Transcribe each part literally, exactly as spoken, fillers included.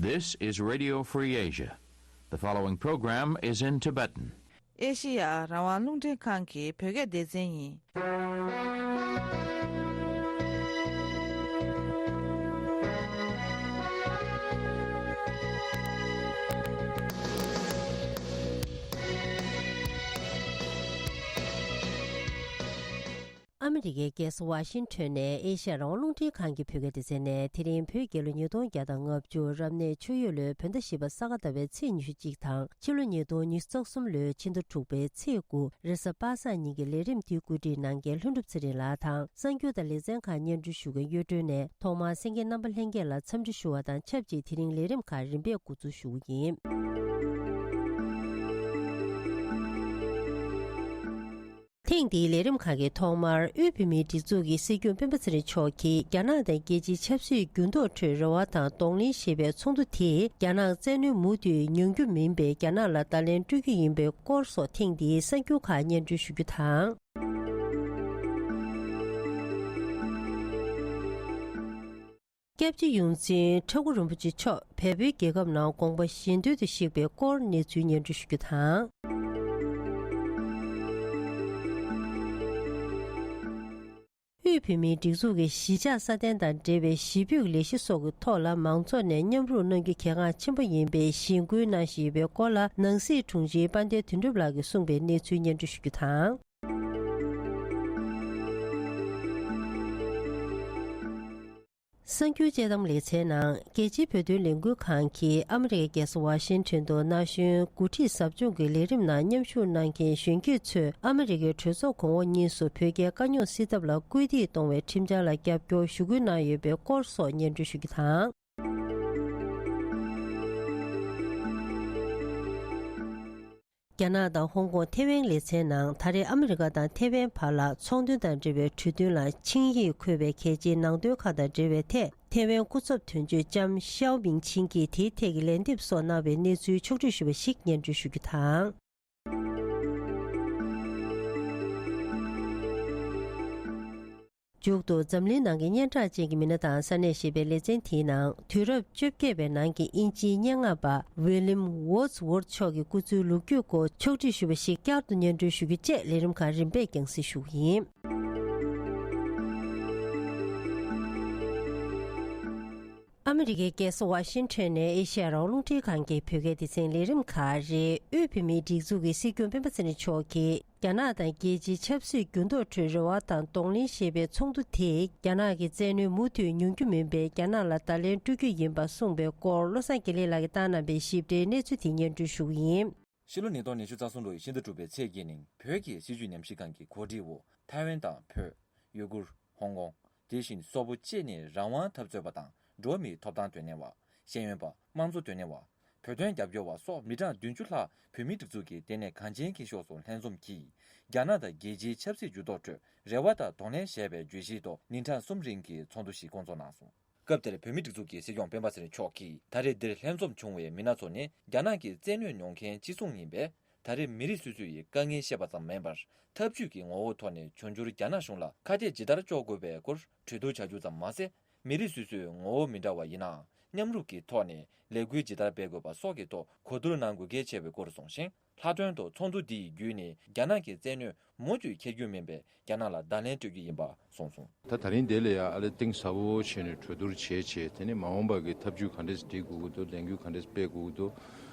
This is Radio Free Asia. The following program is in Tibetan. ཨེ་ཤི་ཡ་རང་དབང་རླུང་འཕྲིན་ཁང་གི་བོད་སྐད་སྡེ་ཚན་ཡིན། ཨ་མི་རི་ཀའི་རྒྱལ་ས་ཝ་ཤིང་ཊོན་ནས་ཨེ་ཤ་ཡ་རང་དབང་རླུང་འཕྲིན་ཁང་གི་བོད་སྐད་སྡེ་ཚན་ནས། དེ་རིང་བོད་རྒྱལ་ལོ་ཉིས་སྟོང་བརྒྱ་དང་ལྔ་བཅུ་རབ་གནས་ཆུ་ཡོས་ལོའི་བོད་ཟླ་བཞི་པ་ས་ག་ཟླ་བའི་ཚེས་ཉི་ཤུ་གཅིག་དང་། ཕྱི་ལོ་ཉིས་སྟོང་ཉི་ཤུ་རྩ་གསུམ་ལོའི་ཕྱི་ཟླ་དྲུག་པའི་ཚེས་དགུ། རེས་གཟའ་པ་སངས་ཉིན་གྱི་ལས་རིམ་འདི་བཀོད་སྒྲིག་གནང་མཁན་ལྷུན་གྲུབ་ཚེ་རིང་ལགས་དང་། གསར་འགྱུར་དང་ལེ་ཚན་ཁག་སྙན་སྒྲོན་ཞུ་མཁན་གཡོ་སྒྲོན་ནས། ཐོག་མར་གསན་མཁན་རྣམ་པ་ལྷན་རྒྱས་ལ་འཚམས་འདྲི་ཞུ་བ་དང་ཆབས་ཅིག་དེ་རིང་ལས་རིམ་ཁག་རིམ་པས་འགོ་འཛུགས་ཞུ་གི་ཡིན། ཐེངས་འདིའི་ལས་རིམ་ཁག་གི་ཐོག་མར། དབུས་བོད་མིའི་སྒྲིག་འཛུགས་ཀྱི་སྲིད་སྐྱོང་སྤེན་པ་ཚེ་རིང་མཆོག་གིས། རྒྱ་ནག་དང་རྒྱལ་སྤྱིའི་ཆབ་སྲིད་འགྱུར་ལྡོག་ཁྲོད་རེ་བ་དང་གདོང་ལེན་ཞེས་པའི་ཚོགས་འདུ་དེས། རྒྱ་ནག་བཙན་གནོན་མུ་མཐུད་མྱོང་རྒྱུ་མིན་པའི་རྒྱ་ནག་ལ་བརྡ་ལན་སྤྲོད་རྒྱུ་ཡིན་པའི་སྐོར་སོགས། ཐེངས་འདིའི་གསར་འགྱུར་ཁག་སྙན་སྒྲོན་ཞུ་རྒྱུ་དང་། སྐྱབས་རྗེ་ཡོངས་འཛིན་ཁྲ་འགུ་རིན་པོ་ཆེ་མཆོག་བལ་པོའི་རྒྱལ་ཁབ་ནང་དགོངས་པ་གཞན་དོན་དུ་གཤེགས་པའི་སྐོར་གནས་ཚུལ་སྙན་སྒྲོན་ཞུ་རྒྱུ་དང་། དབུས་བོད་མིའི་སྒྲིག་འཛུགས་ཀྱི་གཞིས་ཆགས་སྲ་བརྟན་དང་འབྲེལ་བའི་གཞིས་སྤོས་ཀྱི་ལས་གཞི་སོགས་ཀྱི་ཐོག་ལ་མང་ཚོགས་ནས་མཉམ་རུབ་གནང་རྒྱུ་གལ་འགངས་ཆེན་པོ་ཡིན་པའི་གཞེན་སྐུལ་གནང་བཞིན་ཡོད་པའི་སྐོར་ལ། ནང་སྲིད་དྲུང་ཆེ་དཔལ་ལྡན་དོན་གྲུབ་ལགས་ཀྱིས་གསུངས་པའི་གནས་ཚུལ་སྙན་སྒྲོན་ཞུ་རྒྱུ་དང་། གསར་འགྱུར་དཔྱད་གཏམ་ལེ་ཚན་ནང་། རྒྱལ་སྤྱིའི་བོད་དོན་ལས་འགུལ་ཁང་གིས་ཨ་མི་རི་ཀའི་རྒྱལ་ས་ཝ་ཤིང་ཊོན་དུ་ན་གཞོན་འགོ་ཁྲིད་ཟབ་སྦྱོང་གི་ལས་རིམ་ནང་མཉམ་ཞུགས་གནང་མཁན་གཞོན་སྐྱེས་ཚོས་ཨ་མི་རི་ཀའི་གྲོས་ཚོགས་གོང་འོག་གཉིས་སུ་བོད་རྒྱའི་དཀའ་རྙོག་སེལ་ཐབས་ལ་སྐུལ་འདེད་གཏོང་བའི་ཁྲིམས་འཆར་ལ་རྒྱབ་སྐྱོར་ཞུ་སྐུལ་གནང་ཡོད་པའི་སྐོར་སོགས་སྙན་སྒྲོན་ཞུ་རྒྱུ་དང་། རྒྱ་ནག་དང་ཧོང་ཀོང་ཐེ་ཝན་ལེ་ཚན་ནང་། ད་རེས་ཨ་མི་རི་ཀ་དང་ཐེ་ཝན་བར་ལ་ཚོང་དོན་དང་འབྲེལ་བའི་གྲོས་མཐུན་ལ་ཆིངས་ཡིག་འཁོད་པའི་གལ་ཆེའི་ནང་དོན་ཁག་དང་འབྲེལ་བའི་ཐད། ཐེ་ཝན་སྐུ་ཚབ་དོན་གཅོད་ལྕམ་ཤའོ་མིང་ཆིང་གིས་དེའི་ཐད་ཀྱི་ལན་འདེབས་སོགས་གནང་བའི་གནས་ཚུལ་ཕྱོགས་བསྒྲིགས་ཞུས་པ་ཞིག་སྙན་སྒྲོན་ཞུ་རྒྱུ་དང་། མཇུག་ཏུ། འཛམ་གླིང་ནང་གི་སྙན་གྲགས་ཅན་གྱི་མི་སྣ་དང་ས་གནས་ཞེས་པའི་ལེ་ཚན་དེའི་ནང་། དུས་རབས་བཅོ་བརྒྱད་པའི་ནང་གི་དབྱིན་ཇིའི་སྙན་ངག་པ་ཝི་ལིམ་ཝོརྡས་ཝོརྡས་མཆོག་གི་སྐུ་ཚེའི་ལོ་རྒྱུས་སྐོར་ཕྱོགས་སྒྲིག་ཞུས་པ་ཞིག་བསྐྱར་དུ་སྙན་སྒྲོན་ཞུ་རྒྱུ་བཅས་ལས་རིམ་ཁག་རིམ་པས་རྒྱང་སྲིང་ཞུ་གི་ཡིན། ཨ་མི་རི་ཀའི་རྒྱལ་ས་ཝ་ཤིང་ཊོན་ནས་ཨེ་ཤ་ཡ་རང་དབང་རླུང་འཕྲིན་ཁང་གི་བོད་སྐད་སྡེ་ཚན་ལས་རིམ་ཁག་རེད། དབུས་བོད་མིའི་སྒྲིག་འཛུགས་ཀྱི་སྲིད་སྐྱོང་སྤེན་པ་ཚེ་རིང་མཆོག་གིས། རྒྱ་ནག་དང་རྒྱལ་སྤྱིའི་ཆབ་སྲིད་འགྱུར་ལྡོག་ཁྲོད་རེ་བ་དང་གདོང་ལེན་ཞེས་པའི་ཚོགས་འདུ་དེས། རྒྱ་ནག་གི་བཙན་གནོན་མུ་མཐུད་མྱོང་རྒྱུ་མིན་པའི་རྒྱ་ནག་ལ་བརྡ་ལན་སྤྲོད་རྒྱུ་ཡིན་པ་གསུངས་པའི་སྐོར། བློ་བཟང་དགེ་ལེགས་ལགས་ཀྱིས་བཏང་གནང་བའི་ཞིབ་ཕྲའི་གནས་ཚུལ་དེ་སྙན་སྒྲོན་ཞུ་གི་ཡིན། ཕྱི་ལོ་ཉིས་སྟོང་ཉི་ཤུ་རྩ་གསུམ་ལོའི་ཕྱི་ཟླ་དྲུག་པའི་ཚེས་བརྒྱད་ཉིན། བོད་ཀྱི་སྲིད་བྱུས་ཉམས་ཞིབ་ཁང་གི་གོ་སྒྲིག་འོག་ཐའེ་ཝན་དང་བོད། ཡུ་གུར། ཧོང་ཀོང་། དེ་བཞིན་སོག་པོ་བཅས་ནས་རང་དབང་འཐབ་རྩོད་པ་དང་། འགྲོ་བ་མིའི་ཐོབ་ཐང་དོན་གཉེར་བ། ཤེས་ཡོན་པ། དམངས་གཙོ་དོན་གཉེར་བ། བོད་དོན་རྒྱབ་སྐྱོར་བ་སོགས་མི་གྲངས་བདུན་ཅུ་ལྷག་བོད་མིའི་སྒྲིག་འཛུགས་ཀྱི་ལྟེ་གནས་གངས་ཅན་མཁྱེན་ཤོག་སུ་ལྷན་འཛོམས་ཀྱིས། རྒྱ་ནག་དང་རྒྱལ་སྤྱིའི་ཆབ་སྲིད་འགྱུར་ལྡོག་ཁྲོད་རེ་བ་དང་གདོང་ལེན་ཞེས་པའི་བརྗོད་གཞིའི་ཐོག་ཉིན་གྲངས་གསུམ་རིང་གི་ཚོགས་འདུ་ཞིག་བསྐོང་ཚོགས་གནང་སོང་། སྐབས་དེར་བོད་མིའི་སྒྲིག་འཛུགས་ཀྱི་སྲིད་སྐྱོང་སྤེན་པ་ཚེ་རིང་མཆོག་གིས། ད་རེས་འདིར་ལྷན་འཛོམས་བྱུང་བའི་མི་སྣ་ཚོ་ནི་རྒྱ་ནག་གི་བཙན་གནོན་མྱོང་མཁན་ཅི་གསུང་ཡིན་པས། ད་རེས་མི་རིགས་སོ་སོ་ཡི་དཀའ་ངལ་བཤད་པ་ཙམ་མིན་པར། འཐབ་ཇུས་ཀྱི་ངོ་བོའི་ཐོག་ནས་འབྱུང་འགྱུར་རྒྱ་ནག་གཞུང་ལ་ཁ་གཏད་ཇི་ལྟར་གཅོག་དགོས་པའི་སྐོར་གྲོས་བསྡུར་བྱ་རྒྱུ་ཙམ་མ་ཟད། མི་རིགས་སོ་སོའི་ངོ་བོ་མི་འདྲ་བ་ཡིན་ནའང་། མཉམ་རུབ་ཀྱི་ཐོག་ནས་ལས་འགུལ་ཇི་ལྟར་སྤེལ་དགོས་པ་སོགས་ཀྱི་ཐོག་གོ་བསྡུར་གནང་དགོས་གལ་ཆེ་བའི་སྐོར་གསུངས་ཤིང་། ལྷག་དོན་དུ་ཚོགས་འདུ་འདི་ཡི་བརྒྱུད་ནས་རྒྱ་ནག་གི་བཙན་གནོན་མུ་མཐུད་འཁྱེར་རྒྱུ་མིན་པའི་རྒྱ་ནག་ལ་བརྡ་ལན་སྤྲོད་རྒྱུ་ཡིན་པ་གསུངས་སོང་། ད་ད་རིང་འདི་ལ་ཡང་ཨ་ལེ་གཏིང་ཟབ་པོ་བྱས་ནས་གྲོས་བསྡུར་བྱས་བྱས། དེ་ནས་མ་འོངས་པ་གི་འཐབ་ཇུས་ག་འདྲས་སྒྲིག་དགོས་ཀྱི་འདུག་ལས་འགུལ་ག་འདྲས་སྤེལ་དགོས་ཀྱི་འདུག་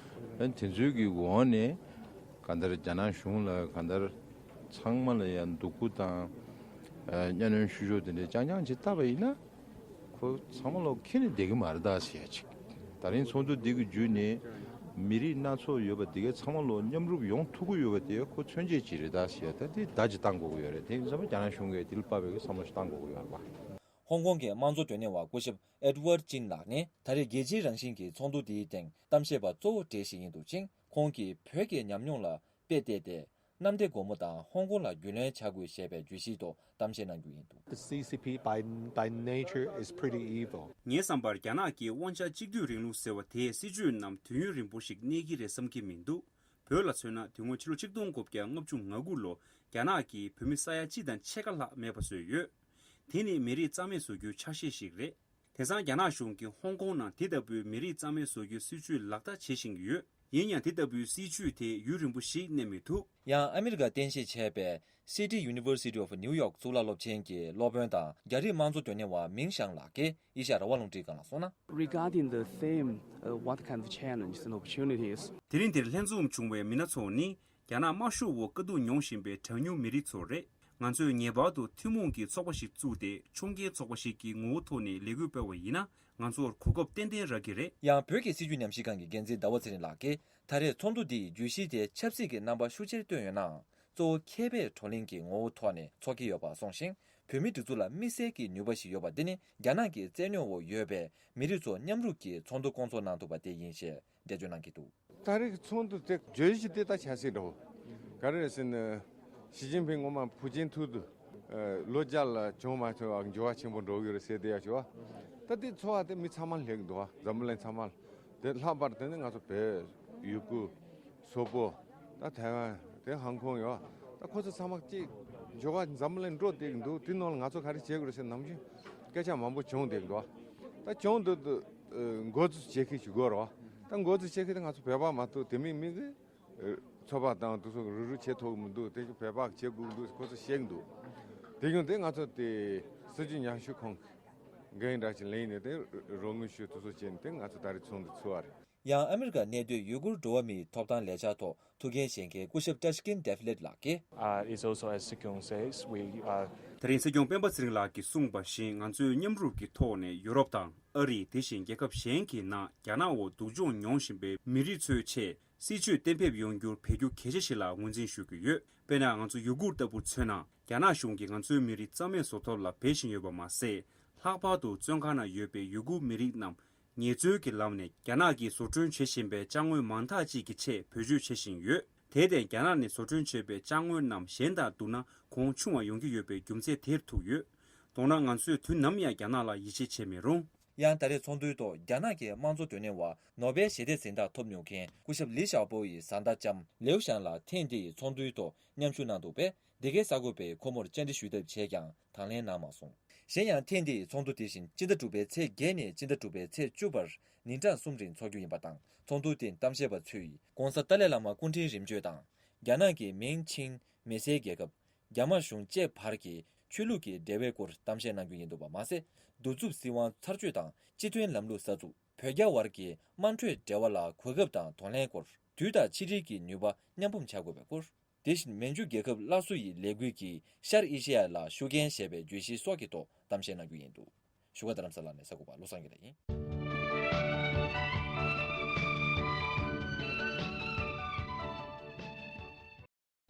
ཨ་ནི་དེ་ཚོའི་གི་འོག་ནས་གང་ལྟར་རྒྱ་ནག་གཞུང་ལ་གང་ལྟར་ཚང་མ་ལ་ཡང་སྡུག་པོ་དང་། ཨ་གཉའ་གནོན་བཤུ་གཞོག་དེ་འདྲས་རྐྱང་རྐྱང་ཅིག་བཏབ་པ་ཡིན་ན། ཁོ་ཚང་མ་ལོག་འཁྱེར་ནས་བསྡད་ཀྱི་མ་རེད་ད་ཟེར་ཡ་ཅིག་ད་རིང་ཚོགས་འདུ་འདི་གི་བརྒྱུད་ནས་མི་རིགས་སྣ་ཚོགས་ཡོད་པ་འདི་གའི་ཚང་མ་ལོག་མཉམ་རུབ་ཡོང་ཐུབ་ཀྱི་ཡོད་པ་དེ་ཁོ་མཚོན་བྱེད་ཅིག་རེད་ད་ཟེར་ཡ། ད་དེ་བརྡ་ཅིག་བཏང་དགོས་ཀྱི་ཡོད་རེད། དེ་ཡིན་ཙང་རྒྱ་ནག་གཞུང་གིས་དེ་ལ་དཔག་པའི་བསམ་བློ་ཞིག་བཏང་དགོས་ཀྱི་ཡོད་རེད་པ། ཧོང་ཀོང་གི་དམངས་གཙོ་དོན་གཉེར་བ་སྐུ་ཞབས་ཨེ་ཌི་ཝར་ཅིན་ལགས་ནི། ད་རེས་རྒྱལ་སྤྱིའི་རང་བཞིན་གྱི་ཚོགས་འདུ་འདིའི་སྟེང་གཏམ་བཤད་པ་གཙོ་བོ་གྲས་ཤིག་ཡིན་འདུག་ཅིང་། ཁོང་གིས་བོད་ཀྱི་ཉམས་མྱོང་ལ་དཔེ་བལྟས་ཏེ། གནམ་བདེ་སྒོ་མོ་དང་ཧོང་ཀོང་ལ་རྒྱུས་ལོན་བྱ་དགོས་ཞེས་པའི་བརྗོད་གཞིའི་ཐོག་གཏམ་བཤད་གནང་རྒྱུ་ཡིན་འདུག། The C C P by, by nature is pretty evil. ངའི་བསམ་པར་རྒྱ་ནག་གིས་དབང་ཆ་གཅིག་སྡུད་རིང་ལུགས་ཟེར་བ་དེའི་སྲིད་བྱུས་རྣམས་དུས་ཡུན་རིང་པོ་ཞིག་གནས་ཀྱི་རེད་བསམ་གྱི་མི་འདུག། བོད་ལ་མཚོན་ན་དེ་སྔོན་ཕྱི་ལོ་ཆིག་སྟོང་དགུ་བརྒྱ་ལྔ་བཅུ་ང་དགུ་ལོ་རྒྱ་ནག་གིས་བོད་མི་ས་ཡ་གཅིག་དང་ཕྱེད་ཀ་ལྷག་མེད་པ་བཟོས་ཡོད། དེ་ནི་མི་རིགས་རྩ་མེད་བཟོ་རྒྱུའི་ཆ་ཤས་ཤིག་རེད། དེང་སང་རྒྱ་ནག་གཞུང་གིས་ཧོང་ཀོང་ནང་དེ་ལྟ་བུའི་མི་རིགས་རྩ་མེད་བཟོ་རྒྱུའི་སྲིད་ཇུས་ལག་བསྟར་བྱེད་བཞིན་ཡོད། ཡིན་ཡང་དེ་ལྟ་བུའི་སྲིད་ཇུས་དེ་ཡུན་རིང་པོ་ཞིག་གནས་མི་ཐུབ། ཡང་ཨ་མི་རི་ཀར་རྟེན་གཞི་བྱས་པའི་City University of New York གཙུག་ལག་སློབ་ཆེན་གྱི་སློབ་དཔོན་དང་རྒྱ་རིགས་དམངས་གཙོ་དོན་གཉེར་བ་མིང་ཞང་ལགས་ཀྱིས་ཨེ་ཤ་ཡ་རང་དབང་རླུང་འཕྲིན་ཁང་ལ་གསུངས་ན། Regarding the theme, uh, what kind of challenges and opportunities? དེ་རིང་འདིར་ལྷན་འཛོམས་བྱུང་བའི་མི་སྣ་ཚོ་ནི། རྒྱ་ནག་དམར་ཤོག་འོག་དཀའ་སྡུག་མྱོང་བཞིན་པའི་གྲངས་ཉུང་མི་རིགས་ཚོ་རེད། ང་ཚོས་ངེས་པར་དུ་ཐུན་མོང་གི་ཚོགས་པ་ཞིག་བཙུགས་ཏེ་ཕྱོགས་འགལ་ཚོགས་པ་ཞིག་གི་ངོ་བོ་ཐོག་ནས་ལས་འགུལ་སྤེལ་བ་ཡིན་ན་ང་ཚོར་གོ་སྐབས་ཏན་ཏན་རག་གི་རེད། ཡང་བོད་ཀྱི་སྲིད་བྱུས་ཉམས་ཞིབ་ཁང་གི་འགན་འཛིན་ཟླ་བ་ཚེ་རིང་ལགས་ཀྱིས་ད་རེས་ཚོགས་འདུ་འདིའི་བརྗོད་གཞི་དེ་ཆབ་སྲིད་ཀྱི་རྣམ་པ་ཤུགས་ཆེར་བཏོན་ཡོད་ནའང་གཙོ་བོ་མཁས་པའི་བགྲོ་གླེང་གི་ངོ་བོ་ཐོག་ནས་འཚོགས་ཀྱི་ཡོད་པ་གསུངས་ཤིང་བོད་མིའི་སྒྲིག་འཛུགས་ལ་དམིགས་བསལ་གྱི་ནུས་པ་ཞིག་ཡོད་པ་འདི་ནི་རྒྱ་ནག་གི་བཙན་གནོན་འོག་ཡོད་པའི་མི་རིགས་ཚོ་མཉམ་རུབ་ཀྱིས་ཚོགས་འདུ་སྐོང་ཚོགས་གནང་ཐུབ་པ་དེ་ཡིན་ཞེས་འགྲེལ་བརྗོད་གནང་གི་འདུག་ད་རེས་ཀྱི་ཚོགས་འདུ་དེ་བརྗོད་གཞི་དེ་ད་ཆབ་སྲིད་འདྲ་བོ། ག་རེ་རེད་ཟེར་ན། ཞི་ཅིན་ཕིང་སྔོན་མ་ཕུའུ་ཅིན་ཐུག་དུས། ལོ་བརྒྱ་ལ་བྱུང་མ་བྱུང་བ་འགྱུར་བ་ཆེན་པོ་འགྲོ་གི་རེད་ཟེར་བསྡད་ཡ་ཞུ་བ། ད་དེ་ཚོགས་པ་དེ་མི་ཚང་མ་སླེབས་འདུག་བ་འཛམ་བུ་གླིང་ཚང་མ། དེ་ལྷག་པར་དེ་ནི་ང་ཚོ་བོད། ཡུ་གུར། སོག་པོ། ད་ཐའེ་ཝན། དེ་ཧང་ཀོང་ཡོད། ད་ཁོ་ཚོ་ཚང་མ་གཅིག་འགྱུར་བ་འཛམ་བུ་གླིང་འགྲོ་བསྡད་ཀྱི་འདུག་དེ་ནང་ལ་ང་ཚོ་ག་རེ་བྱེད་དགོས་རེད་ཟེར་ནམ་རྒྱུན་སྐད་ཆ་མང་པོ་བྱུང་བསྡད་ཀྱི་འདུག་ད་བྱུང་དུས་དུས། འགོ་འཛུགས་བྱེད་མཁན་ཞིག་དགོས་རེད་བ། ད་འགོ་འཛུགས་བྱེད་མཁན་དེ་ང་ཚོ་བོད་པ་མ་གཏོགས་དེ་མིན་མི་གི། ཚོགས་པ་དང་དེ་ཚོ་རུ་རུ་བྱེད་ཐུབ་ཀྱི་མི་འདུག་དེ་བོད་པ་བྱེད་དགོས་ཀྱི་འདུག་ཁོ་ཚོ་བཤད་ཀྱི་འདུག་དེ་བྱུང་དེ་ང་ཚོ་དེ་སྲིད་བྱུས་ཉམས་ཞིབ་ཁང་གི་འགན་འདྲ་ཞིག་ལེན་ནས་དེ་རོགས་དངུལ་ཞུ་དེ་ཚོ་བྱས་ནས་དེ་ང་ཚོ་ད་རེས་ཚོགས་འདུ་ཚུགས་པ་རེད། ཡང་ཨ་མི་རི་ཀར་གནས་སྡོད་ཡུ་གུར་འགྲོ་བ་མིའི་ཐོབ་ཐང་ལས་འཆར་ཐོག་ཐུགས་འགན་བཞེས་མཁན་སྐུ་ཞབས་ཏྲ་ཤི་ཀིན་ཏེ་ཧྥི་ལེད་ལགས་ཀྱིས། Uh, it's also, as Sir Kyung says, we are. ད་རིང་སྲིད་སྐྱོང་སྤེན་པ་ཚེ་རིང་ལགས་ཀྱིས་གསུངས་པ་བཞིན་ང་ཚོས་མཉམ་རུབ་ཀྱི་ཐོག་ནས་ཡུ་རོབ་དང་ཨ་རི། དེ་བཞིན་རྒྱལ་ཁབ་གཞན་གྱི་ནང་རྒྱ་ནག་འོག་སྡུག་སྦྱོང་མྱོང་བཞིན་པའི་མི་རིགས་ཚོའི་ཆེད་སྲིད་བྱུས་གཏན་འབེབས་ཡོང་རྒྱུར་བེད་སྤྱོད་གལ་ཆེ་ཞིག་ལ་ངོས་འཛིན་ཞུ་གི་ཡོད། དཔེར་ན་ང་ཚོ་ཡུ་གུར་ལྟ་བུར་མཚོན་ན་རྒྱ་ནག་གཞུང་གིས་ང་ཚོའི་མི་རིགས་རྩ་མེད་བཟོ་ཐབས་ལ་འབད་བཞིན་ཡོད་པ་མ་ཟད། ལྷག་པར་དུ་བཙོན་ཁང་ནང་ཡོད་པའི་ཡུ་གུར་མི་རིགས་རྣམས་ངལ་རྩོལ་གྱི་ལམ་ནས་རྒྱ་ནག་གིས་བཟོ་སྐྲུན་བྱེད་བཞིན་པའི་ཅ་དངོས་མང་དག་ཅིག་གི་ཆེད་བེད་སྤྱོད་བྱེད་བཞིན་ཡོད། དེར་བརྟེན་རྒྱ་ནག་ནས་བཟོ་སྐྲུན་བྱས་པའི་ཅ་དངོས་རྣམས་གཞན་དང་བསྡུར་ན་གོང་ཆུང་བ་ཡོང་གི་ཡོད་པའི་རྒྱུ་མཚན་དེར་ཐུག་ཡོད། མདོར་ན་ང་ཚོས་དུས་ནམ་ཡང་རྒྱ་ནག་ལ་ཡིད་ཆེས་བྱེད་མི་རུང་། ཡང་ད་རེས་ཚོགས་འདུའི་ཐོག་རྒྱ་ནག་གི་དམངས་གཙོ་དོན་གཉེར་བ་ནོ་བེལ་ཞི་བདེ་གཟེངས་རྟགས་ཐོབ་མྱོང་མཁན་སྐུ་ཞབས་ལི་ཞའོ་པོ་ཡི་བཟའ་ཟླ་ལྕམ་ལེའུ་ཞང་ལགས་ཐེངས་འདིའི་ཚོགས་འདུའི་ཐོག་མཉམ་ཞུགས་གནང་འདུག་པས། འདི་གའི་གསར་འགོད་པས་ཁོ་མོར་བཅར་འདྲི་ཞུས་ཐབས་བྱས་ཀྱང་དང་ལེན་གནང་མ་སོང་། གཞན་ཡང་ཐེངས་འདིའི་ཚོགས་འདུ་དེ་བཞིན་སྤྱི་ཟླ་དྲུག་པའི་ཚེས་བརྒྱད་ནས་སྤྱི་ཟླ་དྲུག་པའི་ཚེས་བཅུ་བར་ཉིན་གྲངས་གསུམ་རིང་འཚོགས་རྒྱུ་ཡིན་པ་དང་། ཚོགས་འདུ་དེ་གཏམ་བཤད་པ་ཚོས་༧གོང་ས་ཏཱ་ལའི་བླ་མ་སྐུ་ཕྲེང་རིམ་བྱོན་དང་། རྒྱ་ནག་གི་མིང་ཆིང་མི་སེར་རྒྱལ་ཁབ། རྒྱ་དམར་གཞུང་བཅས་བར་གྱི་ཆོས་ལུགས་ཀྱི་འབྲེལ་བའི་སྐོར་གཏམ་བཤད་གནང་རྒྱུ་ཡིན་འདུག་པ་མ་ཟད། གདུག་རྩུབ་སྲིད་དབང་ཚར་གཅོད་དང་སྤྱི་མཐུན་ལམ་ལུགས་གསར་འཛུགས། བོད་རྒྱ་བར་གྱི་དམངས་ཁྲོད་འབྲེལ་བ་ལ་གོ་སྐབས་དང་གདོང་ལེན་སྐོར། དུས་དང་ཆེད་ཁྲིད་ཀྱི་ནུས་པ་མཉམ་སྤུངས་བྱ་དགོས་པའི་སྐོར། དེ་བཞིན་མན་ཇུ་རྒྱལ་ཁབ་སླར་གསོ་ཡི་ལས་འགུལ་གྱིས་ཤར་ཨེ་ཤེ་ཡ་ལ་ཤུགས་རྐྱེན་ཞེས་པའི་བརྗོད་གཞི་སོགས་ཀྱི་ཐོག་གཏམ་བཤད་གནང་རྒྱུ་ཡིན་འདུག་བཞུགས་སྒར་རྡ་རམ་ས་ལ་ནས་གསར་འགོད་པ་བློ་བཟང་གིས་ལ་ཡིན།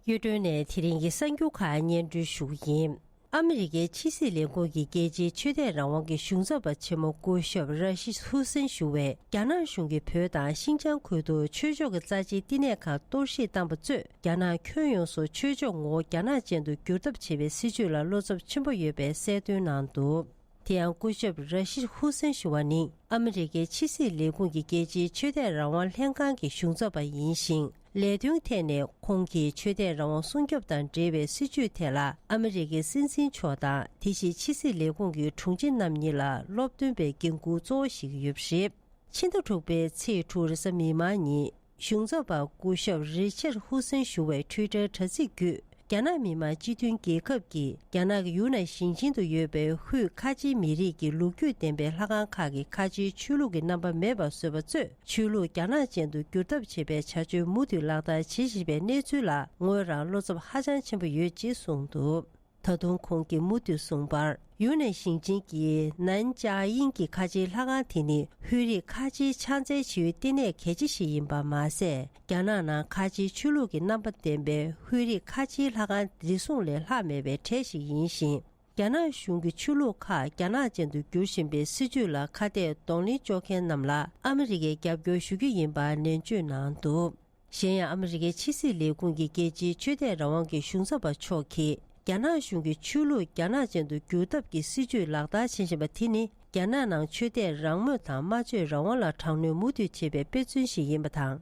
གཡུ་སྒྲོན་ནས་དེ་རིང་གི་གསར་འགྱུར་ཁག་སྙན་སྒྲོན་ཞུ་གི་ཡིན། ཨ་མི་རི་ཀའི་ཕྱི་སྲིད་ལས་ཁུངས་ཀྱི་རྒྱལ་སྤྱིའི་ཆོས་དད་རང་དབང་གི་གཞུང་ཚབ་པ་ཆེན་མོ་སྐུ་ཞབས་ར་ཤིད་ཧུ་སེན་ཞུ་བས། རྒྱ་ནག་གཞུང་གིས་བོད་དང་ཤིན་ཅང་ཁུལ་དུ་ཆོས་ཕྱོགས་ཀྱི་རྩ་ཆེའི་བསྟི་གནས་ཁག་གཏོར་བཤིག་བཏང་པ་གཙོས། རྒྱ་ནག་ཁྱོན་ཡོངས་སུ་ཆོས་ཕྱོགས་ངོ་བོ་རྒྱ་ནག་ཅན་དུ་བསྒྱུར་ཐབས་བྱེད་པའི་སྲིད་བྱུས་ལ་བློ་འཚབ་ཆེན་པོ་ཡོད་པའི་གསལ་སྟོན་གནང་འདུག་དེ་ཡང་སྐུ་ཞབས་ར་ཤིད་ཧུ་སེན་ཞུ་བ་ནི་ཨ་མི་རི་ཀའི་ཕྱི་སྲིད་ལས་ཁུངས་ཀྱི་རྒྱལ་སྤྱིའི་ཆོས་དད་རང་དབང་ལྷན་ཁང་གི་གཞུང་ཚབ་པ་ཡིན་ཞིང་། ལས་དོན་ཐད་ནས་ཁོང་གིས་ཆོས་དད་རང་དབང་སྲུང་སྐྱོབ་དང་འབྲེལ་བའི་སྲིད་བྱུས་ཐད་ལ་ཨ་མི་རི་ཀའི་སྲིད་འཛིན་མཆོག་དང་དེ་བཞིན་ཕྱི་སྲིད་ལས་ཁུངས་ཀྱི་དྲུང་ཆེ་རྣམ་གཉིས་ལ་སློབ་སྟོན་པའི་འགན་འཁུར་གཙོ་བོ་བཞེས་ཀྱི་ཡོད་པ་རེད། ཕྱི་ཟླ་དྲུག་པའི་ཚེས་དྲུག་རེས་གཟའ་མིག་དམར་ཉིན། གཞུང་ཚབ་པ་སྐུ་ཞབས་རི་ཆར་ཧུ་སེན་ཞུ་བའི་ཊུའི་ཊར་དྲ་ཚིགས་བརྒྱུད། རྒྱ་ནག་མི་དམངས་སྤྱི་མཐུན་རྒྱལ་ཁབ་ཀྱི་རྒྱ་ནག་གི་ཡུན་ནན་ཞིང་ཆེན་དུ་ཡོད་པའི་ཧུད་ཁ་ཆེའི་མི་རིགས་ཀྱི་ལོ་རྒྱུས་ལྡན་པའི་ལྷ་ཁང་ཁག་གི་ཁ་ཆེའི་ཆོས་ལུགས་ཀྱི་རྣམ་པ་མེད་པར་བཟོས་པ་གཙོས། ཆོས་ལུགས་རྒྱ་ནག་ཅན་དུ་བསྒྱུར་ཐབས་བྱེད་པའི་བྱ་སྤྱོད་མུ་མཐུད་ལག་བསྟར་བྱེད་བཞིན་པའི་གནས་ཚུལ་ལ་ངོས་རང་བློ་འཚབ་ཧ་ཅང་ཆེན་པོ་ཡོད་ཅེས་གསུངས་འདུག་ད་དུང་ཁོང་གིས་མུ་མཐུད་གསུངས་པར། ཡུན་ནན་ཞིང་ཆེན་གྱི་ནན་ཅཱ་དབྱིན་གྱི་ཁ་ཆེའི་ལྷ་ཁང་དེ་ནི་ཧུད་རིགས་ཁ་ཆེའི་ཕྱག་འཚལ་བྱེད་ཡུལ་བསྟི་གནས་གལ་ཆེ་ཞིག་ཡིན་པ་མ་ཟད། རྒྱ་ནག་ནང་ཁ་ཆེའི་ཆོས་ལུགས་ཀྱི་རྣམ་པ་ལྡན་པའི་ཧུད་རིགས་ཁ་ཆེའི་ལྷ་ཁང་རེ་ཟུང་ལས་ལྷག་མེད་པའི་གྲས་ཤིག་ཡིན་ཞིང་། རྒྱ་ནག་གཞུང་གིས་ཆོས་ལུགས་ཁག་རྒྱ་ནག་ཅན་དུ་བསྒྱུར་བཞིན་པའི་སྲིད་བྱུས་ལ་ཁ་གཏད་གདོང་ལེན་གཅོག་མཁན་རྣམས་ལ་ཨ་མི་རི་ཀས་རྒྱབ་སྐྱོར་ཞུ་རྒྱུ་ཡིན་པ་ནན་བརྗོད་གནང་འདུག་གཞན་ཡང་ཨ་མི་རི་ཀའི་ཕྱི་སྲིད་ལས་ཁུངས་ཀྱི་རྒྱལ་སྤྱིའི་ཆོས་དད་རང་དབང་གི་གཞུང་ཚབ་པ་མཆོག་གིས། རྒྱ་ནག་གཞུང་གིས་ཆོས་ལུགས་རྒྱ་ནག་ཅན་དུ་བསྒྱུར་ཐབས་ཀྱི་སྲིད་བྱུས་ལག་བསྟར་བྱེད་བཞིན་པ་དེ་ནི། རྒྱ་ནག་ནང་ཆོས་དད་རང་མོས་དང་སྨྲ་བརྗོད་རང་དབང་ལ་དྲག་གནོན་མུ་མཐུད་བྱེད་པའི་དཔེ་མཚོན་ཞིག་ཡིན་པ་དང་།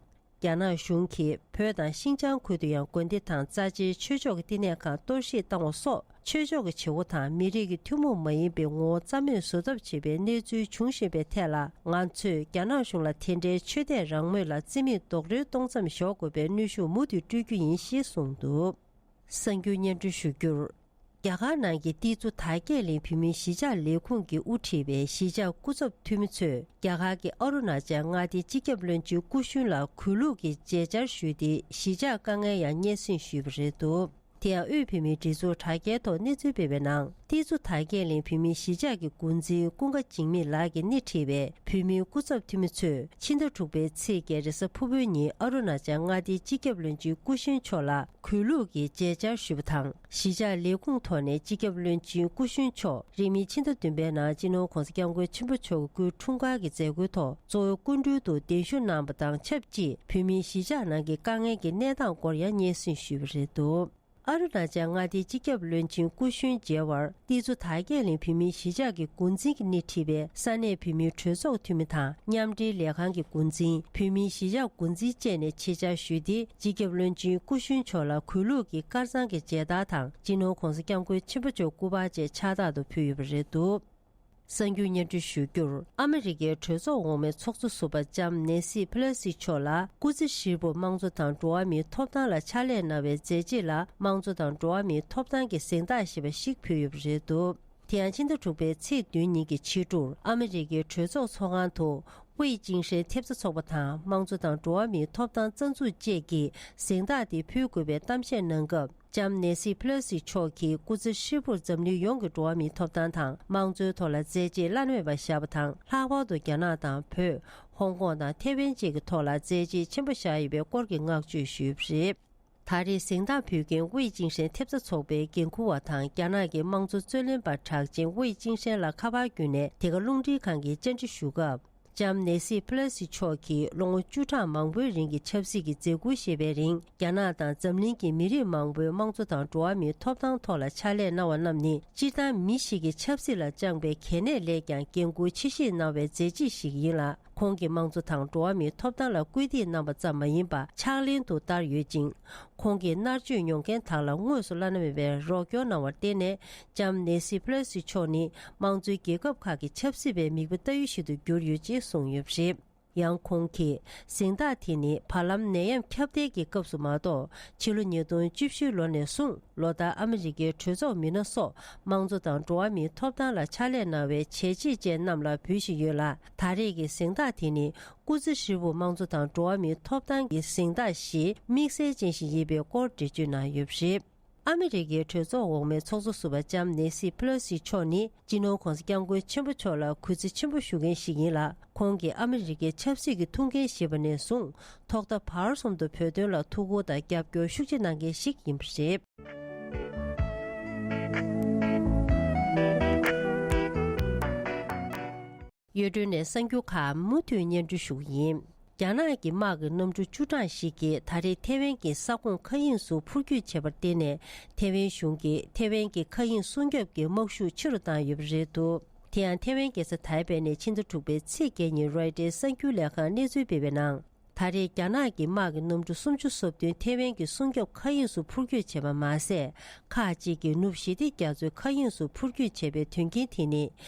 རྒྱ་ནག་གཞུང་གིས་བོད་དང་ཤིན་ཅང་ཁུལ་དུ་ཡང་དགོན་སྡེ་དང་རྩ་ཆེའི་ཆོས་ཕྱོགས་ཀྱི་བསྟི་གནས་ཁང་གཏོར་བཤིག་བཏང་བ་སོགས། ཆོས་ཕྱོགས་ཀྱི་བྱེད་སྒོ་དང་མི་རིགས་ཀྱི་ཐུན་མོང་མ་ཡིན་པའི་ངོ་བོ་རྩ་མེད་བཟོ་ཐབས་བྱེད་པའི་གནས་ཚུལ་འབྱུང་བཞིན་པའི་ཐད་ལ། ང་ཚོས་རྒྱ་ནག་གཞུང་ལ་དེ་འདྲའི་ཆོས་དད་རང་མོས་ལ་རྩིས་མེད་རྡོག་རོལ་གཏོང་མཚམས་འཇོག་དགོས་པའི་གནོན་ཤུགས་མུ་མཐུད་སྤྲོད་རྒྱུ་ཡིན་ཞེས་གསུངས་འདུག། གསར་འགྱུར་སྙན་སྒྲོན་ཞུ་རྒྱུར། རྒྱ་གར་ནང་གི་ཏི་ཙུ་དར་རྒྱས་གླིང་བོད་མིའི་གཞིས་ཆགས་ལས་ཁུངས་ཀྱིས་དབུ་ཁྲིད་པའི་གཞིས་ཆགས་སྐུ་ཚབ་འཐུས་མི་ཚོས། རྒྱ་གར་གྱི་ཨ་རུ་ན་ཅལ་མངའ་སྡེའི་སྤྱི་ཁྱབ་བློན་ཆེན་སྐུ་གཞོན་ལ་གུས་ལུགས་ཀྱི་མཇལ་བཅར་ཞུས་ཏེ། གཞིས་ཆགས་དཀའ་ངལ་ཡང་སྙན་སེང་ཞུས་པ་རེད་འདུག། དེ་ཡང་དབུས་བོད་མིའི་སྒྲིག་འཛུགས་དྲ་རྒྱའི་ཐོག་གནས་ཚུལ་སྤེལ་བའི་ནང་། ཏི་ཙུ་དར་རྒྱས་གླིང་བོད་མིའི་གཞིས་ཆགས་ཀྱི་འགོ་འཛིན་ཀུན་དགའ་འཇིགས་མེད་ལགས་ཀྱིས་སྣེ་ཁྲིད་པའི་བོད་མིའི་སྐུ་ཚབ་འཐུས་མི་ཚོས། ཕྱི་ཟླ་དྲུག་པའི་ཚེས་བརྒྱད་རེས་གཟའ་ཕུར་བུའི་ཉིན་ཨ་རུ་ན་ཅལ་མངའ་སྡེའི་སྤྱི་ཁྱབ་བློན་ཆེན་སྐུ་གཞོན་མཆོག་ལ་གུས་ལུགས་ཀྱི་མཇལ་བཅར་ཞུས་པ་དང་། གཞིས་ཆགས་ལས་ཁུངས་ཐོག་ནས་སྤྱི་ཁྱབ་བློན་ཆེན་སྐུ་གཞོན་མཆོག་རིང་མིན་ཕྱི་ཟླ་བདུན་པའི་ནང་སྤྱི་ནོར་༧གོང་ས་༧སྐྱབས་མགོན་ཆེན་པོ་མཆོག་གི་སྐུའི་འཁྲུངས་སྐར་གྱི་མཛད་སྒོའི་ཐོག་གཙོ་བོའི་སྐུ་མགྲོན་དུ་གདན་ཞུ་གནང་བ་དང་ཆབས་ཅིག་བོད་མིའི་གཞིས་ཆགས་ནང་གི་དཀའ་ངལ་གྱི་གནས་སྟངས་སྐོར་ཡང་སྙན་སེང་ཞུས་པ་རེད་འདུག། ཨ་རུ་ན་ཅལ་མངའ་སྡེའི་སྤྱི་ཁྱབ་བློན་ཆེན་སྐུ་གཞོན་མཇལ་བར་ཏི་ཙུ་དར་རྒྱས་གླིང་བོད་མིའི་གཞིས་ཆགས་ཀྱི་འགོ་འཛིན་གྱིས་སྣེ་ཁྲིད་པའི་ས་གནས་བོད་མིའི་གྲོས་ཚོགས་འཐུས་མི་དང་མཉམ་འབྲེལ་ལས་ཁང་གི་འགོ་འཛིན། བོད་མིའི་གཞིས་ཆགས་འགོ་འཛིན་བཅས་ནས་ཆེད་བཅར་ཞུས་ཏེ། སྤྱི་ཁྱབ་བློན་ཆེན་སྐུ་གཞོན་མཆོག་ལ་གུས་ལུགས་ཀྱི་དཀར་གཙང་གི་མཇལ་དར་དང་། སྤྱི་ནོར་༧གོང་ས་༧སྐྱབས་མགོན་ཆེན་པོ་མཆོག་སྐུ་པར་བཅས་ཕྱག་རྟགས་དུ་ཕུལ་ཡོད་པ་རེད་འདུག། གསར་འགྱུར་སྙན་སྒྲོན་ཞུ་རྒྱུར། ཨ་མི་རི་ཀའི་གྲོས་ཚོགས་འོག་མའི་ཚོགས་གཙོ་ཟུར་པ་ལྕམ་ནེ་སི་ཕེ་ལོ་སི་མཆོག་ལ་སྐུ་ཚེ་ཧྲིལ་པོར་དམངས་གཙོ་དང་འགྲོ་བ་མིའི་ཐོབ་ཐང་ལ་ཕྱག་ལས་གནང་བའི་མཛད་རྗེས་ལ་དམངས་གཙོ་དང་འགྲོ་བ་མིའི་ཐོབ་ཐང་གི་གཟེངས་རྟགས་ཞེས་པ་ཞིག་ཕུལ་ཡོད་པ་རེད་འདུག། དེ་ཡང་ཕྱི་ཟླ་དྲུག་པའི་ཚེས་བདུན་ཉིན་གྱི་ཕྱི་དྲོར་ཨ་མི་རི་ཀའི་གྲོས་ཚོགས་ཚོགས་ཁང་དུ་ཝེ་ཅིང་ཧྲེན་ཐེབས་རྩ་ཚོགས་པ་དང་དམངས་གཙོ་དང་འགྲོ་བ་མིའི་ཐོབ་ཐང་རྩ་འཛུགས་བཅས་ཀྱིས་གཟེངས་རྟགས་དེ་ཕུལ་དགོས་པའི་གཏམ་བཤད་གནང་སྐབས། ལྕམ་ནེ་སི་ཕེ་ལོ་སི་མཆོག་གིས་སྐུ་ཚེ་ཧྲིལ་པོར་འཛམ་གླིང་ཡོངས་ཀྱི་འགྲོ་བ་མིའི་ཐོབ་ཐང་དང་དམངས་གཙོའི་ཐོག་ལ་མཛད་རྗེས་བླ་ན་མེད་པ་བཞག་པ་དང་། ལྷག་པར་དུ་རྒྱ་ནག་དང་བོད། ཧོང་ཀོང་དང་ཐེ་ཝན་བཅས་ཀྱི་ཐོག་ལ་མཛད་རྗེས་ཆེན་པོ་བཞག་ཡོད་པའི་སྐོར་གྱི་བསྔགས་བརྗོད་ཞུས་པ་རེད། ད་རེས་གཟེངས་རྟགས་ཕུལ་མཁན་ཝེ་ཅིང་ཧྲེན་ཐེབས་རྩ་ཚོགས་པའི་འགན་འཁུར་བ་དང་རྒྱ་ནག་གི་དམངས་གཙོ་རྩོད་ལེན་པ་གྲགས་ཅན་ཝེ་ཅིང་ཧྲེན་ལ་ཁ་པར་བརྒྱུད་ནས་དེ་ག་རླུང་འཕྲིན་ཁང་གིས་བཅར་འདྲི་ཞུ་སྐབས། ལྕམ་ནེ་སི་ཕེ་ལོ་སི་མཆོག་གིས་ལོ་ངོ་བཅུ་ཕྲག་མང་པོའི་རིང་གི་ཆབ་སྲིད་ཀྱི་མཛད་ཁུར་བཞེས་པའི་རིང་། རྒྱ་ནག་དང་འཛམ་གླིང་གི་མི་རིགས་མང་པོའི་དམངས་གཙོ་དང་འགྲོ་བ་མིའི་ཐོབ་ཐང་ཐོག་ལ་ཕྱག་ལས་གནང་བ་རྣམས་ནི། སྤྱིར་བཏང་མི་ཞིག་གིས་ཆབ་སྲིད་ལ་བཅངས་པའི་གལ་གནད་ལས་ཀྱང་འགན་ཁུར་ཆེ་ཤོས་གནང་བའི་མཛད་རྗེས་ཤིག་ཡིན་ལ། ཁོང་གིས་དམངས་གཙོ་དང་འགྲོ་བ་མིའི་ཐོབ་ཐང་ལ་སྐུལ་འདེད་གནང་བ་ཙམ་མ་ཡིན་པར་ཕྱག་ལེན་དུ་བསྟར་ཡོད་ཅིང་། ཁོང་གིས་མནར་གཅོད་མྱོང་མཁན་དག་ལ་དངོས་སུ་བླ་ན་མེད་པའི་རོགས་སྐྱོར་གནང་བར་བརྟེན་ནས། ལྕམ་ནེ་སི་ཕེ་ལོ་སི་མཆོག་ནི་དམངས་གཙོའི་རྒྱལ་ཁབ་ཁག་གི་ཆབ་སྲིད་པའི་མིག་དཔེ་ལྟ་ཡུལ་ཞིག་ཏུ་གྱུར་ཡོད་ཅེས་གསུངས་ཡོད་པ་རེད། ཡང་ཁོང་གིས་གཟེངས་རྟགས་དེ་ནི་བར་ལམ་ནད་ཡམས་ཁྱབ་གདལ་གྱི་སྐབས་སུ་མ་གཏོགས། ཕྱི་ལོ་ཉིས་སྟོང་བཅུ་བཞི་ལོ་ནས་བཟུང་ལོ་ལྟར་ཨ་མི་རི་ཀའི་གྲོས་ཚོགས་མི་སྣ་སོགས་དམངས་གཙོ་དང་འགྲོ་བ་མིའི་ཐོབ་ཐང་ལ་ཕྱག་ལས་གནང་བའི་བྱས་རྗེས་ཅན་རྣམས་ལ་འབུལ་བཞིན་ཡོད་ལ། ད་རེས་ཀྱི་གཟེངས་རྟགས་དེ་ནི་སྐུ་ཚེ་ཧྲིལ་པོ་དམངས་གཙོ་དང་འགྲོ་བ་མིའི་ཐོབ་ཐང་གི་གཟེངས་རྟགས་ཞེས་དམིགས་བསལ་ཅན་ཞིག་ཡིན་པའི་སྐོར་འགྲེལ་བརྗོད་གནང་ཡོད་པ་རེད། ཨ་མི་རི་ཀའི་གྲོས་ཚོགས་འོག་མའི་ཚོགས་གཙོ་ཟུར་པ་ལྕམ་ནེ་སི་ཕེ་ལོ་སི་མཆོག་ནི། སྤྱི་ནོར་༧གོང་ས་༧སྐྱབས་མགོན་ཆེན་པོ་མཆོག་ལ་གུས་བརྩི་ཆེན་པོ་ཞུ་མཁན་ཞིག་ཡིན་ལ། ཁོང་གིས་ཨ་མི་རི་ཀའི་ཆབ་སྲིད་ཀྱི་ཐུགས་འགན་བཞེས་པ་ནས་བཟུང་། ཐོག་མཐའ་བར་གསུམ་དུ་བོད་དོན་ལ་ཐུགས་ཁུར་དང་རྒྱབ་སྐྱོར་ཤུགས་ཆེ་གནང་མཁན་ཞིག་ཡིན་པ་རེད། གཡོ་སྒྲོན་ནས་གསར་འགྱུར་ཁག་མུ་མཐུད་སྙན་སྒྲོན་ཞུ་གི་ཡིན། རྒྱ་ནག་གི་དམག་གི་གནམ་གྲུ་བཅུ་གྲངས་ཤིག་གིས་ད་རེས་ཐེ་ཝན་གྱི་ས་ཁོངས་མཁའ་དབྱིངས་སུ་འཕུར་སྐྱོད་བྱས་པར་བརྟེན་ནས། ཐེ་ཝན་གཞུང་གིས་ཐེ་ཝན་གྱི་མཁའ་དབྱིངས་སྲུང་སྐྱོབ་ཀྱི་དམག་ཤུགས་ཆེ་རུ་བཏང་ཡོད་པ་རེད་འདུག། དེ་ཡང་ཐེ་ཝན་རྒྱལ་ས་ཐའེ་པེ་ནས་ཕྱི་ཟླ་དྲུག་པའི་ཚེས་བརྒྱད་ཉིན་རོའི་ཊར་གསར་འགྱུར་ལས་ཁང་གནས་ཚུལ་སྤེལ་བའི་ནང་། ད་རེས་རྒྱ་ནག་གི་དམག་གི་གནམ་གྲུ་སུམ་ཅུ་སོ་བདུན་ཐེ་ཝན་གྱི་སྲུང་སྐྱོབ་མཁའ་དབྱིངས་སུ་འཕུར་སྐྱོད་བྱས་པ་མ་ཟད། ཁག་ཅིག་གིས་ནུབ་ཞི་བདེ་རྒྱ་མཚོའི་མཁའ་དབྱིངས་སུ་འཕུར་སྐྱོད་བྱས་པའི་དོན་རྐྱེན་དེ་ནི།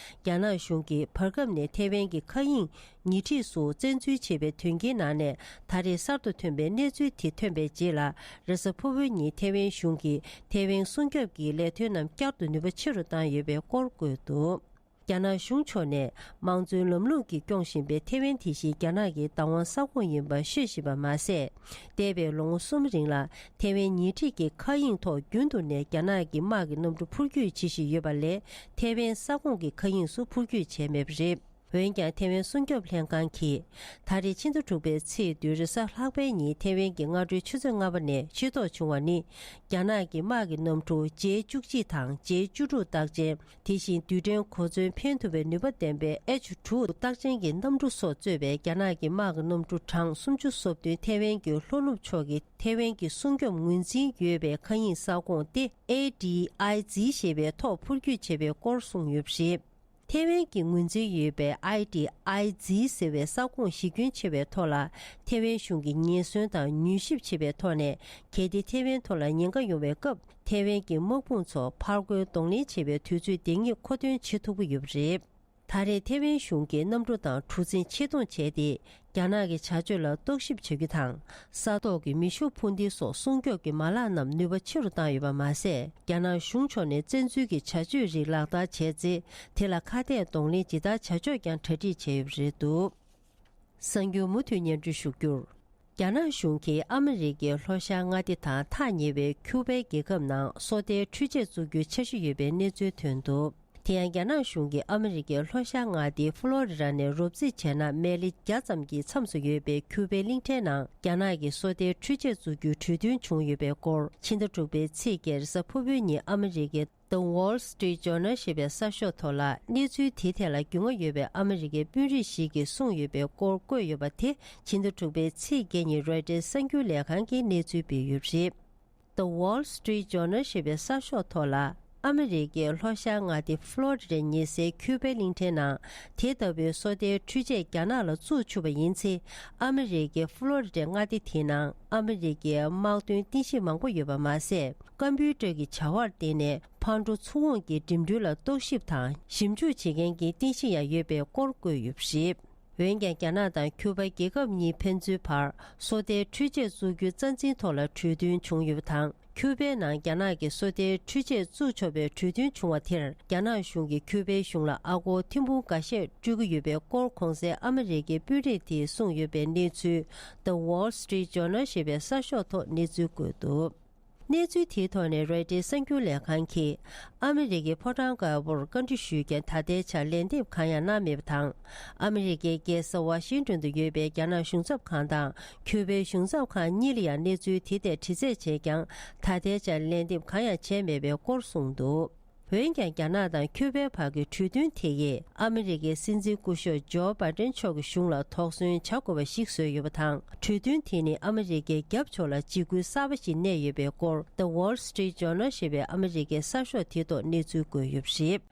རྒྱ་ནག་གཞུང་གིས་བར་སྐབས་ནས་ཐེ་ཝན་གྱི་མཁའ་དབྱིངས་ཉེ་འཁྲིས་སུ་བཙན་འཛུལ་བྱས་པའི་དོན་རྐྱེན་ནང་ནས། ད་རེས་གསར་དུ་ཐོན་པའི་གནས་ཚུལ་དེ་ཐོན་པའི་རྗེས་ལ། རེས་གཟའ་ཕུར་བུའི་ཉིན་ཐེ་ཝན་གཞུང་གིས་ཐེ་ཝན་སྲུང་སྐྱོབ་ཀྱི་ལས་དོན་རྣམས་བསྐྱར་དུ་ནུས་པ་ཆེ་རུ་བཏང་ཡོད་པའི་སྐོར་བཀོད་འདུག། རྒྱ་ནག་གཞུང་ཕྱོགས་ནས་དམངས་གཙོའི་ལམ་ལུགས་ཀྱིས་སྐྱོང་བཞིན་པའི་ཐེ་ཝན་དེ་བཞིན་རྒྱ་ནག་གི་བདག་དབང་ས་ཁོངས་ཡིན་པ་ཤོད་བཞིན་པ་མ་ཟད། འདས་པའི་ལོ་ངོ་གསུམ་རིང་ལ་ཐེ་ཝན་ཉེ་འཁྲིས་ཀྱི་མཁའ་དབྱིངས་ཐོག་རྒྱུན་དུ་ནས་རྒྱ་ནག་གི་དམག་གི་གནམ་གྲུ་འཕུར་སྐྱོད་བྱེད་བཞིན་ཡོད་པ་ལས། ཐེ་ཝན་ས་ཁོངས་ཀྱི་མཁའ་དབྱིངས་སུ་འཕུར་སྐྱོད་བྱས་མེད་པ་རེད། འོན་ཀྱང་། ཐེ་ཝན་སྲུང་སྐྱོབ་ལྷན་ཁང་གིས། ད་རེས་ཕྱི་ཟླ་དྲུག་པའི་ཚེས་བདུན་རེས་གཟའ་ལྷག་པའི་ཉིན་ཐེ་ཝན་གྱི་སྔ་དྲོའི་ཆུ་ཚོད་ལྔ་པ་ནས་ཤེས་རྟོགས་བྱུང་བ་ནི། རྒྱ་ནག་གི་དམག་གི་གནམ་གྲུ་ཇེ་བཅུ་གཅིག་དང་ཇེ་བཅུ་དྲུག་རྟགས་ཅན། དེ་བཞིན་རྡུལ་ཕྲན་གོ་མཚོན་འཕེན་ཐུབ་པའི་ནུས་པ་ལྡན་པའི་ཨེཆ་དྲུག་རྟགས་ཅན་གྱི་གནམ་གྲུ་སོགས་གཙོས་པའི་རྒྱ་ནག་གི་དམག་གི་གནམ་གྲུ་གྲངས་སུམ་ཅུ་སོ་བདུན་ཐེ་ཝན་གྱི་ལྷོ་ནུབ་ཕྱོགས་ཀྱི་ཐེ་ཝན་གྱི་སྲུང་སྐྱོབ་ངོས་འཛིན་ཡོད་པའི་མཁའ་དབྱིངས་ས་ཁོངས་ཏེ། ཨེ་ཌི་ཨའི་ཛི་ཞེས་པའི་ཐོག་འཕུར་སྐྱོད་བྱས་པའི་སྐོར་གསུངས་ཡོད་པ་རེད། ཐེ་ཝན་གྱི་ངོས་འཛིན་ཡོད་པའི་ཨའི་ཏི་ཨའི་ཛི་ཟེར་བའི་ས་ཁོངས་གཞི་ཁྱོན་ཆེ་བའི་ཐོག་ལ་ཐེ་ཝན་གཞུང་གིས་ཉེན་ཟོན་དང་མྱུལ་ཞིབ་བྱེད་པའི་ཐོག་ནས། གལ་ཏེ་ཐེ་ཝན་ཐོག་ལ་ཉེན་ཁ་ཡོང་བའི་སྐབས། ཐེ་ཝན་གྱི་དམག་དཔུང་ཚོ་ཕར་རྒོལ་གདོང་ལེན་བྱེད་པའི་དུས་ཚོད་འདི་ཉིད་མཁོ་འདོན་བྱེད་ཐུབ་ཀྱི་ཡོད་པ་རེད། ད་རེས་ཐེ་ཝན་གཞུང་གིས་གནམ་གྲུ་དང་གྲུ་གཟིངས་ཆེད་གཏོང་བྱས་ཏེ། རྒྱ་ནག་གི་བྱ་སྤྱོད་ལ་རྟོག་ཞིབ་བྱ་རྒྱུ་དང་། ས་ཐོག་གི་མེ་ཤུགས་འཕུར་མདེལ་སོགས་སྲུང་སྐྱོབ་ཀྱི་མ་ལག་རྣམས་ནུས་པ་ཆེ་རུ་བཏང་ཡོད་པ་མ་ཟད། རྒྱ་ནག་གཞུང་ཕྱོགས་ནས་བཙན་འཛུལ་གྱི་བྱ་སྤྱོད་རིགས་ལག་བསྟར་བྱས་ཚེ། དེ་ལ་ཁ་གཏད་གདོང་ལེན་ཇི་ལྟར་བྱ་ཕྱོགས་ཀྱང་གྲ་སྒྲིག་བྱས་ཡོད་པ་རེད་འདུག་གསར་འགྱུར་མུ་མཐུད་སྙན་སྒྲོན་ཞུ་རྒྱུར། རྒྱ་ནག་གཞུང་གིས་ཨ་མི་རི་ཀའི་ལྷོ་ཤར་མངའ་སྡེ་དང་ཐག་ཉེ་བའི་ཁྱུ་པའི་རྒྱལ་ཁབ་ནང་སོ་ལྟའི་འཕྲུལ་ཆས་བཙུགས་རྒྱུའི་འཆར་གཞི་ཡོད་པའི་གནས་ཚུལ་ཐོན་འདུག་དེ་ཡང་རྒྱ་ནག་གཞུང་གིས་ཨ་མི་རི་ཀའི་ལྷོ་ཤར་མངའ་སྡེ་ཧྥུ་ལོ་རི་ར་ནས་རོབ་རྩིས་བྱས་ན་མེལ་ལེ་བརྒྱ་ཙམ་གྱི་མཚམས་སུ་ཡོད་པའི་ཁྱུ་པའི་གླིང་ཕྲན་ནང་རྒྱ་ནག་གི་སོ་ལྟའི་འཕྲུལ་ཆས་བཙུགས་རྒྱུའི་གྲོས་མཐུན་བྱུང་ཡོད་པའི་སྐོར། ཕྱི་ཟླ་དྲུག་པའི་ཚེས་བརྒྱད་རེས་གཟའ་ཕུར་བུའི་ཉིན་ཨ་མི་རི་ཀའི་The Wall Street Journal ཞེས་པའི་གསར་ཤོག་ཐོག་ལ་གནས་ཚུལ་དེའི་ཐད་ལ་རྒྱུས་མངའ་ཡོད་པའི་ཨ་མི་རི་ཀའི་དཔོན་རིགས་ཤིག་གིས་གསུངས་ཡོད་པའི་སྐོར་བཀོད་ཡོད་པ་དེ། ཕྱི་ཟླ་དྲུག་པའི་ཚེས་བརྒྱད་ཉིན་རོའི་ཊར་གསར་འགྱུར་ལས་ཁང་གིས་གནས་ཚུལ་སྤེལ་ཡོད་པ་རེད། The Wall Street Journal ཞེས་པའི་གསར་ཤོག་ཐོག་ལ། ཨ་མི་རི་ཀའི་ལྷོ་ཤར་མངའ་སྡེ་ཧྥུ་ལོ་རི་རའི་ཉེ་སའི་ཁྱུ་པའི་གླིང་ཕྲན་ནང་དེ་ལྟ་བུའི་སོ་ལྟའི་འཕྲུལ་ཆས་རྒྱ་ནག་ལ་བཙུགས་ཆོག་པ་ཡིན་ཚེ། ཨ་མི་རི་ཀའི་ཧྥུ་ལོ་རི་རའི་མངའ་སྡེ་དེའི་ནང་ཨ་མི་རི་ཀའི་དམག་དོན་རྟེན་གཞི་མང་པོ་ཡོད་པ་མ་ཟད། ཀམ་པུའུ་ཊར་གྱི་བྱ་བར་བརྟེན་ནས་ཕར་འགྲོ་ཚུར་འོང་གི་འགྲིམ་འགྲུལ་ལ་རྟོག་ཞིབ་དང་ཞིབ་འཇུག་བྱེད་མཁན་གྱི་རྟེན་གཞི་ཡང་ཡོད་པའི་སྐོར་བཀོད་ཡོད་པ་རེད། འོན་ཀྱང་རྒྱ་ནག་དང་ཁྱུ་པ་རྒྱལ་ཁབ་གཉིས་ཕན་ཚུན་བར་སོ་ལྟའི་འཕྲུལ་ཆས་བཙུགས་རྒྱུའི་རྩ་འཛིན་ཐོག་ལ་གྲོས་མཐུན་བྱུང་ཡོད་པ་དང་། ཁྱུ་པའི་ནང་རྒྱ་ནག་གི་སོ་ལྟའི་འཕྲུལ་ཆས་བཙུགས་ཆོག་པའི་གྲོས་མཐུན་བྱུང་བ་དེར། རྒྱ་ནག་གཞུང་གིས་ཁྱུ་པའི་གཞུང་ལ་ཨ་སྒོར་ཐེར་འབུམ་འགའ་ཤས་སྤྲོད་ཀྱི་ཡོད་པའི་སྐོར། གོང་གསལ་ཨ་མི་རི་ཀའི་དཔོན་རིགས་དེས་གསུངས་ཡོད་པའི་གནས་ཚུལ། The Wall Street Journal ཞེས་པའི་གསར་ཤོག་ཐོག་གནས་ཚུལ་བཀོད་འདུག་གནས་ཚུལ་དེའི་ཐོག་ནས་རོའི་ཊར་གསར་འགྱུར་ལས་ཁང་གིས། ཨ་མི་རི་ཀའི་ཕོ་བྲང་དཀར་པོར་བཀའ་འདྲི་ཞུས་ཀྱང་། ད་ལྟའི་ཆར་ལན་འདེབས་གང་ཡང་གནང་མེད་པ་དང་། ཨ་མི་རི་ཀའི་རྒྱལ་ས་ཝ་ཤིང་ཏོན་དུ་ཡོད་པའི་རྒྱ་ནག་གཞུང་ཚབ་ཁང་དང་ཁྱུ་པའི་གཞུང་ཚབ་ཁང་གཉིས་ལ་ཡང་གནས་ཚུལ་དེ་ཐད་དྲི་རྩད་བྱས་ཀྱང་། ད་ལྟའི་ཆར་ལན་འདེབས་གང་ཡང་བྱས་མེད་པའི་སྐོར་གསུངས་འདུག་འོན་ཀྱང་། རྒྱ་ནག་དང་ཁྱུ་པའི་བར་གྱི་གྲོས་མཐུན་དེ་ཡིས་ཨ་མི་རི་ཀའི་སྲིད་འཛིན་སྐུ་ཞབས་ཇོ་བྷའི་ཏན་མཆོག་གི་གཞུང་ལ་དོགས་ཟོན་བྱ་དགོས་པ་ཞིག་བཟོས་ཡོད་པ་དང་། གྲོས་མཐུན་དེ་ནི་ཨ་མི་རི་ཀའི་རྒྱབ་ཕྱོགས་ལ་འཇིགས་སྐུལ་གསར་པ་ཞིག་གནས་ཡོད་པའི་སྐོར། The Wall Street Journal ཞེས་པའི་ཨ་མི་རི་ཀའི་གསར་ཤོག་དེའི་ཐོག་གནས་ཚུལ་བཀོད་ཡོད་པ་རེད།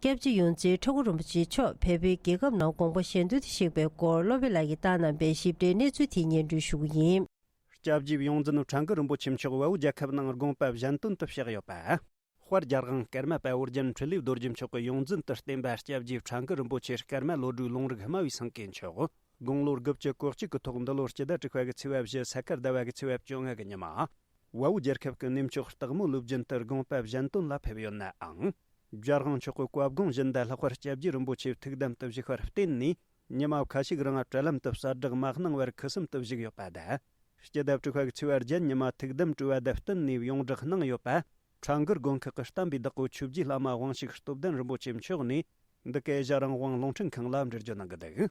སྐྱབས་རྗེ་ཡོངས་འཛིན་ཁྲ་འགུ་རིན་པོ་ཆེ་མཆོག་བལ་པོའི་རྒྱལ་ཁབ་ནང་དགོངས་པ་གཞན་དོན་དུ་གཤེགས་པའི་སྐོར། བློ་བྷེ་ལགས་ཀྱིས་བཏང་གནང་པའི་ཞིབ་ཕྲའི་གནས་ཚུལ་དེ་སྙན་སྒྲོན་ཞུ་གི་ཡིན། སྐྱབས་རྗེ་ཡོངས་འཛིན་ཁྲ་འགུ་རིན་པོ་ཆེ་མཆོག་བལ་པོ་རྒྱལ་ཁབ་ནང་དགོངས་པ་གཞན་དོན་དུ་གཤེགས་ཡོད་པ། དཔལ་རྒྱལ་དབང་ཀརྨ་པ་ཨོ་རྒྱན་འཕྲིན་ལས་རྡོ་རྗེ་མཆོག་གི་ཡོངས་འཛིན་དུ་བསྟེན་པ་སྐྱབས་རྗེ་ཁྲ་འགུ་རིན་པོ་ཆེ་སྐར་མ་ལོ་དྲུག་ལུང་རིགས་སྨྲ་བའི་སེང་གེ་མཆོག་དགུང་ལོ་དགུ་བཅུ་གོ་གཅིག་གི་ཐོག་འདི་ལོ་སྤྱི་ཟླ་དྲུག་པ་གི་ཚེས་པ་བཞི་ས་ཁར་ཟླ་བ་གི་ཚེས་པ་བཅོ་ལྔ་གི་ཉི་མ། བལ་པོ་རྒྱལ་ཁབ་ཀྱི་གནས་མཆོག་སྟག་མོ་ཀླུ་བྱིན་དུ་དགོངས་པ་གཞན་དོན་ལ་ཕེབས་ཡོད་ནའང་། རྒྱལ་དབང་མཆོག་གི་བཀའ་དགོངས་བཞིན་དུ་ལྷག་པར་སྐྱབས་རྗེ་རིན་པོ་ཆེ་ཐུགས་དམ་དུ་བཞུགས་པར་བརྟེན་ནས། ཉི་མ་ཁ་ཤས་རིང་བྲེལ་ལམ་དུ་གསལ་བསྒྲགས་མ་གནང་བར་ཁུ་སིམ་དུ་བཞུགས་ཡོད་པ་དང་། སྤྱི་ཟླ་དྲུག་པ་གི་ཚེས་པ་བརྒྱད་ཉི་མ་ཐུགས་དམ་བཀྲོལ་བ་དང་བསྟུན་ནས་ཡོངས་བསྒྲགས་གནང་ཡོད་པ། ཁྲ་འགུ་དགོན་ཁག་གི་བསྟན་པའི་བདག་པོ་ཆོས་རྗེ་བླ་མ་དབང་ཕྱུག་སྟོབས་ལྡན་རིན་པོ་ཆེ་མཆོག་ནས་འདི་གའི་ཞྭ་རང་དབང་རླུང་འཕྲིན་ཁང་ལ་འགྲེལ་བརྗོད་གནང་གི་འདུག་རྒྱལ་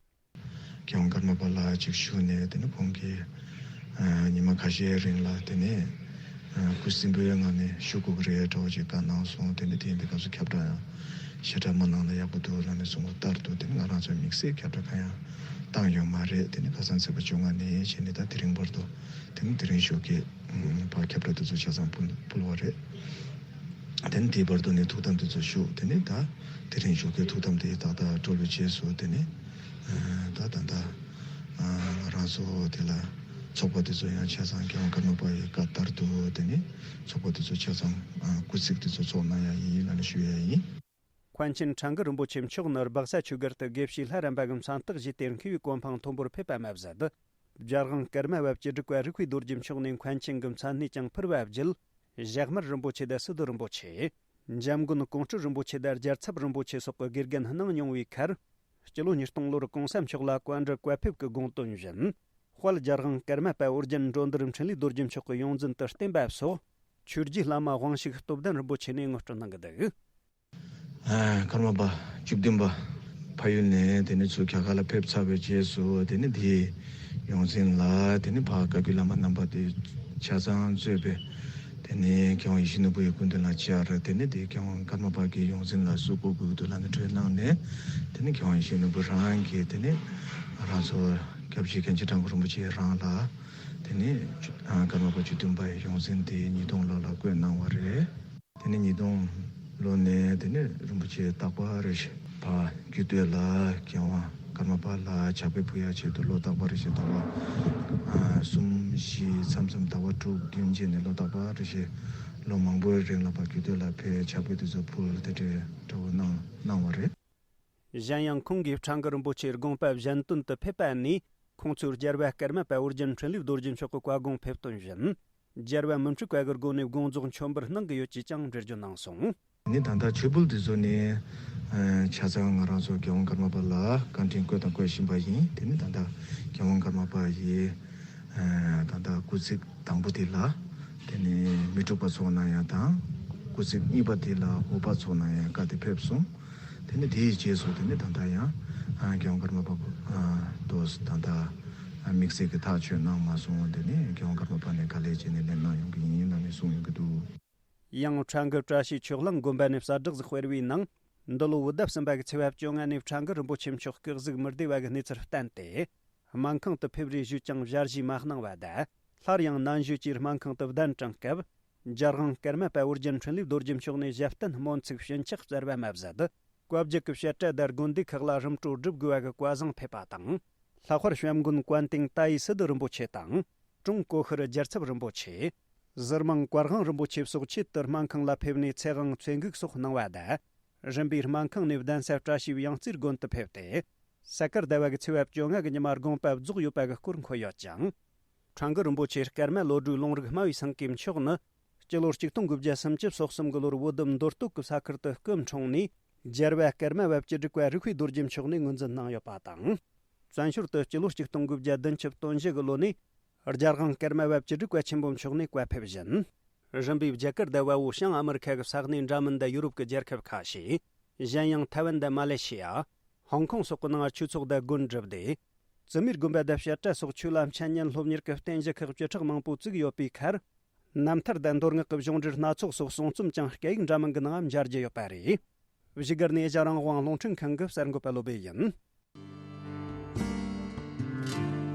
དབང་ཀརྨ་པ་ལ་གཅིག་ཞུས་ནས། དེ་ནས་ཁོང་གིས་ཨ་ཉི་མ་ཁ་ཤས་རིང་ལ་དེ་ནས་ཨ་ཁུ་སིམ་པོའི་ངང་ནས་བཞུགས་དགོས་ཀྱི་རེད་འདྲ་བོ་ཅིག་བཀའ་གནང་སོང་། དེ་ནས་དེ་ཡིན་པའི་སྐབས་སུ་ཁྱབ་བསྒྲགས་ཡང་ཞེ་དྲག་མ་གནང་ན་ཡག་པོ་འདུག་ལབ་ནས་གསུངས་པ་ལྟར་དུ། དེ་ནས་ང་རང་ཚོས་དམིགས་བསལ་ཁྱབ་བསྒྲགས་གང་ཡང་བཏང་ཡོད་མ་རེད། དེ་ནས་ཁ་སང་ཚེས་པ་བཅོ་ལྔ་ནས་བྱས་ནས་ད་དེ་རིང་བར་དུ། དེ་ནས་དེ་རིང་ཞོགས་ཀས་ཕར་ཁྱབ་བསྒྲགས་དེ་ཚོ་ཆ་ཚང་ཕུལ་ཕུལ་བ་རེད། དེ་ནས་དེའི་བར་དུ་ནས་ཐུགས་དམ་དེ་ཚོ་བཞུགས། དེ་ནས་ད་དེ་རིང་ཞོགས་ཀས་ཐུགས་དམ་དེ་ཏག་ཏག་གྲོལ་བའི་རྗེས་སུ། དེ་ནས་ད་ད་ད་ང་རང་ཚོ་དེ་ལ་ཚོགས་པ་དེ་ཚོ་ཡང་ཆ་ཚང་རྒྱལ་དབང་ཀརྨ་པ་ཡི་བཀའ་ལྟར་དུ། དེ་ནས་ཚོགས་པ་དེ་ཚོ་ཆ་ཚང་སྐུལ་ཚིགས་དེ་ཚོ་ཚོགས་གནང་ཡ་ཡིན་ལབ་ནས་ཞུ་ཡ་ཡིན། མཁན་ཆེན་ཁྲ་འགུ་རིན་པོ་ཆེ་མཆོག་ནི་སྦག་ས་ཆོས་སྒར་དུ་དགེ་བཤེས་ལྷ་རམས་པ་གི་མཚན་རྟགས་བཞེས་ཏེ་མཁས་པའི་གོ་འཕང་མཐོན་པོར་ཕེབས་པ་མ་ཟད། རྒྱལ་དབང་ཀརྨ་བ་བཅུ་དྲུག་པ་རིགས་པའི་རྡོ་རྗེ་མཆོག་ནས་མཁན་ཆེན་གྱི་མཚན་གནས་ཀྱང་ཕུལ་བ་བརྒྱུད། ཞྭ་དམར་རིན་པོ་ཆེ་དང་སི་ཏུ་རིན་པོ་ཆེ། འཇམ་མགོན་ཀོང་སྤྲུལ་རིན་པོ་ཆེ་དང་རྒྱལ་ཚབ་རིན་པོ་ཆེ་སོགས་ཀྱི་དགེ་རྒན་གནང་མྱོང་བའི་ཁར། སྤྱི་ལོ་ཉིས་སྟོང་ལོར་གོང་ས་མཆོག་ལ་བཀའ་འདྲི་བཀའ་ཕེབས་ཀྱི་དགོངས་དོན་བཞིན། དཔལ་རྒྱལ་དབང་ཀརྨ་པ་ཨོ་རྒྱན་འགྲོ་འདུལ་འཕྲིན་ལས་རྡོ་རྗེ་མཆོག་གི་ཡོངས་འཛིན་དུ་བསྟེན་པ་སོགས། ཆོས་རྗེ་བླ་མ་དབང་ཕྱུག་སྟོབས་ལྡན་རིན་པོ་ཆེ་ནས་ངོ་སྤྲོད་གནང་གི་འདུག་ཨ། ཀརྨ་པ་བཅུ་བདུན་པ་ཕ་ཡུལ་ནས་དེ་ནས་ཚུར་རྒྱ་གར་ལ་ཕེབས་ཚར་བའི་རྗེས་སུ། དེ་ནས་དེའི་ཡོངས་འཛིན་ལ་དེ་ནས་ཕར་བཀའ་བརྒྱུད་བླ་མ་རྣམ་པ་དེ་ཆ་ཚང་གཙོས་པའི། དེ་ནས་མཁས་དབང་ཡིད་བཞིན་ནོར་བུ་ཡི་སྐུ་མདུན་ལ་བཅར། དེ་ནས་དེ་མཁས་དབང་ཀརྨ་པ་གི་ཡོངས་འཛིན་ལ་སུ་བསྐོ་དགོས་འདུག་ལབ་ནས་གྲོས་གནང་ནས། དེ་ནས་མཁས་དབང་ཡིད་བཞིན་ནོར་བུ་རང་གིས་དེ་ནས་ང་རང་ཚོ་སྐྱབས་རྗེ་མཁན་ཆེན་ཁྲ་འགུ་རིན་པོ་ཆེ་རང་ལ། དེ་ནས་ཨ་ཀརྨ་པ་བཅུ་བདུན་པ་ཡི་ཡོངས་འཛིན་དེ་ཉིས་སྟོང་ལོ་ལ་བསྐོས་གནང་བ་རེད། དེ་ནས་ཉིས་སྟོང་ལོ་ནས་དེ་ནས་རིན་པོ་ཆེ་རྟག་པར་རེ་བཞིན་ཕར་རྒྱུད་སྟོད་ལ་རྒྱལ་དབང་ཀརྨ་པ་ལ་ཕྱག་དཔེ་ཕུལ་ཡ་ཆེད་དུ་ལོ་རྟག་པར་རེ་བཞིན་ཟླ་བ་ཨ་གསུམ་བཞི་མཚམས་མཚམས་ཟླ་བ་དྲུག་བདུན་བྱས་ནས་ལོ་རྟག་པར་རེ་བཞིན་ལོ་མང་པོའི་རིང་ལ་ཕར་རྒྱུད་སྟོད་ལ་ཕེབས་ཕྱག་དཔེ་དེ་ཚོ་ཕུལ་དེ་འདྲའི་འདྲ་བོ་གནང་གནང་བ་རེད། གཞན་ཡང་ཁོང་གིས་ཕྲེང་གི་རིན་པོ་ཆེའི་དགོངས་པ་གཞན་དོན་དུ་ཕེབས་པ་ནས་ཁོང་ཚོའི་རྒྱལ་བ་ཀརྨ་པ་ཨོ་རྒྱན་འཕྲིན་ལས་རྡོ་རྗེ་མཆོག་གི་བཀའ་དགོངས་ཕེབས་དོན་བཞིན། རྒྱལ་བ་མི་འཁྲུགས་པ་གི་སྒོ་ནས་དགོངས་རྫོགས་མཆོད་འབུལ་གནང་གི་ཡོད་ཅེས་ཀྱང་འགྲེལ་བརྗོད་གནང་སོང་། ནི་ད་ལྟ་ཆོས་འབུལ་འདི་ཚོ་ནི་ཨ་ཆ་ཚང་ང་རང་ཚོ་རྒྱལ་དབང་ཀརྨ་པ་ལ་བཀའ་དྲིན་བསྐུལ་དང་བསྐུལ་བཞིན་པ་ཡིན། དེ་ནི་ད་ལྟ་རྒྱལ་དབང་ཀརྨ་པ་ཡི་ཨ་ད་ལྟ་སྐུ་ཚིགས་དང་པོ་དེ་ལ་དེ་ནི་མི་འཁྲུགས་པ་ཚོགས་གནང་ཡ་དང་། སྐུ་ཚིགས་གཉིས་པ་དེ་ལ་འོ་བ་ཚོགས་གནང་ཡ་བཀའ་དེ་ཕེབས་སོང་། དེ་ནི་དེའི་རྗེས་སུ་དེ་ནི་ད་ལྟ་ཡང་ཨ་རྒྱལ་དབང་ཀརྨ་པ་ཨ་དོ་ད་ལྟ་ཨ་དམིགས་བསལ་གྱི་ཐག་ཆོད་གནང་མ་སོང་། དེ་ནི་རྒྱལ་དབང་ཀརྨ་པ་ནས་ག་ལེ་བྱས་ནས་ལེན་གནང་ཡོང་གི་ཡིན་ལབ་ནས་གསུངས་ཡོང་གི་འདུག། ཡང་ཕྲན་གྱི་བཀྲ་ཤིས་ཆོས་གླིང་དགོན་པ་ནས་གསལ་བསྒྲགས་ཤིག་སྤེལ་བའི་ནང་། འདི་ལོ་བོད་ཟླ་གསུམ་པ་གི་ཚེས་པ་བཅོ་ལྔ་ནས་ཕྲན་གྱི་རིན་པོ་ཆེ་མཆོག་སྐུ་གཟུགས་མི་བདེ་བ་གི་གནས་ཚུལ་བསྟན་ཏེ། སྨན་ཁང་དུ་ཕེབས་རེས་ཞུས་ཀྱང་ཞལ་བཞེས་མ་གནང་བ་དང་། སླར་ཡང་ནན་ཞུས་ཀྱིས་སྨན་ཁང་དུ་གདན་དྲངས་སྐབས། རྒྱལ་དབང་ཀརྨ་པ་ཨོ་རྒྱན་འཕྲིན་ལས་རྡོ་རྗེ་མཆོག་ནས་ཞབས་བརྟན་སྨོན་ཚིག་ཞུན་ཆག་བསྩལ་བ་མ་ཟད། བཀའ་བརྒྱུད་ཀྱི་བཤད་གྲྭ་དང་དགོན་སྡེ་ཁག་ལ་རིམ་གྲོ་སྒྲུབ་དགོས་པ་གི་བཀའ་བཟང་ཕེབས་པ་དང་། ལྷག་པར་བྱམས་མགོན་ཀོན་ཏིང་ཏཱ་ཡི་སི་ཏུ་རིན་པོ་ཆེ་དང་། ཀྲུང་གོ་ཤུལ་རྒྱལ་ཚབ་རིན་པོ་ཆེ། ཟུར་དམངས་བཀའ་དབང་རིན་པོ་ཆེ་སོགས་ཆེད་དུ་སྨན་ཁང་ལ་ཕེབས་ནས་ཚེ་དབང་ཚེ་འགུགས་སོགས་གནང་བ་དང་། རིམ་པས་སྨན་ཁང་ནས་གདན་ས་བཀྲ་ཤིས་གཡང་རྩེ་དགོན་དུ་ཕེབས་ཏེ། ས་ཀར་ཟླ་བ་གི་ཚེས་པ་བཅོ་ལྔ་གི་ཉི་མ་དགོངས་པ་རྫོགས་ཡོད་པ་གི་སྐོར་འཁོད་ཡོད་ཅིང་། ཕྲན་གྱི་རིན་པོ་ཆེ་ཀརྨ་བློ་གྲོས་ལུང་རིགས་སྨྲ་བའི་སེང་གེ་མཆོག་ནི། སྤྱི་ལོ་གཅིག་སྟོང་དགུ་བརྒྱ་སུམ་ཅུ་སོ་གསུམ་གྱི་ལོར་བོད་ལྡུམ་མདོ་སྟོད་ཀྱི་ས་ཁུལ་དུ་སྐུ་འཁྲུངས་ནས། རྒྱལ་བ་ཀརྨ་པ་བཅུ་དྲུག་པ་རིག་པའི་རྡོ་རྗེ་མཆོག་ནས་ངོས་འཛིན་གནང་ཡོད་པ་དང་། བཙན་བྱོལ་དུ་སྤྱི་ལོ་གཅིག་སྟོང་དགུ་བརྒྱ་བདུན་ཅུ་དོན་བཞི་གི་ལོ་ནས། རྒྱལ་དབང་ཀརྨ་པ་བཅུ་དྲུག་པ་ཆེན་པོ་མཆོག་ནས་བཀའ་ཕེབས་བཞིན། རིམ་པས་རྒྱ་གར་དང་བལ་པོ་བྱང་ཨ་མི་རི་ཁ་གི་ས་གནས་འདྲ་མིན་དང་ཡུ་རོབ་ཀྱི་རྒྱལ་ཁབ་ཁ་ཤས། གཞན་ཡང་ཐའེ་ཝན་དང་མ་ལེ་ཤི་ཡ། ཧོང་ཀོང་སོགས་ཀྱི་ནང་ཆོས་ཚོགས་དང་དགོན་བསྒྲུབས་ཏེ། བཙུན་མའི་དགོན་པ་དང་བཤད་གྲྭ་སོགས་ཆོས་ལ་འཆད་ཉན་སློབ་གཉེར་གྱི་རྟེན་གཞི་ཁག་བཅུ་ཕྲག་མང་པོ་བཙུགས་ཡོད་པའི་ཁར། རྣམ་ཐར་དང་མདོ་སྔགས་ཀྱི་གཞུང་འགྲེལ་སྣ་ཚོགས་སོགས་གསུང་རྩོམ་ཀྱང་སྐད་ཡིག་འདྲ་མིན་གྱི་ནང་མཇལ་རྒྱུ་ཡོད་པ་རེད། བཞུགས་སྒར་ནས་ཨེ་ཤ་རང་དབང་རླུང་འཕྲིན་ཁང་གི་གསར་འགོད་པ་བློ་བྷེ་ཡིན།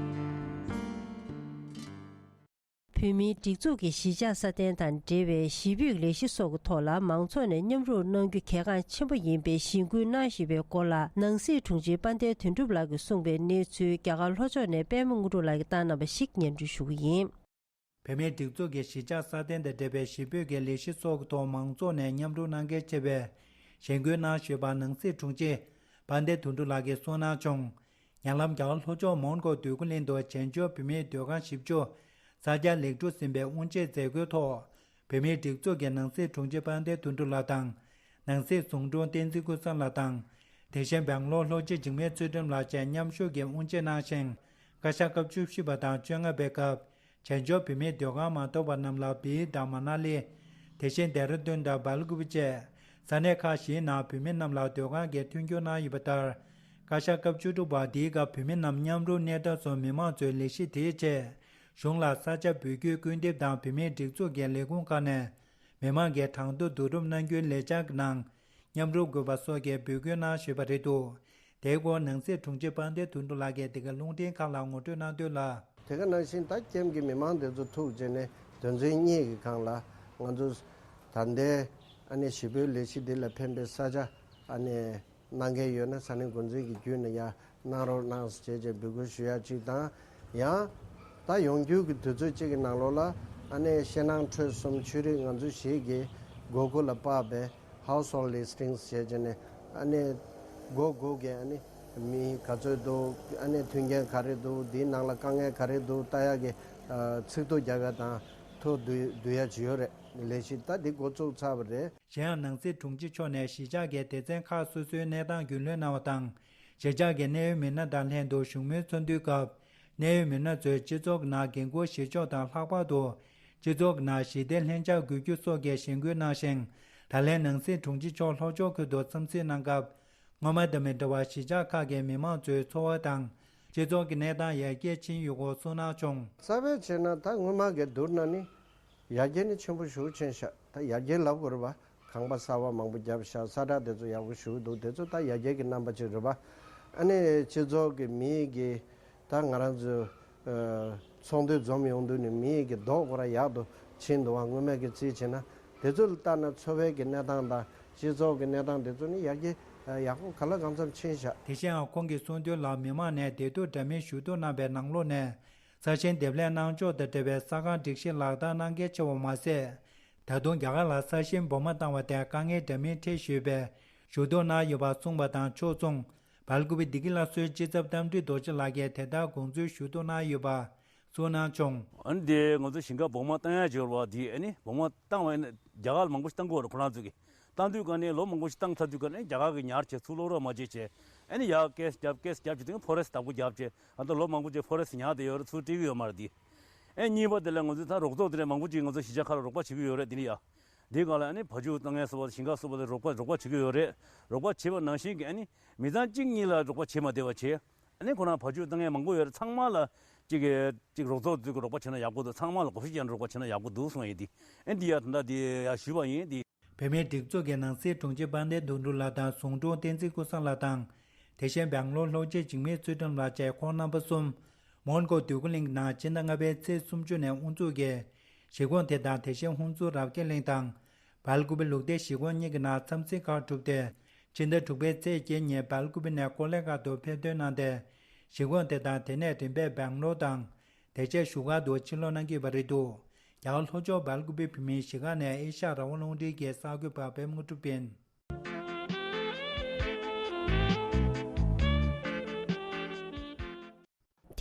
བོད་མིའི་སྒྲིག་འཛུགས་ཀྱི་གཞིས་ཆགས་སྲ་བརྟན་དང་འབྲེལ་བའི་གཞིས་སྤོས་ལས་གཞི་སོགས་ཀྱི་ཐོག་ལ་མང་ཚོགས་ནས་མཉམ་རུབ་གནང་རྒྱུ་གལ་འགངས་ཆེན་པོ་ཡིན་པའི་གཞེན་སྐུལ་གནང་བཞིན་པའི་སྐོར་ལ། ནང་སྲིད་དྲུང་ཆེ་དཔལ་ལྡན་དོན་གྲུབ་ལགས་ཀྱིས་གསུངས་པའི་གནས་ཚུལ་རྒྱ་གར་ལྷོ་ཕྱོགས་ནས་པད་མ་དངོས་གྲུབ་ལགས་ཀྱིས་བཏང་གནང་བ་ཞིག་སྙན་སྒྲོན་ཞུ་གི་ཡིན། བོད་མིའི་སྒྲིག་འཛུགས་ཀྱི་གཞིས་ཆགས་སྲ་བརྟན་དང་འབྲེལ་བའི་གཞིས་སྤོས་ཀྱི་ལས་གཞི་སོགས་ཀྱི་ཐོག་མང་ཚོགས་ནས་མཉམ་རུབ་གནང་གལ་ཆེ་བའི་གཞེན་སྐུལ་གནང་བཞིན་པ། ནང་སྲིད་དྲུང་ཆེ་དཔལ་ལྡན་དོན་གྲུབ་ལགས་ཀྱིས་གསུངས་གནང་བྱུང་། ཉེ་ལམ་རྒྱ་གར་ལྷོ་ཕྱོགས་མོན་གྷོ་འདོད་རྒུ་གླིང་དུ་བྱང་ཕྱོགས་བོད་མིའི་སྡོད་ཁང་བཞི་བཅུ་གསར་རྒྱག་ལེགས་གྲུབ་ཟིན་པའི་དབུ་འབྱེད་མཛད་སྒོའི་ཐོག་བོད་མིའི་སྒྲིག་འཛུགས་ཀྱི་ནང་སྲིད་དྲུང་ཆེ་དཔལ་ལྡན་དོན་གྲུབ་ལགས་དང་། ནང་སྲིད་ཟུང་དྲུང་བསྟན་འཛིན་ཀུན་བཟང་ལགས་དང་། དེ་བཞིན་སྦེང་ལོར་ལྷོ་སྤྱི་འཇིགས་མེད་ཚུལ་ཁྲིམས་ལགས་བཅས་མཉམ་ཞུགས་ཀྱིས་དབུ་འབྱེད་གནང་ཞིང་། བཀའ་ཤག་སྐབས་བཅུ་བཞི་པ་དང་བཅོ་ལྔ་པའི་སྐབས། བྱང་ཕྱོགས་བོད་མིའི་སྡོད་ཁང་མ་གཏོགས་པ་རྣམས་ལ་བིར་དང་མ་ན་ལི། དེ་བཞིན་ལྡེ་ར་ལྡུན་དང་སྦེལ་ཀོབ་བཅས་ས་གནས་ཁག་བཞིའི་ནང་བོད་མི་རྣམས་ལ་སྡོད་ཁང་གི་མཐུན་འགྱུར་གནང་ཡོད་པ་ལྟར། བཀའ་ཤག་སྐབས་བཅུ་དྲུག་པ་འདིའི་སྐབས་བོད་མི་རྣམས་མཉམ་རུབ་གནས་སྟངས་སོགས་མི་མང་ཚོའི་ལས་གཞི་དེའི་ཆེད་གཞུང་ལ་ས་ཆ་འབུལ་རྒྱུའི་སྐུལ་འདེབས་དང་བོད་མིའི་སྒྲིག་འཛུགས་ཀྱི་ལས་ཁུངས་ཁག་ནས་མི་མང་གི་གྲངས་ཐོ་བསྡུ་རུབ་གནང་རྒྱུའི་ལས་འཆར་གྱི་ནང་མཉམ་རུབ་དགོས་པ་སོགས་ཀྱི་འབོད་སྐུལ་གནང་བཞིན་པ་རེད་འདུག། དེའི་སྐོར་ནང་སྲིད་དྲུང་ཆེ་དཔལ་ལྡན་དོན་གྲུབ་ལགས་ཀྱིས་འདི་ག་རླུང་འཕྲིན་ཁང་ལ་ངོ་སྤྲོད་གནང་དོན་ལ། དེ་ག་ནང་བཞིན་ད་ཀེམ་གྱི་མི་མང་དེ་ཚོ་ཐུག་བྱས་ནས་དོན་ཚན་གཉིས་ཀྱི་སྒང་ལ་ང་ཚོ་ད་ལྟའི་ཨ་ནི་གཞིས་སྤོའི་ལས་གཞི་འདི་ལ་ཕན་པའི་ས་ཆ་ཨ་ནི་གནང་མཁན་ཡོད་ན་ས་གནས་འགོ་འཛིན་གྱི་བརྒྱུད་ནས་ཡར་གནང་རོགས་གནང་ཟེར་བྱས་བྱས་འབོད་སྐུལ་ཞུ་ཡ་གཅིག་དང་། ཡང་ད་ཡོང་རྒྱུ་གི་དུས་ཚོད་གཅིག་གི་ནང་ལོགས་ལ་ཨ་ནི་ཕྱི་ནང་ཁྲོད་གསུམ་ཆོས་རིག་ང་ཚོ་བཞི་གི་སྒོ་དགུ་ལ་དཔག་པའི་Household Listings་ཞེས་བྱས་ནས་ཨ་ནི་སྒོ་དགུ་གི་ཨ་ནི་མི་ག་ཚོད་འདུག། ཨ་ནི་མཐུན་རྐྱེན་ག་རེ་འདུག། འདིའི་ནང་ལ་དཀའ་ངལ་ག་རེ་འདུག་ལྟ་ཡག་གི་ཨ་ཚིག་ཐོ་རྒྱག་ཡ་དང་ཐོ་བསྡུ་བསྡུ་ཡ་ཅིག་ཡོད་རེད། ལས་གཞི་ད་འདི་འགོ་བཙུགས་ཚར་བ་རེད། གཞན་ཡང་ནང་སྲིད་དྲུང་ཆེ་མཆོག་ནས་གཞིས་ཆགས་ཀྱི་སྡེ་ཚན་ཁག་སོ་སོའི་གནས་སྟངས་རྒྱུས་ལོན་གནང་བ་དང་། གཞིས་ཆགས་ཀྱི་གནད་ཡོད་མི་སྣ་དང་ལྷན་དུ་བཞུགས་མོལ་ཚོགས་འདུའི་སྐབས། གནད་ཡོད་མི་སྣ་ཚོས་སྤྱི་ཚོགས་ཀྱི་ནང་འགན་ཁུར་བཞེས་ཕྱོགས་དང་ལྷག་པར་དུ། སྤྱི་ཚོགས་ཀྱི་ནང་ཞི་བདེ་ལྷིང་འཇགས་དགོས་རྒྱུ་སོགས་ཀྱི་གཞེན་སྐུལ་གནང་ཞིང་། ད་ལན་ནང་སྲིད་དྲུང་ཆེ་མཆོག་ལྷོ་ཕྱོགས་ཁུལ་དུ་འཚམས་གཟིགས་གནང་སྐབས། སྔོན་མ་དང་མི་འདྲ་བར་གཞིས་ཆགས་ཁག་གི་མི་མང་ཚོའི་འཚོ་བ་དང་། སྤྱི་ཚོགས་ཀྱི་གནས་སྟངས་ཡར་རྒྱས་ཕྱིན་ཡོད་སྐོར་གསུངས་གནང་བྱུང་། གསར་པ་བྱས་ན་ད་སྔོན་མ་གི་བསྡུར་ན་ནི་ཡར་རྒྱས་ནི་ཆེན་པོ་ཞེ་པོ་ཕྱིན་ཤག། ད་ཡར་རྒྱས་ལབ་དགོས་རེད་པ། ཁང་པ་གསར་པ་མང་པོ་བརྒྱབ་ཤག། ས་ཁྲ་དེ་ཚོ་ཡག་པོ་ཞེ་པོ་འདུག། དེ་ཚོ་ད་ཡར་རྒྱས་ཀྱི་རྣམ་པ་ཅིག་རེད་པ། ཨ་ནི་སྤྱི་ཚོགས་ཀྱི་མི་གི་ད་ང་རང་ཚོ་ཨ་ ཚོགས་འདུ་འཛོམས་ཡོང་དུས་ནས་མི་ཡི་གི་རྡོག་ཁོ་ར་ཡག་ཏུ་ཕྱིན་འདུག་བ། སྔོན་མའི་གི་རྩིས་བྱས་ན། དེ་ཚོ་ལ་ལྟ་ན་འཚོ་བའི་གི་གནས་སྟངས་དང་སྤྱི་ཚོགས་ཀྱི་གནས་སྟངས་དེ་ཚོ་ནི་ཡར་རྒྱས་ཡག་པོ་ག་ལ་གང་འཚམ་ཕྱིན་བཞག། དེ་བཞིན་ཁོང་གིས་གསུངས་དོན་ལ། མི་མང་ནས་བདེ་སྡུག་འདྲ་མིན་ཞུ་གཏུག་གནང་བའི་ནང་ལོགས་ནས། ས་ཞིང་འདེབས་ལེན་གནང་ཕྱོགས་དང་འབྲེལ་བའི་ས་ཁང་སྒྲིག་གཞི་ལག་བསྟར་གནང་གལ་ཆེ་བ་མ་ཟད། ད་དུང་རྒྱ་གར་ལ་ས་ཞིང་འབོར་མ་བཏང་བ་དེ་དཀའ་ངལ་འདྲ་མིན་འཕྲད་བཞིན་ཡོད་པའི་ཞུ་གཏུག་གནང་ཡོད་པ་གསུངས་པ་དང་ཕྱོགས་མཚུངས། སྦེལ་ཀུ་པེ་བདེ་སྐྱིད་སླར་གསོའི་སྤྱི་ཚབ་རྟ་མགྲིན་རྡོ་རྗེ་ལགས་ཀྱིས་དེ་ལྟར་དགོངས་ཚུལ་ཞུ་གཏུག་གནང་ཡོད་པ་གསུངས་གནང་བྱུང་། ཨ་ནི་དེ་ང་ཚོ་ཞིང་ཁ་འབོར་མ་བཏང་ཡ་འབྱོར་བ་དེ། ཨ་ནི་འབོར་མ་བཏང་བ་ཡིན་ན་རྒྱ་གར་ལ་མང་པོ་ཞིག་བཏང་གི་ཡོད་རེད། ཁོ་རང་ཚོས་ཀྱི་བཏང་དུས་ག་ནས་ལོ་མང་པོ་ཞིག་བཏང་ཚར་དུས་ག་ནས་རྒྱ་གར་གྱིས་ཉར་བྱས་ཚུར་སློག་རོགས་མ་བྱེད་བྱས། ཨ་ནི་ཡར་ཀེས་རྒྱབ་ཀེས་རྒྱབ་བྱས་དུས་ཕོ་རེ་སི་ཊི་བདག་པོ་རྒྱབ་བྱས། ཨ་ད་ལོ་མང་པོ་ཅིག་ཕོ་རེ་སི་ཊི་ཉར་བསྡད་ཡོད་རེད། ཚུར་སྤྲད་ཀྱི་ཡོད་མ་རེད་དེ། ཨེ་གཉིས་པ་དེ་ལ་ང་ཚོས་ད་རོགས་ཚོགས་དེ་འདྲ་མང་པོ་ཅིག་ང་ཚོ་གཞིས་ཆགས་ཁག་ལ་རོགས་པ་བྱེད་ཀྱི་ཡོད་རེད། དེ་ནི་ཡ། དེའི་སྒང་ལ་ཨ་ནི་བ་ཕྱུགས་བཏང་མཁན་སོགས་པ་ཞིང་ཁ་སོགས་པ་ལ་རོགས་པ་རོགས་པ་བྱེད་ཀྱི་ཡོད་རེད། རོགས་པ་བྱེད་པ་ནང་བཞིན་གྱི་ཨ་ནི་མི་ཚང་གཅིག་གཉིས་ལ་རོགས་པ་བྱེད་མ་བདེ་བ་བྱས། ཨ་ནི་ཁོ་རང་བ་ཕྱུགས་བཏང་མཁན་མང་པོ་ཡོད་རེད། ཚང་མ་ལ་ཅིག་གི་ཅིག་རོགས་ཚོགས་ཚོས་ཀྱི་རོགས་པ་བྱས་ན་ཡག་པོ་འདུག་ཚང་མ་ལ་གོ་ཤེས་ཅན་རོགས་པ་བྱས་ན་ཡག་པོ་འདུག་གསུངས་ཡིན་དེ། ཨ་འདི་ཡ་ད་ལྟ་དེ་ཡ་ཞུས་པ་ཡིན་དེ། བོད་མིའི་སྒྲིག་འཛུགས་ཀྱི་ནང་སྲིད་དྲུང་ཆེ་དཔལ་ལྡན་དོན་གྲུབ་ལགས་དང་ཟུང་དྲུང་བསྟན་འཛིན་ཀུན་བཟང་ལགས་དང་། དེ་བཞིན་སྦེང་ལོར་ལྷོ་སྤྱི་འཇིགས་མེད་ཚུལ་ཁྲིམས་ལགས་བཅས་ཁོང་རྣམ་པ་གསུམ། མོན་གྷོ་འདོད་རྒུ་གླིང་ནང་སྤྱི་ཟླ་ལྔ་པའི་ཚེས་སུམ་ཅུ་ནས་དབུ་འཛུགས་ཀྱིས་གཞིས་ཁོངས་དེ་དང་། དེ་བཞིན་ཧུན་སུར་རབ་རྒྱས་གླིང་དང་། སྦེལ་ཀུ་པེ་ལུགས་བདེ་གཞིས་ཁོངས་གཉིས་ཀྱི་ནང་འཚམས་གཟིགས་ཁག་གྲུབ་སྟེ། ཕྱི་ཟླ་དྲུག་པའི་ཚེས་བརྒྱད་ཉིན་སྦེལ་ཀུ་པེ་ནས་ཀོ་ལེ་གྷལ་དུ་ཕེབས་ཐོན་གནང་སྟེ། གཞིས་ཁོངས་དེ་དང་དེ་ནས་རིམ་པས་སྦེང་ལོར་དང་། དེ་རྗེས་བཞུགས་སྒར་དུ་ཕྱིར་ལོག་གནང་གི་ཡོད་པ་རེད་འདུག་རྒྱ་གར་ལྷོ་ཕྱོགས་སྦེལ་ཀུ་པེ་བོད་མིའི་གཞིས་ཁང་ནས་ཨེ་ཤ་ཡ་རང་དབང་རླུང་འཕྲིན་གྱི་གསར་འགོད་པ་པད་མ་དངོས་གྲུབ་ཡིན།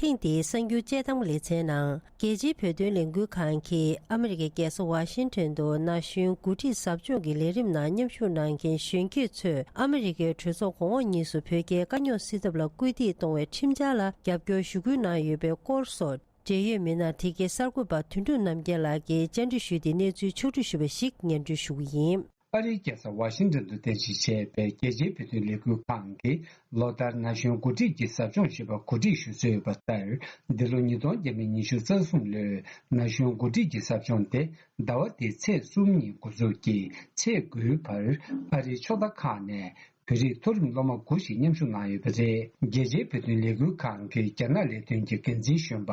ཐེངས་འདིའི་གསར་འགྱུར་དཔྱད་གཏམ་ལེ་ཚན་ནང་། རྒྱལ་སྤྱིའི་བོད་དོན་ལས་འགུལ་ཁང་གིས་ཨ་མི་རི་ཀའི་རྒྱལ་ས་ཝ་ཤིང་ཊོན་དུ་ན་གཞོན་འགོ་ཁྲིད་ཟབ་སྦྱོང་གི་ལས་རིམ་ནང་མཉམ་ཞུགས་གནང་མཁན་གཞོན་སྐྱེས་ཚོས་ཨ་མི་རི་ཀའི་གྲོས་ཚོགས་གོང་འོག་གཉིས་སུ་བོད་རྒྱའི་དཀའ་རྙོག་སེལ་ཐབས་ལ་སྐུལ་འདེད་གཏོང་བའི་ཁྲིམས་འཆར་ལ་རྒྱབ་སྐྱོར་ཞུ་སྐུལ་གནང་ཡོད་པའི་སྐོར་སོགས་འབྲེལ་ཡོད་མི་སྣ་དེ་གའི་གསར་འགོད་པ་དོན་གྲུབ་རྣམ་རྒྱལ་ལགས་ཀྱིས་བཅར་འདྲི་ཞུས་ཏེ་གནས་ཚུལ་ཕྱོགས་བསྒྲིགས་ཞུས་པ་ཞིག་སྙན་སྒྲོན་ཞུ་གི་ཡིན། ཨ་རིའི་རྒྱལ་ས་ཝ་ཤིང་ཊོན་དུ་རྟེན་གཞི་བྱས་པའི་རྒྱལ་སྤྱིའི་བོད་དོན་ལས་འགུལ་ཁང་གིས་ལོ་ལྟར་ན་གཞོན་འགོ་ཁྲིད་ཀྱི་ཟབ་སྦྱོང་ཞེས་པ་གོ་སྒྲིག་ཞུ་སྲོལ་ཡོད་པ་ལྟར། འདི་ལོ་ཉིས་སྟོང་ཉི་ཤུ་རྩ་གསུམ་ལོའི་ན་གཞོན་འགོ་ཁྲིད་ཀྱི་ཟབ་སྦྱོང་དེ་ཟླ་བ་འདིའི་ཚེས་གསུམ་ཉིན་འགོ་འཛུགས་ཀྱིས་ཚེས་དགུའི་བར་ཨ་རིའི་ཕྱོགས་མཐའ་ཁག་ནས་བོད་རིགས་མཐོ་རིམ་སློབ་མ་དགུ་ཞིག་མཉམ་ཞུགས་གནང་ཡོད་པ་རེད། རྒྱལ་སྤྱིའི་བོད་དོན་ལས་འགུལ་ཁང་གི་རྒྱ་ནག་ལས་དོན་གྱི་འགན་འཛིན་གཞོན་པ་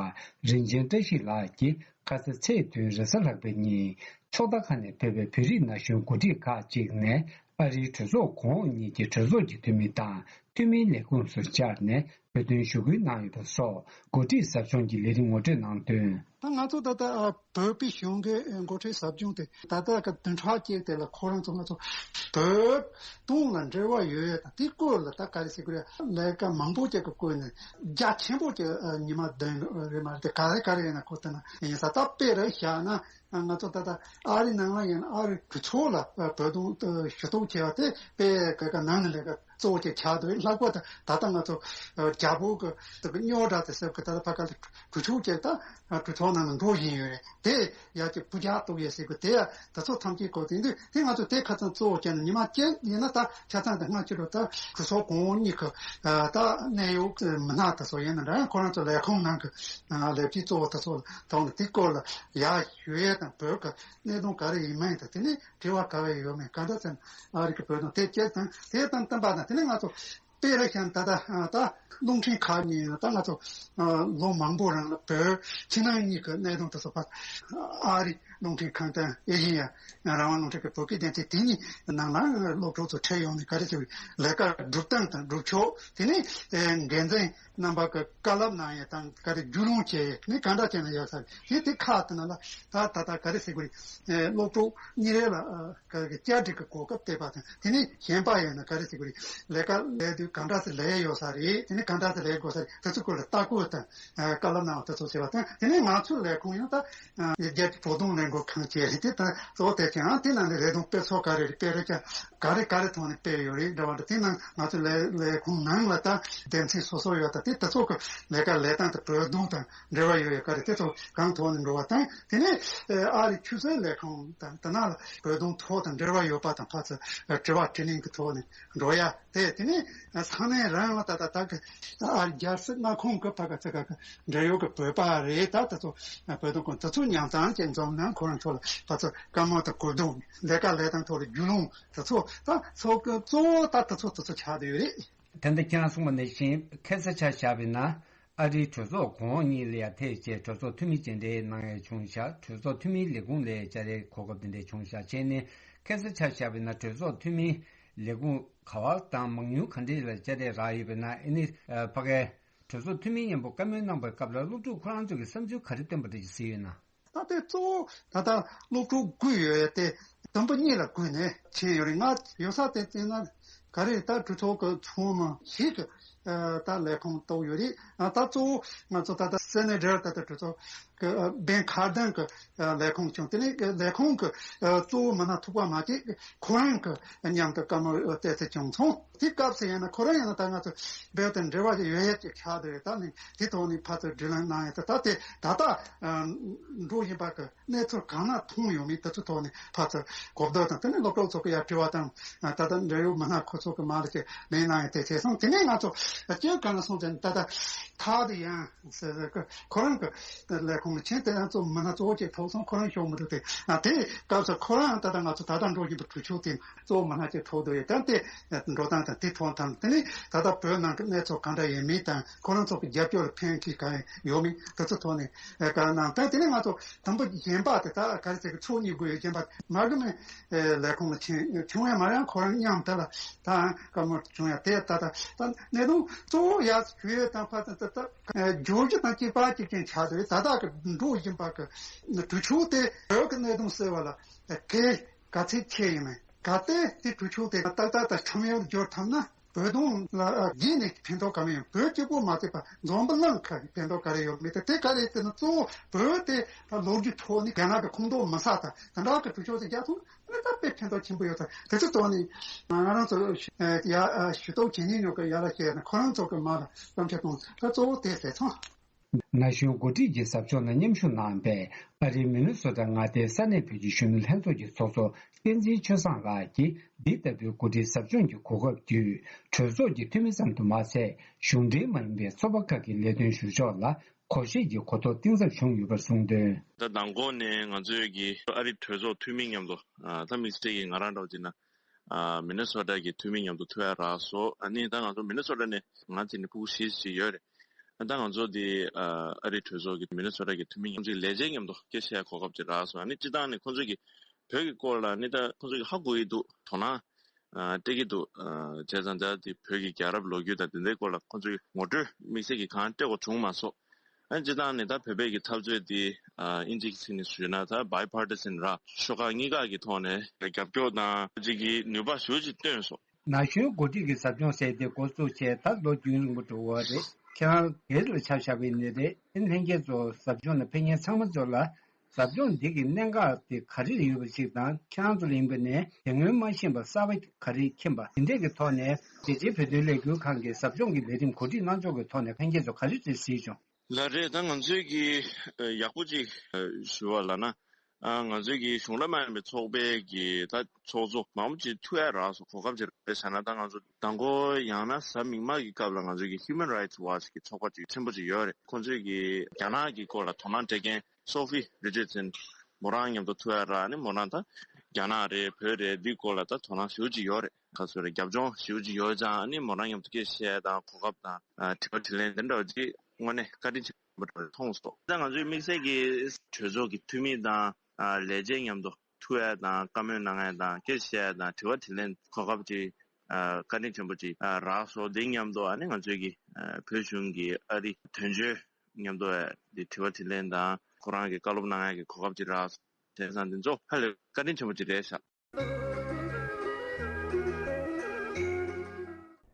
རིན་ཆེན་བཀྲ་ཤིས་ལགས་ཀྱིས། ཁ་ས་ཚེས་བདུན་རེས་གཟའ་ལྷག་པའི་ཉིན་ཕྱོགས་མཐའ་ཁག་ནས་ཕེབས་པའི་བོད་རིགས་ན་གཞོན་འགོ་ཁྲིད་ཁག་ཅིག་ནས་ཨ་རིའི་གྲོས་ཚོགས་གོང་འོག་གཉིས་ཀྱི་གྲོས་ཚོགས་ཀྱི་འཐུས་མི་དང་འཐུས་མིའི་ལས་ཁུངས་སུ་བཅར་ནས་བོད་དོན་ཞུ་སྐུལ་གནང་ཡོད་པ་སོགས་འགོ་ཁྲིད་ཟབ་སྦྱོང་གི་ལས་རིམ་ངོ་སྤྲོད་གནང་དོན། ད་ང་ཚོ་ད་ལྟ་བོད་པའི་གཞུང་གི་འགོ་ཁྲིད་ཟབ་སྦྱོང་དེ་ད་ལྟ་གི་བདུན་ཕྲག་གཅིག་དེ་ལ་ཁོ་རང་ཚོ་ང་ཚོ་བོད་དོན་ལ་འབྲེལ་བ་ཡོད་ཡ་དང་དེའི་སྐོར་ལ་ད་ག་རེ་ཟེར་དགོས་རེད། ལས་ཀ་མང་པོ་ཅིག་གི་སྐོར་ནས་རྒྱ་ཆེན་པོ་ཅིག་ཉི་མ་བདུན་རེད་མ་རེད། དེ་ག་རེ་ག་རེ་ཡིན་ན་ཁོ་ལྟ་ན་ཡིན་ས། ད་དཔེ་རེ་བཞག་ན། ང་ཚོ་ད་ལྟ་ཨ་རི་ནང་ལ་ཡིན་ན་ཨ་རི་གྲོས་ཚོགས་ལ་བོད་དོན་ཞུ་གཏུག་བྱས་པ་དེ་དཔེ་ག་ག་ནང་ནས་ལས་ཀ་གཙོ་བོ་ཅིག་ཆགས་འདུག་ལྷག་པར་དུ་ད་ལྟ་ང་ཚོ་རྒྱ་བོད་ཀྱི་རྙོག་དྲ་དེ་སེལ་གི་ད་ལྟ་ཕ་ག་ལ་གྲོས་ཚོགས་ཅིག་ད་གྲོས་ཚོགས་ནང་ལ་འགྲོ་བཞིན་ཡོད་རེད། དེ་ཡ་གི་ཕུ་རྒྱག་གཏུག་ཡས་ཟེར་གི་དེ་ཡ་ད་ཚོ་ཐམས་ཅད་གོ་དེ་འདུག་དེ་ང་ཚོ་དེ་ཁ་ཚང་གཙོ་བོ་བྱས་ན་ཉི་མ་གཅིག་ཡིན་ན་ད་ཆ་ཚང་དེ་སྔ་ཕྱི་རུ་ད་གྲོས་ཚོགས་གོང་འོག་གཉིས་ཀྱི་ད་གནད་ཡོད་མི་སྣ་དེ་ཚོ་ཡིན་ན་འདྲ་ཁོ་རང་ཚོ་ལས་ཁུངས་ནང་གི་ལས་བྱེད་གཙོ་བོ་དེ་ཚོ་ལ་ཐོག་ནས་དེ་སྐོར་ལ་ཡ་ཞུ་ཡས་དང་བོད་ཀྱི་གནད་དོན་ག་རེ་ཡིན་མིན་དང་དེ་ནས་དྲི་བ་ག་རེ་ཡོད་མེད་ག་འདྲ་ཟེར་ན་ཨ་རི་གི་བོད་དོན་དེ་སྐྱེལ་དང་དེ་དང་བསྟུན་པ་དང་དེ་ནས་ང་ཚོ་དཔེ་རེ་བཞག་ན་ད་ལྟ་ད་རླུང་འཕྲིན་ཁག་གཉིས་ཡིན་ན་ད་ང་ཚོ་ལོ་མང་པོ་རིང་ལ་བོད་ཕྱི་ནང་གཉིས་ཀྱི་གནད་དོན་དེ་ཚོ་ཕར་ཨ་རི་རླུང་འཕྲིན་ཁང་དང་ཨེ་ཤེ་ཡ་རང་དབང་རླུང་འཕྲིན་གྱི་བོད་སྐད་སྡེ་ཚན་དེ་གཉིས་ནང་ལ་སློབ་ཕྲུག་ཚོ་ཁྲིད་ཡོང་ནས་ག་རེ་བྱས་ལས་ཀ་སྒྲུབ་སྟངས་དང་སྒྲུབ་ཕྱོགས་དེ་ནས་འགན་འཛིན། རྣམ་པ་གི་བཀའ་སློབ་གནང་ཡས་དང་ག་རེ་རྒྱུས་ལོན་བྱས་ཡས་ནི་གང་འདྲ་བྱས་ན་ཡོད་ས་རེད། དེ་དེ་ཁག་དེ་ནང་ལ་ད་ད་ད་ག་རེ་ཟེར་དགོས་རེད། སློབ་ཕྲུག་གཉིས་རེ་ལ་ག་གི་བསྐྱར་སྒྲིག་གི་གོ་སྐབས་སྟེར་བ་དང་དེ་ནས་གཞན་པ་ཡིན་ན་ག་རེ་ཟེར་དགོས་རེད། ལས་ཀ་ལས་དུས་གང་འདྲ་ཟེར་ལས་ཡོད་ས་རེད། དེ་ནས་གང་འདྲ་ཟེར་ལས་དགོས་ས་རེད། དེ་ཚོ་སྐོར་ལ་ལྟ་སྐོར་དང་བཀའ་སློབ་གནང་བ་དེ་ཚོ་བྱས་པ་དང་དེ་ནས་ང་ཚོའི་ལས་ཁུངས་ཡང་ད་རྒྱལ་སྤྱིའི་བོད་དོན་ལས་འགུལ་ཁང་བཅས་རེད། དེ་ད་གཙོ་བོ་དེ་ཀྱང་དེ་ནང་ནས་རེ་དོན་སྤེལ་ཚོགས་ག་རེ་རེད་སྤེལ་རེ་ཀྱང་། ག་རེ་ག་རེ་ཐོག་ནས་སྤེལ་ཡོད་རེད་འདྲ་བ་འདྲ། དེ་ནང་ང་ཚོ་ལས་ལས་ཁུངས་ནང་ལ་ད་སྡེ་ཚན་སོ་སོ་ཡོད། ད་དེ་དེ་ཚོ་གི་ལས་ཀ་ལས་སྟངས་དང་བོད་དོན་དང་འབྲེལ་བ་ཡོད་ཡོད་ག་རེ་དེ་ཚོ་གང་ཐོག་ནས་འགྲོ་བ་དང་དེ་ནས་ཨ་རི་ཆུ་ཚོད་ལས་ཁུངས་དང་དེ་ནང་ལ་བོད་དོན་ཐོག་དང་འབྲེལ་བ་ཡོད་པ་དང་ཕར་ཚུར་དྲི་བ་དྲིས་ལན་གི་ཐོག་ནས་འགྲོ་ཡ་དེ་དེ་ནས་ས་གནས་རང་ལ་ད་ད་ད་གི་ཨ་རི་རྒྱལ་སྲིད་མངའ་ཁོངས་གི་ཕ་ག་ཚ་ག་གི་འབྲེལ་ཡོད་གི་བོད་པ་རེད། ད་དེ་ཚོ་བོད་དོན་ཁོང་དེ་ཚོ་མཉམ་ཚང་ཅན་འཛོམས་ན་ཁོ་རང་ཚོ་ལ་ཕར་ཚུར་བཀའ་མོལ་དང་གོ་བསྡུར། ལས་ཀ་ལས་སྟངས་ཐོག་ལ་རྒྱུས་ལོན་དེ་ཚོ་ད་ཚོགས་གཙོ་བོ་ད་དེ་ཚོ་དེ་ཚོ་ཆགས་བསྡད་ཡོད་རེད། ད་ལྟ་ཁྱེད་རང་གསུངས་པ་ནང་བཞིན་ཁ་ས་ཆ་བཞག་པ་ཡིན་ན་ ཨ་རིའི་གྲོས་ཚོགས་གོང་འོག་གཉིས་ལ་ཡང་ཐད་བཅད་གྲོས་ཚོགས་འཐུས་མི་མཇལ་འཕྲད་གནང་ཡ་བྱུང་ཤག་གྲོས་ཚོགས་འཐུས་མིའི་ལས་ཁུངས་ལ་བཅར་ཡའི་གོ་སྐབས་དེ་འདྲ་བྱུང་ཤག་བྱས་ནས་ཁ་སང་ཆ་བཞག་པ་ཡིན་ན་གྲོས་ཚོགས་འཐུས་མིའི་ལས་ཁུངས་ག་བ་དང་མང་ཉུང་ག་འདྲ་ལ་བཅར་འདྲི་རག་ཡོད་པ་ཡིན་ན། ཨ་ནི་ཕ་གིའི་གྲོས་ཚོགས་འཐུས་མི་མཉམ་པོ་བཀའ་མོལ་གནང་པའི་སྐབས་ལ་སློབ་ཕྲུག་ཁོ་རང་ཚོ་གི་བསམ་ཚུལ་ག་རེ་བཏོན་པ་འདྲ་ཞིག་གཟིགས་ཡོད་ན། ད་ལྟའི་གཙོ་བོ་ད་ལྟ་སློབ་ཕྲུག་དགོས་ཡོད་དེ་དུམ་བུ་གཉིས་ལ་བགོས་ནས་ཕྱིན་ཡོད་རེད། ང་ཡོད་ས་དེ་བལྟས་ན་ག་རེ་ད་གྲོས་ཚོགས་ཀྱི་ཚོགས་མི་ཞིག་གི་ད་ལས་ཁུངས་གཏོགས་ཡོད་རེད། ད་གཙོ་བོ་ང་ཚོ་ད་ལྟ་སེ་ནེ་ཊར་ད་ལྟ་གྲོས་ཚོགས་ཀྱི་བེན་ཁར་ཌེན་གྱི་ལས་ཁུངས་བྱུང་། དེ་ནས་ལས་ཁུངས་ཀྱི་གཙོ་བོ་མི་སྣ་ཐོག་པ་མ་གཅིག་ཁོ་རང་གི་མཉམ་དུ་བཀའ་མོལ་བལྟས་ཚེ་བྱུང་སོང་། དེ་སྐབས་སུ་ཡིན་ན་ཁོ་རང་ཡིན་ན་ད་ང་ཚོ་རྦད་དེ་འབྲེལ་བ་ཞིག་ཡོད་ཡས་ཀྱི་ཆགས་བསྡད་ཡོད། ད་ནི་དེ་ཐོག་ནས་ཕར་ཚུར་དྲི་ལན་གནང་ཡས་ད་ད་དེ་ད་ལྟ་འགྲོ་བཞིན་པ་གི་གནས་ཚུལ་གང་ན་མཐོང་ཡོད་མེད་དེ་ཚོ་ཐོག་ནས་ཕར་ཚུར་གོ་བསྡུར་དང་། དེ་ནས་སློབ་གྲོགས་ཚོ་གི་ཡར་དྲི་བ་དང་ད་ལྟ་འབྲེལ་ཡོད་མི་སྣ་ཁོ་ཚོ་གི་མར་ལ་ཅིག་ལན་གནང་ཡས་དེ་བྱས་སོང་། དེ་ནས་ང་ཚོ་སྐྱོན་གང་ན་སོང་ཟེར་ན་ད་ལྟ་ཐག་དེ་ཡང་ཟེར་ཟེར་གི་ཁོ་རང་གི་ལས་ཁུངས་ལ་ཕྱིན། དེ་ཡང་གཙོ་མི་སྣ་གཙོ་བོ་ཅིག་ཐོགས་སོང་། ཁོ་རང་ཤོག་མི་འདུག་སྟེ། ཨ་དེ་སྐབས་སུ་ཁོ་རང་ད་ལྟ་ང་ཚོ་ད་ལྟ་འགྲོ་བཞིན་པའི་གྲོས་ཆོད་དེ་གཙོ་བོ་མི་སྣ་ཅིག་ཐོགས་འདུག་ཡོད། ད་དེ་འགྲོ་སྟངས་དང་དེ་ཐོག་དང་། དེ་ནས་ད་ལྟ་བོད་ནང་གི་གནས་ཚུལ་གང་འདྲ་ཡིན་མིན་དང་ཁོ་རང་ཚོ་གི་རྒྱབ་སྐྱོར་ལ་ཕན་ཁེ་གང་ཡོད་མིན་དེ་ཚོ་ཐོག་ནས་བཀའ་གནང་། ད་དེ་ནས་ང་ཚོ་དང་པོ་གཞན་པ་དེ་ད་ག་རེ་ཟེར་གི་ཚོགས་གཉིས་དགོས་ཡོད། གཞན་པ་མ་གི་མེད། ལས་ཁུངས་ལ་ཕྱིན་བྱུང་ཡང་མ་ཡང་ཁོ་རང་མཉམ་དེ་ལ་ད་བཀའ་མོལ་བྱུང་ཡ་དེ་ད་ད་ད་གནད་དོན་གཙོ་བོ་ཡ་ཞུ་ཡས་དང་ཕ་ད་ད་ད་བརྗོད་གཞི་དང་གཅིག་པ་གཅིག་རྐྱང་ཆགས་འདུག་ད་ལྟ་གི་འགྲོ་བཞིན་པ་གི་གྲོས་ཆོད་དེ་བོད་ཀྱི་གནད་དོན་སེལ་བ་ལ་གལ་ག་ཚད་ཆེ་ཡིན་མིན། གལ་ཏེ་དེ་གྲོས་ཆོད་དེ་ཏག་ཏག་ཏག་ཁྲིམས་ཡོད་བསྒྱུར་ཐུབ་ན་བོད་དོན་ལ་རྗེས་ནས་ཕན་ཐོགས་ག་མི་ཡོང་། བོད་གཅིག་པོ་མ་ཚད་པ་འཛམ་བུ་གླིང་ཁ་ཕན་ཐོགས་ག་རེ་ཡོད་མེད་དེ་དེ་ག་རེ་ཟེར་ན་གཙོ་བོ་བོད་དེ་ལོ་རྒྱུས་ཐོག་ནས་རྒྱ་ནག་གི་ཁོངས་གཏོགས་མི་ས་དང་དེ་འདྲ་གི་གྲོས་ཆོད་དེ་རྒྱག་ཐུབ་ན་ད་དཔེ་ཕན་ཐོགས་ཆེན་པོ་ཡོད་ས་དེ་ཚོ་ཐོག་ནས་ང་རང་ཚོ་ཡ་ཞུ་གཏུག་བྱེད་མཁན་ཉོ་གི་ཡ་ལ་བཤད་ན་ཁོ་རང་ཚོ་གི་མ་ལ་བསམ་འཆར་གཏོང་ད་གཙོ་བོ་དེ་ཟེར་སོང་། ན་གཞོན་འགོ་ཁྲིད་ཀྱི་ཟབ་སྦྱོང་ལ་མཉམ་ཞུགས་གནང་བའི་ཨ་རིའི་མི་ནི་སོ་ཊ་མངའ་སྡེའི་ས་གནས་བོད་ཀྱི་གཞོན་ནུ་ལྷན་ཚོགས་ཀྱི་ཚོགས་གཙོ་བསྟན་འཛིན་ཆོས་བཟང་ལགས་ཀྱིས་འདི་ལྟ་བུའི་འགོ་ཁྲིད་ཟབ་སྦྱོང་གི་གོ་སྐབས་བརྒྱུད་གྲོས་ཚོགས་ཀྱི་འཐུས་མི་ཙམ་དུ་མ་ཟད་གཞུང་འབྲེལ་མ་ཡིན་པའི་ཚོགས་པ་ཁག་གི་ལས་དོན་ཞུ་ཕྱོགས་ལ་གོ་ཤེས་ཀྱི་གོ་རྟོགས་གཏིང་ཟབ་བྱུང་ཡོད་པར་གསུངས་དོན། ད་མདང་དགོང་ནས་ང་ཚོའི་གི་ཨ་རི་གྲོས་ཚོགས་འཐུས་མི་མཉམ་དུ་ཨ་ད་དམིགས་བསལ་གྱིས་ང་རང་འདྲ་བོ་བྱས་ན་ཨ་མི་ནི་སོ་ཊ་གི་འཐུས་མི་མཉམ་དུ་ཐུག་ཡ་རག་སོང་། ཨ་ནི་ད་ང་ཚོ་མི་ནི་སོ་ཊ་ནས་ང་བྱས་ནས་ཕྲུ་གུ་བཞི་ཞིག་ཡོད་རེད། ཨ་ད་ང་ཚོ་འདི་ཨ་ཨ་རི་གྲོས་ཚོགས་ཀྱི་མི་ནི་སོ་ཊ་གི་འཐུས་མི་མཉམ་ཚིག་ལས་བྱེད་མཉམ་དུ་སྐད་ཆ་བཤད་གོ་སྐབས་ཅིག་རག་སོང་། ཨ་ནི་སྤྱིར་བཏང་ནས་ཁོང་ཚོ་གི་བོད་ཀྱི་སྐོར་ལ་ནི་ད་ཁོང་ཚོ་གི་ཧ་གོ་ཡི་འདུག་དོ་སྣང་ཨ་སྤྲད་ཀྱི་འདུག་ཨ་བྱས་ཙང་ད་འདི་བོད་ཀྱི་རྒྱལ་རབས་ལོ་རྒྱུས་དང་དེ་འདྲའི་སྐོར་ལ་ཁོང་ཚོ་གི་ངོ་སྤྲོད་དམིགས་བསལ་གྱི་གང་སྤྲད་དགོས་བྱུང་མ་སོང་། ཨ་སྤྱིར་བཏང་ནས་ད་བོད་པའི་གི་འཐབ་རྩོད་འདི་ཨ་དབྱིན་ཇི་གི་ཚིག་ནས་ཞུས་ན་ད་བྷའི་པར་ཊི་སན་ར་ཤོག་ཁག་གཉིས་ཀ་གི་ཐོག་ནས་རྒྱབ་སྐྱོར་དང་ཅིག་གི་ནུས་པ་ཞེ་པོ་ཅིག་བཏོན་སོང་། ན་གཞོན་འགོ་ཁྲིད་ཀྱི་ཟབ་སྦྱོང་ཟེར་དེ་འགོ་བཙུགས་བྱས་ད་ལོ་རྒྱུན་རིང་པོ་འགྲོ་བ་རེད། ཁྱེད་རང་སྒེར་ལ་ཆ་བཞག་པ་ཡིན་ནའི་རེད། ལྷན་རྒྱས་ཚོ་ཟབ་སྦྱོང་ལ་ཕེབས་མཁན་ཚང་མ་ཚོ་ལ་ཟབ་སྦྱོང་འདི་གི་གནད་འགག་དེ་ག་རེ་ཡོད་པ་ཞིག་དང་ཁྱེད་རང་ཚོ་ལ་ཡིན་པ་ནས་དེ་སྔོན་མ་ཤེས་པ་གསར་པ་ག་རེ་མཁྱེན་པ་དེ་འདྲས་ཀྱི་ཐོག་ནས་རྒྱལ་སྤྱིའི་བོད་དོན་ལས་འགུལ་ཁང་གི་ཟབ་སྦྱོང་གི་ལས་རིམ་གོ་སྒྲིག་གནང་ཕྱོགས་ཀྱི་ཐོག་ནས་ལྷན་རྒྱས་ཚོ་ག་རེ་རེ་གཟིགས་བྱུང་། ལགས་རེད། ད་ང་ཚོས་ཀྱི་ཡག་པོ་ཅིག་ཞུ་བ་ལབ་ན། ང་ཚོས་ཀྱི་གཞུང་འབྲེལ་མ་ཡིན་པའི་ཚོགས་པའི་གི་ད་ཚོགས་གཙོ་མང་པོ་ཅིག་ཐུག་ཡ་རག་སོང་། གོ་སྐབས་ཅིག་རེད་བྱས་ན་ད་ང་ཚོ་མདང་དགོང་ཡང་ན་གཟའ་མིག་དམར་གྱི་སྐབས་ལ་ང་ཚོས་ཀྱི་Human Rights Watch་གི་ཚོགས་པ་ཅིག་ཆེན་པོ་ཅིག་ཡོད་རེད། ཁོང་ཚོས་ཀྱི་རྒྱ་ནག་གི་སྐོར་ལ་དོ་སྣང་སྤྲད་མཁན་Sophie Richardson་མོ་རང་མཉམ་དུ་ཐུག་ཡ་རག་ནི་མོ་རང་ད་རྒྱ་ནག་རེད་བོད་རེད་འདིའི་སྐོར་ལ་ད་དོ་སྣང་ཞེ་པོ་ཅིག་ཡོད་རེད། ག་ཚོད་རེད་རྒྱབ་ལྗོངས་ཞེ་པོ་ཅིག་ཡོད་ཙང་ནི་མོ་རང་མཉམ་དུ་སྐད་ཆ་བཤད་དང་གོ་སྐབས་དང་དྲི་བ་དྲིས་ལན་དེ་འདྲ་བ་ཅིག་དངོས་གནས་བཀའ་དྲིན་ཆེན་པོ་འདྲ་བ་མཐོང་སོང་། ད་ང་ཚོའི་དམིགས་བསལ་གྱི་གྲོས་ཚོགས་ཀྱི་འཐུས་མི་དང་ལས་བྱེད་མཉམ་དུ་ཐུག་ཡ་དང་བཀའ་མོལ་གནང་ཡ་དང་སྐད་ཆ་བཤད་ཡ་དང་དྲི་བ་དྲིས་ལན་གོ་སྐབས་ཅིག་བཀའ་དྲིན་ཆེན་པོ་ཅིག་རག་སོང་། དེ་མཉམ་དུ་ཨ་ནི་ང་ཚོའི་གི་བོད་གཞུང་གི་ཨ་རི་དོན་གཅོད་མཉམ་དུ་དེ་དྲི་བ་དྲིས་ལན་དང་ཁོ་རང་གི་བཀའ་སློབ་གནང་ཡ་གི་གོ་སྐབས་ཅིག་རག་སོང་། བྱས་ཙང་འདི་ཚོ་ཧ་ལས་བཀའ་དྲིན་ཆེན་པོ་ཅིག་རེད་ཤག་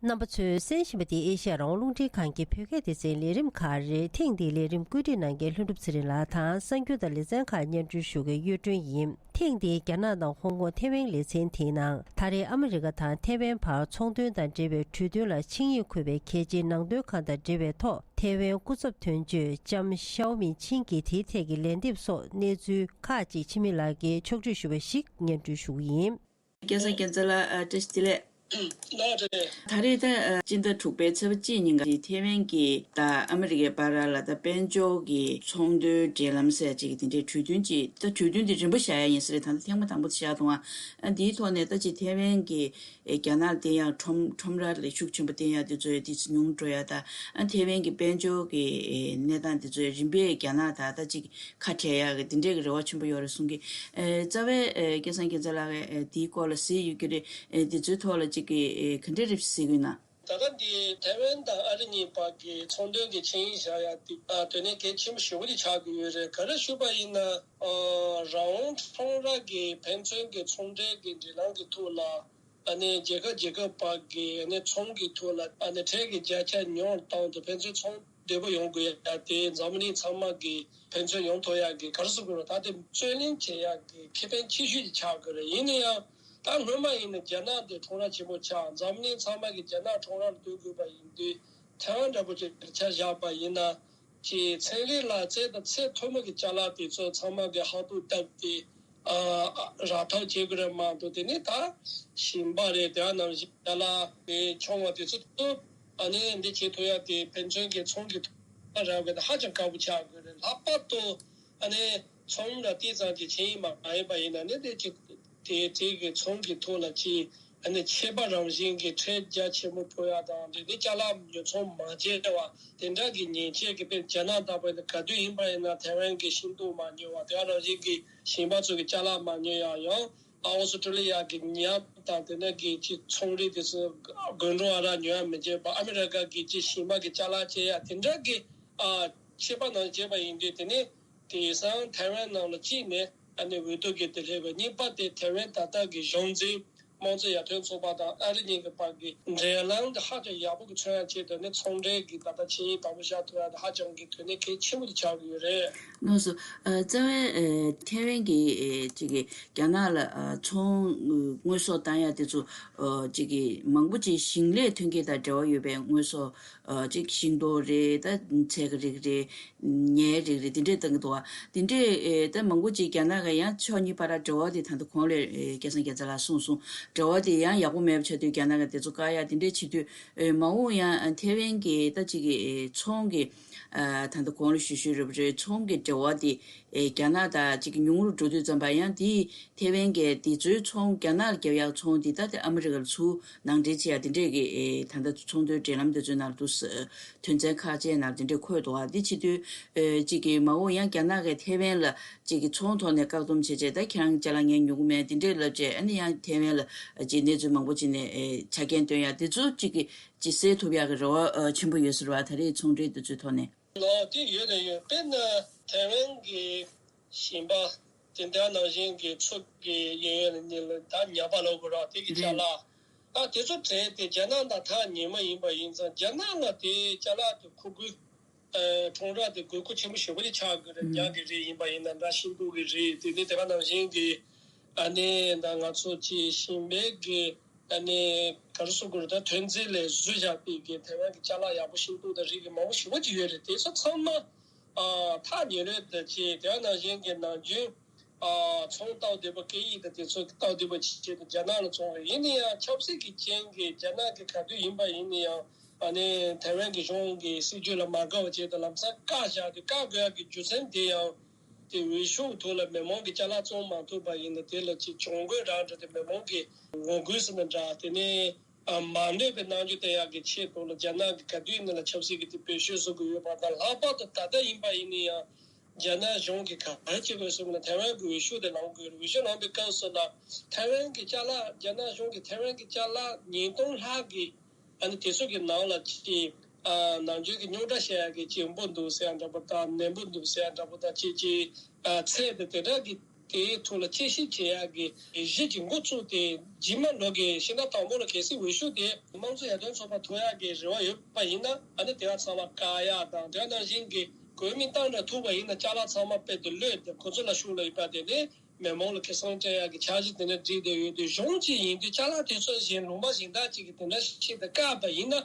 རྣམ་པ་ཚོས་གསན་བཞིན་པ་འདི་ཨེ་ཤ་ཡ་རང་དབང་རླུང་འཕྲིན་ཁང་གི་བོད་སྐད་སྡེ་ཚན་ལས་རིམ་ཁག་རེད། ཐེངས་འདིའི་ལས་རིམ་བཀོད་སྒྲིག་གནང་མཁན་ལྷུན་གྲུབ་ཚེ་རིང་ལགས་དང་གསར་འགྱུར་དང་ལེ་ཚན་ཁག་སྙན་སྒྲོན་ཞུ་མཁན་གཡུ་སྒྲོན་ཡིན། ཐེངས་འདིའི་རྒྱ་ནག་དང་ཧོང་ཀོང་ཐེ་ཝན་ལེ་ཚན་དེའི་ནང་ད་རེས་ཨ་མི་རི་ཀ་དང་ཐེ་ཝན་བར་ཚོང་དོན་དང་འབྲེལ་བའི་གྲོས་མཐུན་ལ་ཆིངས་ཡིག་འཁོད་པའི་གལ་ཆེའི་ནང་དོན་ཁག་དང་འབྲེལ་བའི་ཐོག་ཐེ་ཝན་སྐུ་ཚབ་དོན་གཅོད་ལྕམ་ཤའོ་མིན་ཆིང་གིས་དེའི་ཐད་ཀྱི་ལན་འདེབས་སོགས་གནས་ཚུལ་ཁག་ཅིག་འཆི་མེད་ལགས་ཀྱིས་ཕྱོགས་བསྒྲིགས་ཞུས་པ་ཞིག་སྙན་སྒྲོན་ཞུ་གི་ཡིན། སྐལ་བཟང་རྒྱལ་མཚན་ལགས་བཀྲ་ཤིས་བདེ་ལེགས། ལགས་རེད། ད་རེས་ད་ཨ་སྤྱི་ཟླ་དྲུག་པའི་ཚེས་པ་གཅིག་ཉིན་ཀ་ཐེ་ཝན་གྱི་ད་ཨ་མི་རི་ཀའི་བར་ལ་ད་དཔལ་འབྱོར་གྱི་ཚོང་དོན་འབྲེལ་ལམ་ཟེར་ཅིག་དེ་འདྲའི་གྲོས་མཐུན་ཅིག་ད་གྲོས་མཐུན་དེ་རིམ་པ་བཞག་ཡ་ཡིན་ས་རེད། ད་ལྟ་ཐེངས་མ་དང་པོ་དེ་བཞག་འདུག་ཨ། འདིའི་ཐོག་ནས་ད་ཅིག་ཐེ་ཝན་གྱི་ཨེ་རྒྱ་ནག་ལ་བརྟེན་ཡག་ཁྲོམ་ཁྲོམ་ར་ལ་ཤུགས་ཆེན་པོ་བརྟེན་ཡག་དེ་ཚོ་དེ་ཉུང་འགྲོ་ཡ་ད་ཨ་ཐེ་ཝན་གྱི་དཔལ་འབྱོར་གྱི་ཨེ་གནས་སྟངས་དེ་ཚོ་རིམ་པས་རྒྱ་ནག་དང་ད་ཅིག་ཁ་བྲལ་ཡག་གི་དེ་འདྲས་ཀྱི་རེ་བ་ཆེན་པོ་ཡོད་རེད་གསུང་གི། ཨེ་རྩ་བའི་ཨེ་སྐལ་བཟང་རྒྱལ་མཚན་ལགས་ཀྱིས་ཨེ་དེའི་སྐོར་ལ་གཟིགས་ཡོད་ཀྱི་རེད། ཨེ་དེ་ཚོའི་ཐོག་ལ་ཅིག་གི་ཨེ་ག་འདྲས་རེད་གཟིགས་ཀྱི་ཡོད་ན། ད་ལྟ་འདི་ཐའེ་ཝན་དང་ཨ་རི་གཉིས་བར་གྱི་ཚོང་དོན་གྱི་ཆིངས་ཡིག་བཞག་ཡ་དེ་ཨ་དོན་གནད་གལ་ཆེན་པོ་ཞེ་པོ་ཅིག་ཆགས་ཀྱི་ཡོད་རེད། ག་རེ་ཞུས་པ་ཡིན་ན་ཨ་རང་དབང་ཁྲོམ་ར་གི་ཕན་ཚུན་གྱི་ཚོང་འབྲེལ་གྱི་འབྲེལ་ལམ་གྱི་ཐོག་ལ། ཨ་ནི་རྒྱལ་ཁབ་རྒྱལ་ཁབ་བར་གྱི་ཨ་ནི་ཚོང་གི་ཐོག་ལ་ཨ་ནི་ཁྲལ་གྱི་བརྒྱ་ཆ་ཉུང་བཏང་དུ་ཕན་ཚུན་ཚོང་བདེ་པོ་ཡོང་དགོས་ཡ་དེ་འཛམ་གླིང་ཚང་མ་གི་ཕན་ཚུན་ཡོང་ཐུབ་ཡ་གི་ག་རེ་ཟེར་དགོས་རེད། ད་དེ་བརྩོན་ལེན་བྱེད་ཡ་གི་ཁེ་ཕན་ཆེ་ཤོས་ཅིག་ཆགས་དགོས་རེད། ཡིན་ན་ཡང་ད་སྔོན་མ་ཡིན་ན་རྒྱ་ནག་དེ་ཁྲོམ་ར་ཆེན་པོ་ཆགས། འཛམ་གླིང་ཚང་མ་གི་རྒྱ་ནག་ཁྲོམ་ར་ལ་ལྟོས་དགོས་པ་ཡིན་དུས་ཐའེ་ཝན་འདྲ་པོ་ཅིག་ཆ་བཞག་པ་ཡིན་ན། ཀྱི་ཚན་རིག་ལག་རྩལ་དང་ཚད་མཐོན་པོ་གི་ཅ་ལག་དེ་ཚོ་ཚང་མ་གི་ཧ་ཐུག་བཏབ་སྟེ་ཨ་རག་ཐབས་བྱེད་དགོས་རེད་མ་གཏོགས། དེ་ནི་ད་ཞིང་པ་རེད། དེ་ནང་བཞིན་ཅ་ལག་དེ་ཆུང་བ་དེ་ཚོ་ཨ་ནི་འདི་བྱེད་ཐུབ་ཡ་དེ་ཕན་ཚུན་གྱི་ཚོང་གི་ཐོག་རག་དགོས་དེ་ཧ་ཅང་དཀའ་པོ་ཆགས་དགོས་རེད། ལྷག་པར་དུ་ཨ་ནི་ཚོང་ལ་ཏིག་ཙམ་གྱི་ཆིངས་ཡིག་མ་ཡིན་པ་ཡིན་ན་ནི་དེ་ཅིག་དེ་དེ་གི་ཚོང་གི་ཐོག་ལ་ཅིག་ཨ་ནི་ཆད་པ་རང་བཞིན་གྱི་ཁྲལ་རྒྱ་ཆེན་པོ་ཕོག་ཡ་དང་། དེ་ནི་ཅ་ལག་ཉོ་ཚོང་མ་བྱས་པ་དེ་འདྲ་གི་ཉེན་ཆེ་གི་དཔེ་རྒྱ་ནག་ལྟ་བུ་ཡིན་ན་ག་དུས་ཡིན་པ་ཡིན་ན་ཐའེ་ཝན་གྱི་ཤིང་ཏོག་མ་ཉོ་བ། དེ་ག་རང་བཞིན་གྱི་ཞིང་པ་ཚོ་གི་ཅ་ལག་མ་ཉོ་ཡ། ཡང་ཨ་ཨོ་སི་ཀྲོ་ལི་ཡ་གི་ཉ་དང་དེ་ནས་གི་ཅི་ཚོང་རིགས་དེ་ཚོ་དགོན་གྲོང་ཨ་རག་ཉོ་ཡ་མི་བྱེད་པ། ཨ་མི་རི་ཀ་གི་ཅི་ཞིང་པ་གི་ཅ་ལག་བྱེད་ཡ་དེ་འདྲ་གི་ཨ་ཆད་པ་ནང་བྱས་པ་ཡིན་དུས། དེ་ནི་དེང་སང་ཐའེ་ཝན་ནང་ལ་གཅིག་ནས་ཨ་ནི་འོས་བསྡུ་གི་དེ་སླེབས་པ། གཉིས་པ་དེ་ཐའེ་ཝན་ད་ལྟ་གི་གཞུང་འཛིན་དམངས་གཙོ་ཡར་ཐོན་ཚོགས་པ་དང་ཨ་རི་གཉིས་ཀྱི་བར་གྱི་འབྲེལ་ལམ་དེ་ཧ་ཅང་ཡག་པོ་གི་མཚོན་ཡ་ཆེད་དུ་ནི་ཚོང་འབྲེལ་གྱི་ད་ལྟ་ཆིངས་ཡིག་དང་པོ་བཞག་ཐུབ་ཡ་དེ་ཧ་ཅང་གི་དོན་གནད་གལ་ཆེན་པོ་དེ་ཆགས་ཀྱི་ཡོད་རེད། ལགས་སོ། ཨ་རྩ་བའི་ཨ་ཐའེ་ཝན་གྱི་ཨ་ཅིག་གི་རྒྱ་ནག་ལ་ཨ་ཚོང་དངོས་ཟོག་བཏང་ཡ་དེ་ཚོ་ཨ་ཅིག་གི་མང་པོ་ཅིག་ཞིང་ལས་ཐོན་སྐྱེད་དང་འབྲེལ་བ་ཡོད་པའི་དངོས་ཟོག་ཨ་ཅིག་ཤིང་ཏོག་རེད། ད་ཚལ་གྱི་རིགས་རེད། ཉའི་རིགས་རེད། དེ་འདྲས་བཏང་གི་འདུག་བ། དེ་འདྲས་ཨེ་ད་མང་པོ་ཅིག་རྒྱ་ནག་གི་ཡང་ཕྱོགས་གཉིས་བར་འབྲེལ་བ་དེ་ད་ལྟ་གོང་ལ་ཨེ་སྐལ་བཟང་རྒྱལ་མཚན་ལགས་གསུངས་སོང་། འབྲེལ་བ་དེ་ཡང་ཡག་པོ་མེད་པ་ཆགས་དུས་རྒྱ་ནག་གི་དེ་ཚོ་བཀག་ཡ་དེ་འདྲས་བྱེད་དུས། ཨེ་མ་འོངས་ཡང་ཨ་ཐེ་ཝན་གྱི་ད་ཅིག་གི་ཨེ་ཚོང་གི་ཨ་ད་ལྟ་གོང་ལ་ཞུ་ཞུས་རེད་པ་རེད། ཚོང་གི་འབྲེལ་བ་དེ་ཨེ་རྒྱ་ནག་དང་ཅིག་གི་ཉུང་རུ་འགྲོ་དུས་ཙམ་པ་ཡང་དེའི་ཐེ་ཝན་གྱི་དེ་ཚོའི་ཚོང་རྒྱ་ནག་ལ་བརྒྱབ་ཡག་ཚོང་དེ་ད་དེ་ཨ་མི་རི་ཀ་ལ་ཚུར་ནང་འདྲེན་བྱེད་ཡག་དེ་འདྲས་ཀྱི་ཨེ་ད་ལྟ་ཚོང་དོན་འབྲེལ་ལམ་དེ་ཚོའི་ནང་དུ་ས་དོན་ཚན་ཁག་ཅིག་ནང་དེ་འདྲས་འཁོད་འདུག་ཨ། དེ་བྱེད་དུས་ཨེ་གཅིག་གི་མ་འོངས་ཡང་རྒྱ་ནག་གིས་ཐེ་ཝན་ལ་གཅིག་གི་ཚོང་ཐོག་ནས་བཀག་སྡོམ་བྱས་རྗེས་ད་ཁྱེད་རང་ཅ་ལག་ངས་ཉོ་གི་མེད་དེ་འདྲས་ལབ་རྗེས་ཨ་ནི་ཡང་ཐེ་ཝན་ལ་གཅིག་གནས་ཚུལ་མང་པོ་ཅིག་ནས་ཨེ་ཆ་རྐྱེན་བཏོན་ཡ་དེ་ཚོ་གཅིག་གི་གཅིག་སེལ་ཐུབ་ཡག་གི་རེ་བ་ཨེ་ཆེན་པོ་ཡོད་ཟེར་བ། ད་རེས་ཚོང་འབྲེལ་དེ་ཚོའི་ཐོག་ནས། ལགས་དེ་ཡོད་རེད་ཡོད། དཔེར་ན་ཐེ་ཝན་གྱི་ཞིང་པ་དེ་འདྲ་ནང་བཞིན་གྱི་ཚོ་གི་ཡོད་ཡོད་ནི་ལ་ད་ཉ་པ་ལབ་དགོས་ར། དེ་གི་ཅ་ལག་ཨ་དེ་ཚོ་གྲས་དེ་རྒྱ་ནག་དང་ཐག་ཉེ་མོ་ཡིན་པ་ཡིན་ཙང་རྒྱ་ནག་ལ་དེ་ཅ་ལག་དེ་མཁོ་དགོས། ཨ་ཁྲོམ་ར་དེ་དགོས་མཁོ་ཆེན་པོ་ཞེ་པོ་ཅིག་ཆགས་དགོས་རེད། ཉ་གི་རིགས་ཡིན་པ་ཡིན་ན་འདྲ། ཤིང་ཏོག་གི་རིགས་དེ་ནི་དེ་ག་ནང་བཞིན་གྱི་ཨ་ནི་ད་ང་ཚོ་ཅིག་ཞིང་པའི་གི་ཨ་ནི་ག་རེ་ཟེར་དགོས་རེད། ད་ཐོན་རྫས་ལས་བཟོས་བཞག་པའི་གི་ཐེ་ཝན་གི་ཅ་ལག་ཡག་པོ་ཤིང་ཏོག་དང་རིགས་གི་མང་པོ་ཞེ་པོ་ཅིག་ཡོད་རེད། དེ་ཚོ་ཚང་མ་ཨ་ཐག་ཉེ་ལོས་དང་བཅས་དེ་ག་ནང་བཞིན་གྱི་ནམ་རྒྱུན་ཨ་ཚོང་སྟབས་བདེ་པོ་སྐད་ཡིག་དང་དེ་ཚོ་སྟབས་བདེ་པོ་བྱེད་ཆེད་དུ་རྒྱ་ནག་ལ་བཙོང་བ་ཡིན་ན་ཡང་ཆབ་སྲིད་ཀྱི་རྐྱེན་གྱིས་རྒྱ་ནག་གི་ག་དུས་ཡིན་པ་ཡིན་ན་ཡང་ཨ་ནི་ཐའེ་ཝན་གྱི་གཞུང་གི་སྲིད་ཇུས་ལ་མ་དགའ་བ་བྱས་ཏེ་ལམ་སང་བཀག་བཞག་དུས། བཀག་དགོས་ཡག་གི་རྒྱུ་མཚན་དེ་ཡང་དེ་འོས་ཤོག་ཐོག་ལ་མི་མང་གི་ཅ་ལག་བཙོང་མ་ཐུབ་པ་ཡིན་ན་དེ་ལ་ཅིག་གྱོང་གུན་རག་འགྲོ་དེ་མི་མང་གི་ངོ་རྒོལ་ཟེར་ན་འདྲ། དེ་ནས་ཨ་མ་གནོད་པའི་རྣམ་འགྱུར་བསྟན་ཡག་གི་ཆེད་དུ་ལ་རྒྱ་ནག་གི་ག་དུས་ནས་ལ་ཆབ་སྲིད་ཀྱི་དེ་བེད་སྤྱོད་བཟོ་གི་ཡོད་པ་དང་། ལྷག་པར་དུ་ད་ལྟ་ཡིན་པ་ཡིན་ན་ཡང་རྒྱ་ནག་གཞུང་གིས་ག་རེ་བྱེད་དགོས་ཟེར་ན་ཐའེ་ཝན་གྱི་འོས་ཤོག་དེ་ལངས་དགོས་རེད། འོས་ཤོག་ལངས་པའི་སྐབས་སུ་ལ་ཐའེ་ཝན་གྱི་ཅ་ལག་རྒྱ་ནག་གཞུང་གིས་ཐའེ་ཝན་གྱི་ཅ་ལག་ཉིས་སྟོང་ལྷག་གི་ཨ་ནི་དེ་ཚོ་གི་ནང་ལ་ཅིག་ཨ་ནམ་རྒྱུན་གྱི་རྙོག་དྲ་བཤད་ཡག་གི་ཅིག་འབུ་འདུག་ཟེར་ཡག་འདྲ་པོ་དང་། ནད་འབུ་འདུག་ཟེར་ཡག་འདྲ་པོ་དང་། ཅིག་ཅིག་ཨ་ཚད་དེ་དེ་འདྲ་གི་དེའི་ཐོག་ལ་དཔྱད་ཞིབ་བྱེད་ཡག་གི་གཞི་གི་འགོ་བཙུགས་ཏེ། རྗེས་མ་ལོ་གི་ཕྱི་ཟླ་དང་པོ་ལ་གལ་སྲིད་འོས་ཤོག་དེ་དམངས་གཙོ་ཡར་ཐོན་ཚོགས་པ་ཐོབ་ཡག་གི་རེ་བ་ཡོད་པ་ཡིན་ན། ཨ་ནི་དེ་ག་ཚང་མ་བཀག་ཡག་དང་། དེ་ག་ནང་བཞིན་གྱི་གོ་མིན་ཏང་ནང་ཐུག་པ་ཡིན་ན་ཅ་ལག་ཚང་མ་དཔེ་དེ་གློད་དེ་ཁོ་ཚོ་ལ་ཤུགས་ལ་ཡོད་པ་དེ་ནི་མི་མང་ལ་ཁེ་བཟང་སྤྲད་ཡག་གི་འཆར་གཞི་དེ་འདྲ་བསྒྲིགས་བསྡད་ཡོད་དུས། གཞུང་གཅིག་ཡིན་དུས་ཅ་ལག་དེ་ཚོ་གཞན་ལུང་པ་གཞན་དག་ཅིག་གིས་དེ་འདྲ་ཞིག་ཏུ་བཀག་པ་ཡིན་ན།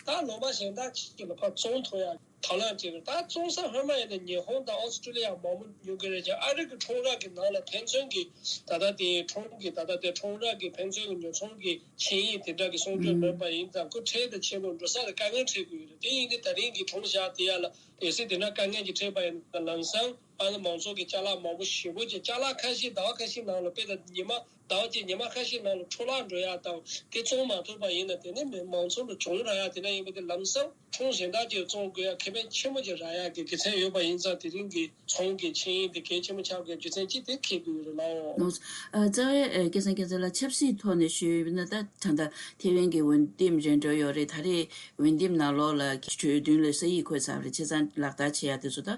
ད་ལུང་པ་གཞན་དག་ཅིག་གིས་ལ་ཕར་བཙོང་ཐུབ་ཡག་དང་བླངས་བྱས་པའི་ད་བཙོང་ས་སྔོན་མ་ཡིན་ན་ཉི་ཧོང་དང་ཨོ་སི་ཀྲི་ལི་ཡ་མང་པོ་ཉོ་གི་རེད་ཀྱང་ཨ་རི་གི་ཁྲོམ་ར་གི་ནང་ལ་ཕན་ཚུན་གྱི་ད་ལྟ་དེ་ཁྲོམ་གྱི་ད་ལྟ་དེ་ཁྲོམ་ར་གི་ཕན་ཚུན་གྱི་ཉོ་ཚོང་གི་ཆིངས་ཡིག་དེ་འདྲ་གི་སྲུང་སྐྱོབ་མེད་པ་ཡིན་ཙང་ཁོ་ཁྲལ་དང་ཆེན་པོ་འགྲོ་ས་ལ་དཀའ་ངལ་འཕྲད་ཀྱི་ཡོད་རེད། དེ་ཡིན་དུས་ད་རིང་གི་ཁྲོམ་བཞག་དེ་ཡ་ལ་གལ་སྲིད་དེ་འདྲ་དཀའ་ངལ་གྱི་འཕྲད་པ་ཡིན་ན་ལམ་སང་ཨ་ནི་མང་ཚོགས་ཀྱི་ཅ་ལག་མང་པོ་ཞེ་པོ་ཅིག་ཅ་ལག་ཁ་ཤས་ཟླ་བ་ཁ་ཤས་ནང་ལ་དཔེ་ད་ཉི་མ་ཟླ་བ་གཅིག་ཉི་མ་ཁ་ཤས་ནང་ལ་འཕྲོ་བརླག་འགྲོ་ཡག་དང་དེ་བཙོང་མ་ཐུབ་པ་ཡིན་ན་དེ་ནི་མི་མང་ཚོགས་ལ་གྱོང་རག་ཡག་དེ་འདྲ་ཡིན་པ་དེ་ལམ་སང་ཁྲོམ་གཞན་དག་ཅིག་བཙོང་དགོས་ཡག་ཁེ་ཕན་ཆེན་པོ་ཅིག་རག་ཡག་གི་དགེ་མཚན་ཡོད་པ་ཡིན་ཙང་དེ་རིང་གི་ཚོང་གི་ཆིངས་ཡིག་དེ་གལ་ཆེན་པོ་ཆགས་དགོས་རྒྱུ་མཚན་ཅིག་དེ་འཁེལ་དགོས་ཡོད་རེད་ལགས། ལགས་སོ། ཨ་རྩ་བའི་ཨ་སྐལ་བཟང་རྒྱལ་མཚན་ལགས་ཆབ་སྲིད་ཐོག་ནས་ཞུས་ཡོད་ན་ད་ད་ལྟ་ཐེ་ཝན་གྱི་འོས་འདེམས་རན་འགྲོ་ཡོད་རེད། ད་རེས་འོས་འདེམས་ནང་ལོགས་ལ་གྲོས་མཐུན་ལ་ས་ཡིག་འཁོད་ཚར་བ་རེད། བྱས་ཙང་ལག་བསྟར་བྱེད་ཡག་དེ་ཚོ་ད་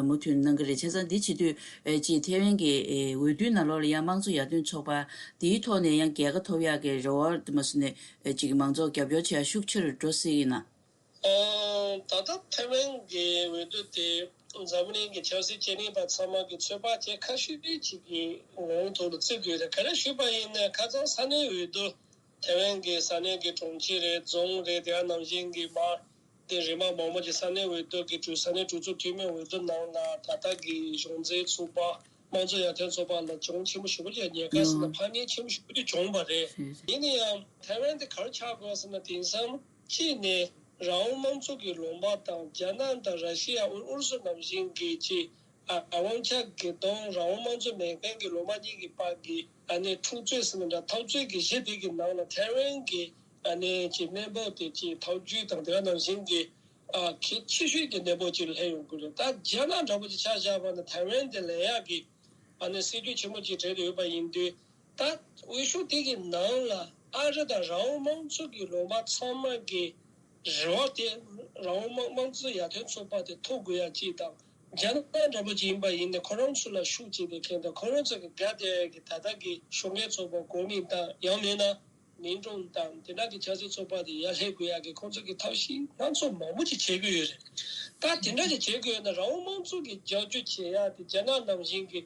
མུ་མཐུད་གནང་གི་རེད། བྱས་ཙང་འདི་བྱེད་དུས་ཨ་ཅིག་ཐེ་ཝན་གྱི་ཨ་འོས་བསྡུའི་ནང་ལོགས་ལ་ཡང་དམངས་གཙོ་ཡར་ཐོན་ཚོགས་པ་དེའི་ཐོག་ནས་ཡང་རྒྱལ་ཁ་ཐོབ་ཡག་གི་རེ་བ་དེ་མ་བཟོས་ནས་ཨ་ཅིག་མང་ཚོགས་རྒྱབ་སྐྱོར་བྱེད་ཡག་ཤུགས་ཆེ་རུ་འགྲོ་སྲིད་ཀྱི་ན། ཨོ། ད་ལྟ་ཐེ་ཝན་གྱི་འོས་བསྡུ་དེ་འཛམ་གླིང་གི་ཆབ་སྲིད་ཅན་རིག་པ་ཚང་མ་གི་ཚོད་དཔག་བྱེད་ཁ་ཤས་ཅིག་གི་ངོ་བོ་ཐོག་ལ་བརྩི་དགོས་རེད། ག་རེ་ཞུས་པ་ཡིན་ན་ཁ་སང་ས་གནས་འོས་བསྡུ་ཐེ་ཝན་གྱི་ས་གནས་ཀྱི་གྲོང་ཁྱེར་རེད། རྫོང་རེད། དེ་ནང་བཞིན་གྱི་མ་དེ་རིམ་པ་མང་པོ་ཅིག་ས་གནས་འོས་བསྡུ་གི་གྲོས་ས་གནས་གྲོས་ཚོགས་འཐུས་མི་འོས་བསྡུ་ནང་ལ་ད་ལྟ་གི་གཞུང་འཛིན་ཚོགས་པ་དམངས་གཙོ་ཡར་ཐོན་ཚོགས་པ་ལ་གྱོང་ཆེན་པོ་ཞེ་པོ་ཅིག་ཉེན་ཁ་ཟེར་ན་ཕམ་ཉེས་ཆེན་པོ་ཞེ་པོ་ཅིག་བྱུང་བ་རེད། ཡིན་ན་ཡང་ཐེ་ཝན་དེ་ག་རེ་ཆགས་དགོས་ཟེར་ན་དེང་སང་གཅིག་ནས་རང་དབང་དམངས་གཙོ་གི་ལུང་པ་དང་རྒྱ་ནག་དང་ར་ཤི་ཡ་ཨུ་ཨུ་རུ་སུ་ནང་བཞིན་གྱི་ཅིག་ཨ་དབང་ཆ་གི་དང་རང་དབང་དམངས་གཙོ་མེད་མཁན་གྱི་ལུང་པ་གཉིས་ཀྱི་བར་གྱི་ཨ་ནི་འཁྲུག་རྩོད་ཟེར་ན་འདྲ་འཐབ་རྩོད་ཀྱི་གཞི་དེ་གི་ནང་ལ་ཐེ་ཝན་གྱི་ཨ་ནི་ཅིག་གནས་བབ་དེ་ཅིག་ཐག་གཅོད་དང་དེ་ག་ནང་བཞིན་གྱི་ཨ་གལ་ཆེ་ཤོས་ཀྱི་གནས་བབ་ཅིག་ལ་སླེབས་ཡོང་གི་རེད། ད་རྒྱ་ནག་འདྲ་པོ་ཅིག་ཆ་བཞག་པ་ན་ཐེ་ཝན་དེ་ལེན་ཡག་གི་ཨ་ནི་སྲིད་ཇུས་ཆེན་མོ་ཅིག་བྲིས་ཡོད་པ་ཡིན་དུས། ད་འོས་ཤོག་དེ་གི་ནང་ལ་ཨ་རི་དང་རང་དབང་དམངས་གཙོ་གི་ལུང་པ་ཚང་མ་གི་རེ་བ་དེ་རང་དབང་དམངས་དམངས་གཙོ་ཡར་ཐོན་ཚོགས་པ་དེ་ཐོབ་དགོས་ཡ་གཅིག་དང་། རྒྱ་ནག་འདྲ་པོ་ཅིག་ཡིན་པ་ཡིན་ན་ཁོ་རང་ཚོ་ལ་ཤུགས་རྐྱེན་དེ་མཁན་དང་ཁོ་རང་ཚོ་གི་དགའ་བདེ་གི་ད་ལྟ་གི་ཤོག་ངན་ཚོགས་པ་གོ་མིན་ཏང་ཡང་མིན་ན་མིན་ཀྲུང་ཏང་དེ་འདྲ་གི་ཆབ་སྲིད་ཚོགས་པ་དེ་ཡར་སླེབས་དགོས་ཡ་གི་ཁོང་ཚོ་གི་ཐབས་ཤེས་སྣ་ཚོགས་མང་པོ་ཅིག་བྱེད་དགོས་ཡོད་རེད། ད་དེ་འདྲ་ཅིག་བྱེད་དགོས་ཡོད་ན་རང་དབང་དམངས་གཙོ་གི་རྒྱབ་སྐྱོར་བྱེད་ཡ་དེ་རྒྱ་ནག་ནང་བཞིན་གི་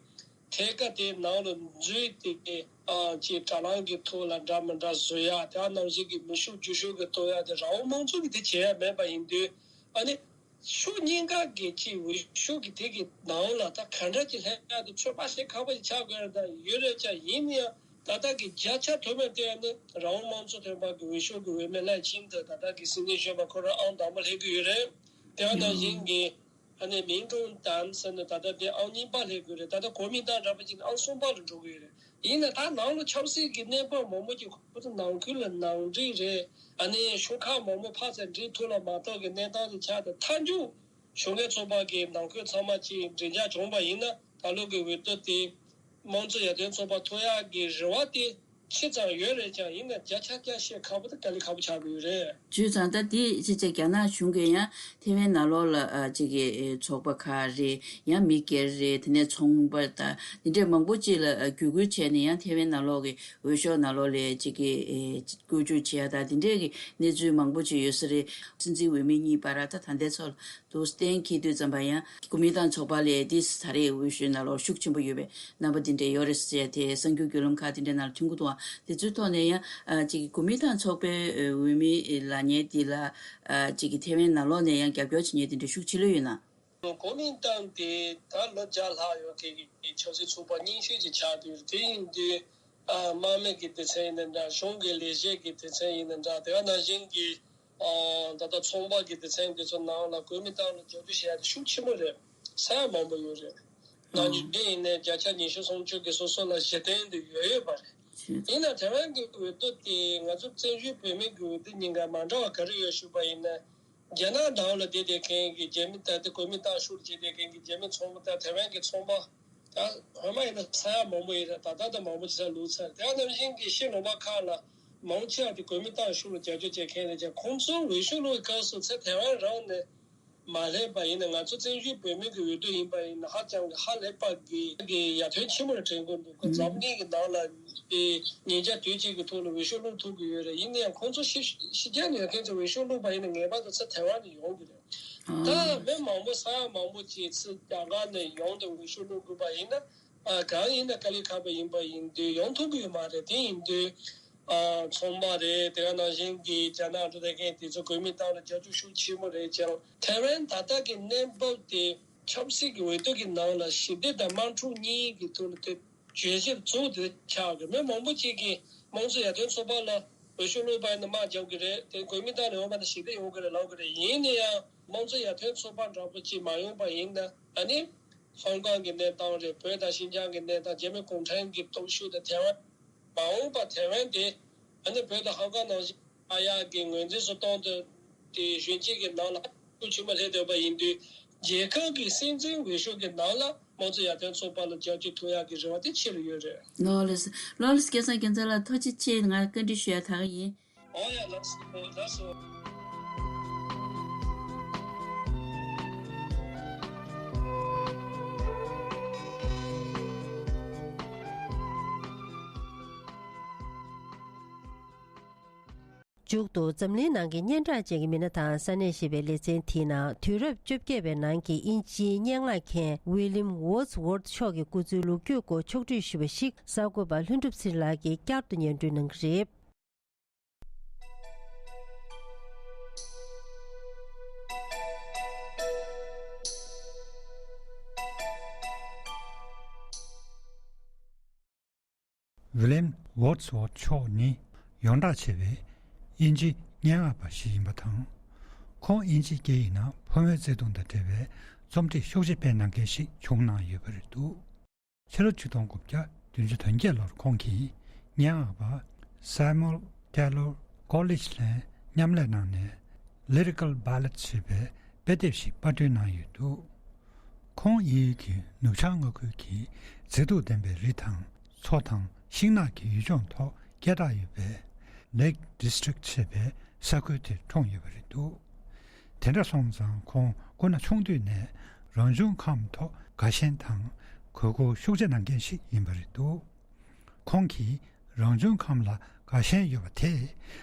ཐད་ཀ་དེ་ནང་ལ་འཛུལ་ཏེ་ཨ་ཅེ་དྲ་ལམ་གྱི་ཐོག་ལ་འདྲ་མི་འདྲ་བཟོ་ཡ་དེ་ནང་བཞིན་གྱི་མི་ཤུགས་བརྒྱུད་ཤུགས་ཀྱི་གཏོང་ཡ་དེ་རང་དབང་དམངས་གཙོ་གི་དེ་བྱེད་ཡ་མེད་པ་ཡིན་དུས་ཨ་ནི་ཤུགས་གཉིས་ཀ་གི་ཅིག་འོས་ཤོག་གི་དེ་གི་ནང་ལ་ད་ག་འདྲ་ཅིག་ལྷན་ཡ་དེ་ཚོད་དཔག་བྱེད་ཁག་པོ་ཞིག་ཆགས་དགོས་རེད། ད་ཡོད་རེད་ཅག་ཡིན་ན་ཡང་ད་ལྟ་གི་བརྒྱ་ཆ་ཐོན་པའི་སྟེང་ནས་རང་དབང་དམངས་གཙོ་ཐོན་པ་གི་འོས་ཤོག་གི་འོས་མི་སླད་ཕྱིན་དུ་ད་ལྟ་གི་སྲིད་འཛིན་གཞོན་པ་ཁོ་རང་ཨང་དང་པོ་སླེབས་ཀྱི་ཡོད་རེད། དེ་ནང་བཞིན་གྱི་ཨ་ནི་མིང་ཀྲུང་ཏན་ཟེར་ནས་ད་ལྟ་དེ་ཨང་གཉིས་པ་སླེབས་དགོས་རེད། ད་ལྟ་གོ་མིན་ཏང་འདྲ་པོ་ཅིག་ཨང་གསུམ་པ་ལ་འགྲོ་གི་ཡོད་རེད། ཡིན་ན་ད་ནང་ལ་ཆབ་སྲིད་ཀྱི་གནས་བབ་མང་པོ་ཅིག་ཁོ་ཚོ་ནང་ཁུལ་ལ་ནང་འགྲིག་རེད། ཨ་ནི་ཤོག་ཁག་མང་པོ་ཕར་ཚུར་འགྲིག་ཐུབ་ལ་མ་ཐུབ་ཀྱི་གནས་སྟངས་ཅིག་ཆགས་ཏེ་མཐའ་མཇུག་ཤོག་ངན་ཚོགས་པ་གི་ནང་ཁུལ་ཚང་མ་ཅིག་འགྲིག་འཇགས་བྱུང་བ་ཡིན་ན་ད་ལོ་གི་འོས་བསྡུ་དེ་དམངས་གཙོ་ཡར་ཐོན་ཚོགས་པ་ཐོབ་ཡག་གི་རེ་བ་དེ། ཕྱི་ཙང་ཡོད་རེད་ཀྱང་ཡིན་ན་བརྒྱ་ཆ་བརྒྱ་བཤད་ཁག་པོ་དང་དཀའ་ལས་ཁག་པོ་ཆགས་ཀྱི་ཡོད་རེད། བྱས་ཙང་ད་དེ་ཅི་བྱས་རྒྱ་ནག་གཞུང་གིས་ཡང་ཐེ་ཝན་ནང་ལོགས་ལ་ཨ་ཅིག་གི་ཨེ་ཚོགས་པ་ཁག་རེད། ཡང་མི་སྒེར་རེད། དེ་ནས་ཚོང་པ་དང་དེ་འདྲས་མང་པོ་ཅིག་ལ་ཨ་བརྒྱུད་སྐུལ་བྱས་ནས་ཡང་ཐེ་ཝན་ནང་ལོགས་ཀྱི་འོས་ཤོག་ནང་ལོགས་ལ་ཅིག་གི་ཨེ་བཀོལ་སྤྱོད་བྱེད་ཡ་དང་དེ་འདྲས་ཀྱི་གནས་ཚུལ་མང་པོ་ཅིག་ཡོད་ས་རེད། སྲིད་འཛིན་འོས་མི་གཉིས་བར་ད་ད་ལྟའི་ཚོགས་ལ། དུ་གཏན་འཁེལ་དུས་ཙམ་པ་ཡང་གོ་མིན་ཏང་ཚོགས་པ་ལས་དེ་ད་རེས་འོས་ཤོག་ནང་ལོགས་ཤུགས་ཆེན་པོ་ཡོད་པའི་རྣམ་པ་འདི་འདྲ་ཡོད་རེད་ཟེར་ཏེ་གསར་འགྱུར་བརྒྱུད་ལམ་ཁག་དེ་འདྲའི་ནང་ལ་ཐོན་གྱི་འདུག་དེ་ཚོའི་ཐོག་ནས་ཡང་ཅིག་གོ་མིན་ཏང་ཚོགས་པའི་འོས་མི་ལབ་མཁན་དེ་ལ་ཅིག་ཐེ་ཝན་ནང་ལོགས་ནས་ཡང་རྒྱབ་སྐྱོར་བྱེད་མཁན་དེ་འདྲ་ཤུགས་ཆེ་ལོས་ཡོད་ན། གོ་མིན་ཏང་དེ་ད་ལོ་བརྒྱ་ལྷག་ཡོད་མཁན་གྱི་ཆབ་སྲིད་ཚོགས་པ་རྙིང་ཤོས་ཅིག་ཆགས་བསྡད་ཡོད་རེད། དེ་ཡིན་དུས། ཨ་དམག་མི་གི་སྡེ་ཚན་ཡིན་ན་འདྲ། གཞུང་གི་ལས་བྱེད་ཀྱི་སྡེ་ཚན་ཡིན་ན་འདྲ། དེ་ག་ནང་བཞིན་གྱི་ཨ་ད་ལྟ་ཚོང་པ་གི་སྡེ་ཚན་དེ་ཚོ་ནང་ལ་གོ་མིན་ཏང་ལ་རྒྱབ་སྐྱོར་བྱེད་ཡ་དེ་ཤུགས་ཆེན་པོ་རེད། ས་ཡ་མང་པོ་ཡོད་རེད། ནང་ཆོས་དེ་ཡིན་ནའི་བརྒྱ་ཆ་ཉི་ཤུ་སུམ་ཅུ་གི་སོ་སོ་ལ་གཞི་རྟེན་དེ་ཡོད་ཡོད་པ་རེད། ཡིན་ན་ཐེ་ཝན་གྱི་འོས་བསྡུ་དེ་ང་ཚོ་བཙན་བྱོལ་བོད་མི་གི་འོས་བསྡུ་གཉིས་ཀ་མ་འདྲ་བ་ག་རེ་ཡོད་ཞུས་པ་ཡིན་ན། རྒྱ་ནག་ནང་ལ་བསྡད་བསྡད་མཁན་གྱི་རྒྱ་མི་ད་ལྟ་གོ་མིན་ཏང་ཤུགས་རྒྱས་བསྡད་མཁན་གྱི་རྒྱ་མི་ཚོང་པ་དང་ཐེ་ཝན་གྱི་ཚོང་པ་ད་སྔོན་མ་ཡིན་ན་ས་ཡ་མང་པོ་ཡིན་རེད། ད་ལྟ་ད་མང་པོ་ཅིག་ས་ལུག་ཚར། དེ་ནང་བཞིན་གྱི་ཕྱི་ལུང་པ་ཁག་ལ་མང་ཆེ་བ་དེ་གོ་མིན་ཏང་ཤུགས་ལ་རྒྱབ་སྐྱོར་བྱེད་མཁན་རེད་ཀྱང་ཁོང་ཚོ་འོས་ཤོག་བླུགས་པའི་སྐབས་སུ་ཚེ་ཐེ་ཝན་རང་ནས་མ་སླེབས་པ་ཡིན་ན་ང་ཚོ་བཙན་བྱོལ་བོད་མི་གི་འོས་བསྡུ་ཡིན་པ་ཡིན་ན་ཧ་ཅང་གི་ཧ་ལས་པ་གི་གི་ཡར་ཐོན་ཆེན་པོ་རེ་དྲན་གྱི་འདུག་ཁོ་འཛམ་གླིང་གི་ནང་ལ་དེ་ཉིས་བརྒྱ་དུས་གཅིག་གི་ཐོག་ལ་འོས་ཤོག་བླུགས་ཐུབ་ཀྱི་ཡོད་རེད། ཡིན་ན་ཡང་ཁོང་ཚོ་ཕྱི་ཕྱི་རྒྱལ་ནས་ཡོད་མཁན་ཚོ་འོས་ཤོག་བླུགས་པ་ཡིན་ན་ངེས་པར་དུ་ཚེ་ཐེ་ཝན་ནས་ཡོང་གི་རེད། ད་མི་མང་པོ་ས་ཡ་མང་པོ་ཅིག་ཚེ་རྒྱ་གར་ནས་ཡོང་དུས་འོས་ཤོག་བླུགས་དགོས་པ་ཡིན་ན་ཨ་གང་ཡིན་ན་དཀའ་ལས་ཁག་པོ་ཡིན་པ་ཡིན་དུས་ཡོང་ཐུབ་ཀྱི་ཡོད་མ་རེད། དེ་ཡིན་དུས་ ཨ། ཚོང་པ་རེད། དེ་ག་ནང་བཞིན་གྱི་རྒྱ་ནག་འགྲོ་བསྡད་མཁན་དེ་ཚོ་གོ་མིན་ཏང་ལ་རྒྱབ་སྐྱོར་ཤུགས་ཆེན་པོ་རེད་ཀྱང་། ཐའེ་ཝན་ད་ལྟ་གི་གནས་བབ་དེ་ཆབ་སྲིད་ཀྱི་འོས་བསྡུ་གི་ནང་ལ་ཞི་བདེ་དང་དམག་འཁྲུག་གཉིས་ཀྱི་ཐོག་ལ་དེ་བརྗོད་གཞིར་བཙུགས་ཏེ་ཆགས་ཀྱི། མི་མང་པོ་ཅིག་གིས་དམངས་གཙོ་ཡར་ཐོན་ཚོགས་པ་ལ་འོས་ཤོག་བླུགས་པ་ཡིན་ན་དམག་རྒྱག་གི་རེད། དེ་གོ་མིན་ཏང་ནས་འོང་པ་ན་ཞི་བདེ་ཡོང་གི་རེད་ལབ་གི་རེད། ཡིན་ན་ཡང་དམངས་གཙོ་ཡར་ཐོན་ཚོགས་པ་འདྲ་པོ་ཅིག་མ་ཡོང་པ་ཡིན་ན། ཨ་ནི་ཧོང་ཀོང་གི་གནས་སྟངས་རེད། བོད་དང་ཤིན་ཅང་གི་གནས་སྟངས། རྒྱ་མི་གུང་ཁྲན་གྱི་སྟོབས་ཤུགས་དང་ཐའེ་ཝན། མ་འོངས་པ་ཐའེ་ཝན་དེ་ཨ་ནི་བོད་དང་ཧོང་ཀོང་ནང་བཞིན་ཨ་ཡག་གི་ངོས་འཛིན་སུ་གཏོང་དུ་དེ་གཞོན་སྐྱེས་ཀྱི་ནང་ལ་ཤུགས་ཆེན་པོ་སླེབས་བསྡད་པ་ཡིན་དུས། རྒྱལ་ཁབ་ཀྱི་སྲིད་འཛིན་འོས་ཤོག་གི་ནང་ལ་དམངས་གཙོ་ཡར་ཐོན་ཚོགས་པ་ལ་རྒྱབ་སྐྱོར་ཐོབ་ཡག་གི་རེ་བ་དེ་ཆེ་རུ་ཡོད་རེད། ལགས་ལགས་སོ། ལགས་ལགས་སོ། སྐལ་བཟང་རྒྱལ་མཚན་ལགས་ཐུགས་རྗེ་ཆེ། ང་བཀའ་འདྲི་ཞུ་ཡ་ད་ག་ཡིན། ཨོ་ཡ། ལགས་སོ། ལགས་སོ། མཇུག་ཏུ་འཛམ་གླིང་ནང་གི་སྙན་གྲགས་ཅན་གྱི་མི་སྣ་དང་ས་གནས་ཞེས་པའི་ལེ་ཚན་དེའི་ནང་དུས་རབས་བཅོ་བརྒྱད་པའི་ནང་གི་དབྱིན་ཇིའི་སྙན་ངག་མཁན་William Wordsworth་མཆོག་གི་སྐུ་ཚེའི་ལོ་རྒྱུས་སྐོར་ཕྱོགས་བསྒྲིགས་ཞུས་པ་ཞིག་གསར་འགོད་པ་ལྷུན་གྲུབ་ཚེ་རིང་ལགས་ཀྱིས་བསྐྱར་དུ་སྙན་སྒྲོན་གནང་གི་རེད། William Wordsworth་མཆོག་ནི་ཡོངས་གྲགས་ཆེ་བའི་དབྱིན་ཇིའི་སྙན་ངག་པ་ཞིག་ཡིན་པ་དང་། ཁོང་དབྱིན་ཇིའི་སྐད་ཡིག་ནང་ཕོ་མོའི་བརྩེ་དུང་དང་འབྲེལ་བའི་རྩོམ་སྒྲིག་ཤུགས་ཆེ་སྤེལ་གནང་མཁན་ཞིག་བྱུང་གནང་ཡོད་པ་རེད་འདུག་ཕྱི་ལོ་ཆིག་སྟོང་དགུ་བརྒྱ་བདུན་ཅུ་དོན་བརྒྱད་ལོར་ཁོང་གིས་སྙན་ངག་པ་Samuel Taylor Coleridge་ལན་མཉམ་ལས་གནང་ནས་Lyrical Ballads་ཞེས་པའི་དཔེ་དེབ་ཞིག་པར་སྐྲུན་གནང་ཡོད་འདུག་ཁོང་དབྱིན་ཡུལ་གྱི་ནུབ་བྱང་མངའ་ཁུལ་གྱི་མཛེས་སྡུག་ལྡན་པའི་རི་དང་མཚོ་དང་ཤིང་ནགས་ཀྱི་ཡུལ་ལྗོངས་ཐོག་སྐད་གྲགས་ཡོད་པའི་Lake District་ཞེས་པའི་ས་ཁུལ་དེར་འཁྲུངས་ཡོད་པ་རེད་འདུག་དེ་འདྲ་སོང་ཙང་ཁོང་སྐུ་ན་ཆུང་དུས་ནས་རང་བྱུང་ཁམས་ཐོག་དགའ་ཞེན་དང་གུས་བཀུར་ཤུགས་ཆེ་གནང་མཁན་ཞིག་ཡིན་པ་རེད་འདུག་ཁོང་གིས་རང་བྱུང་ཁམས་ལ་དགའ་ཞེན་ཡོད་པ་དེས་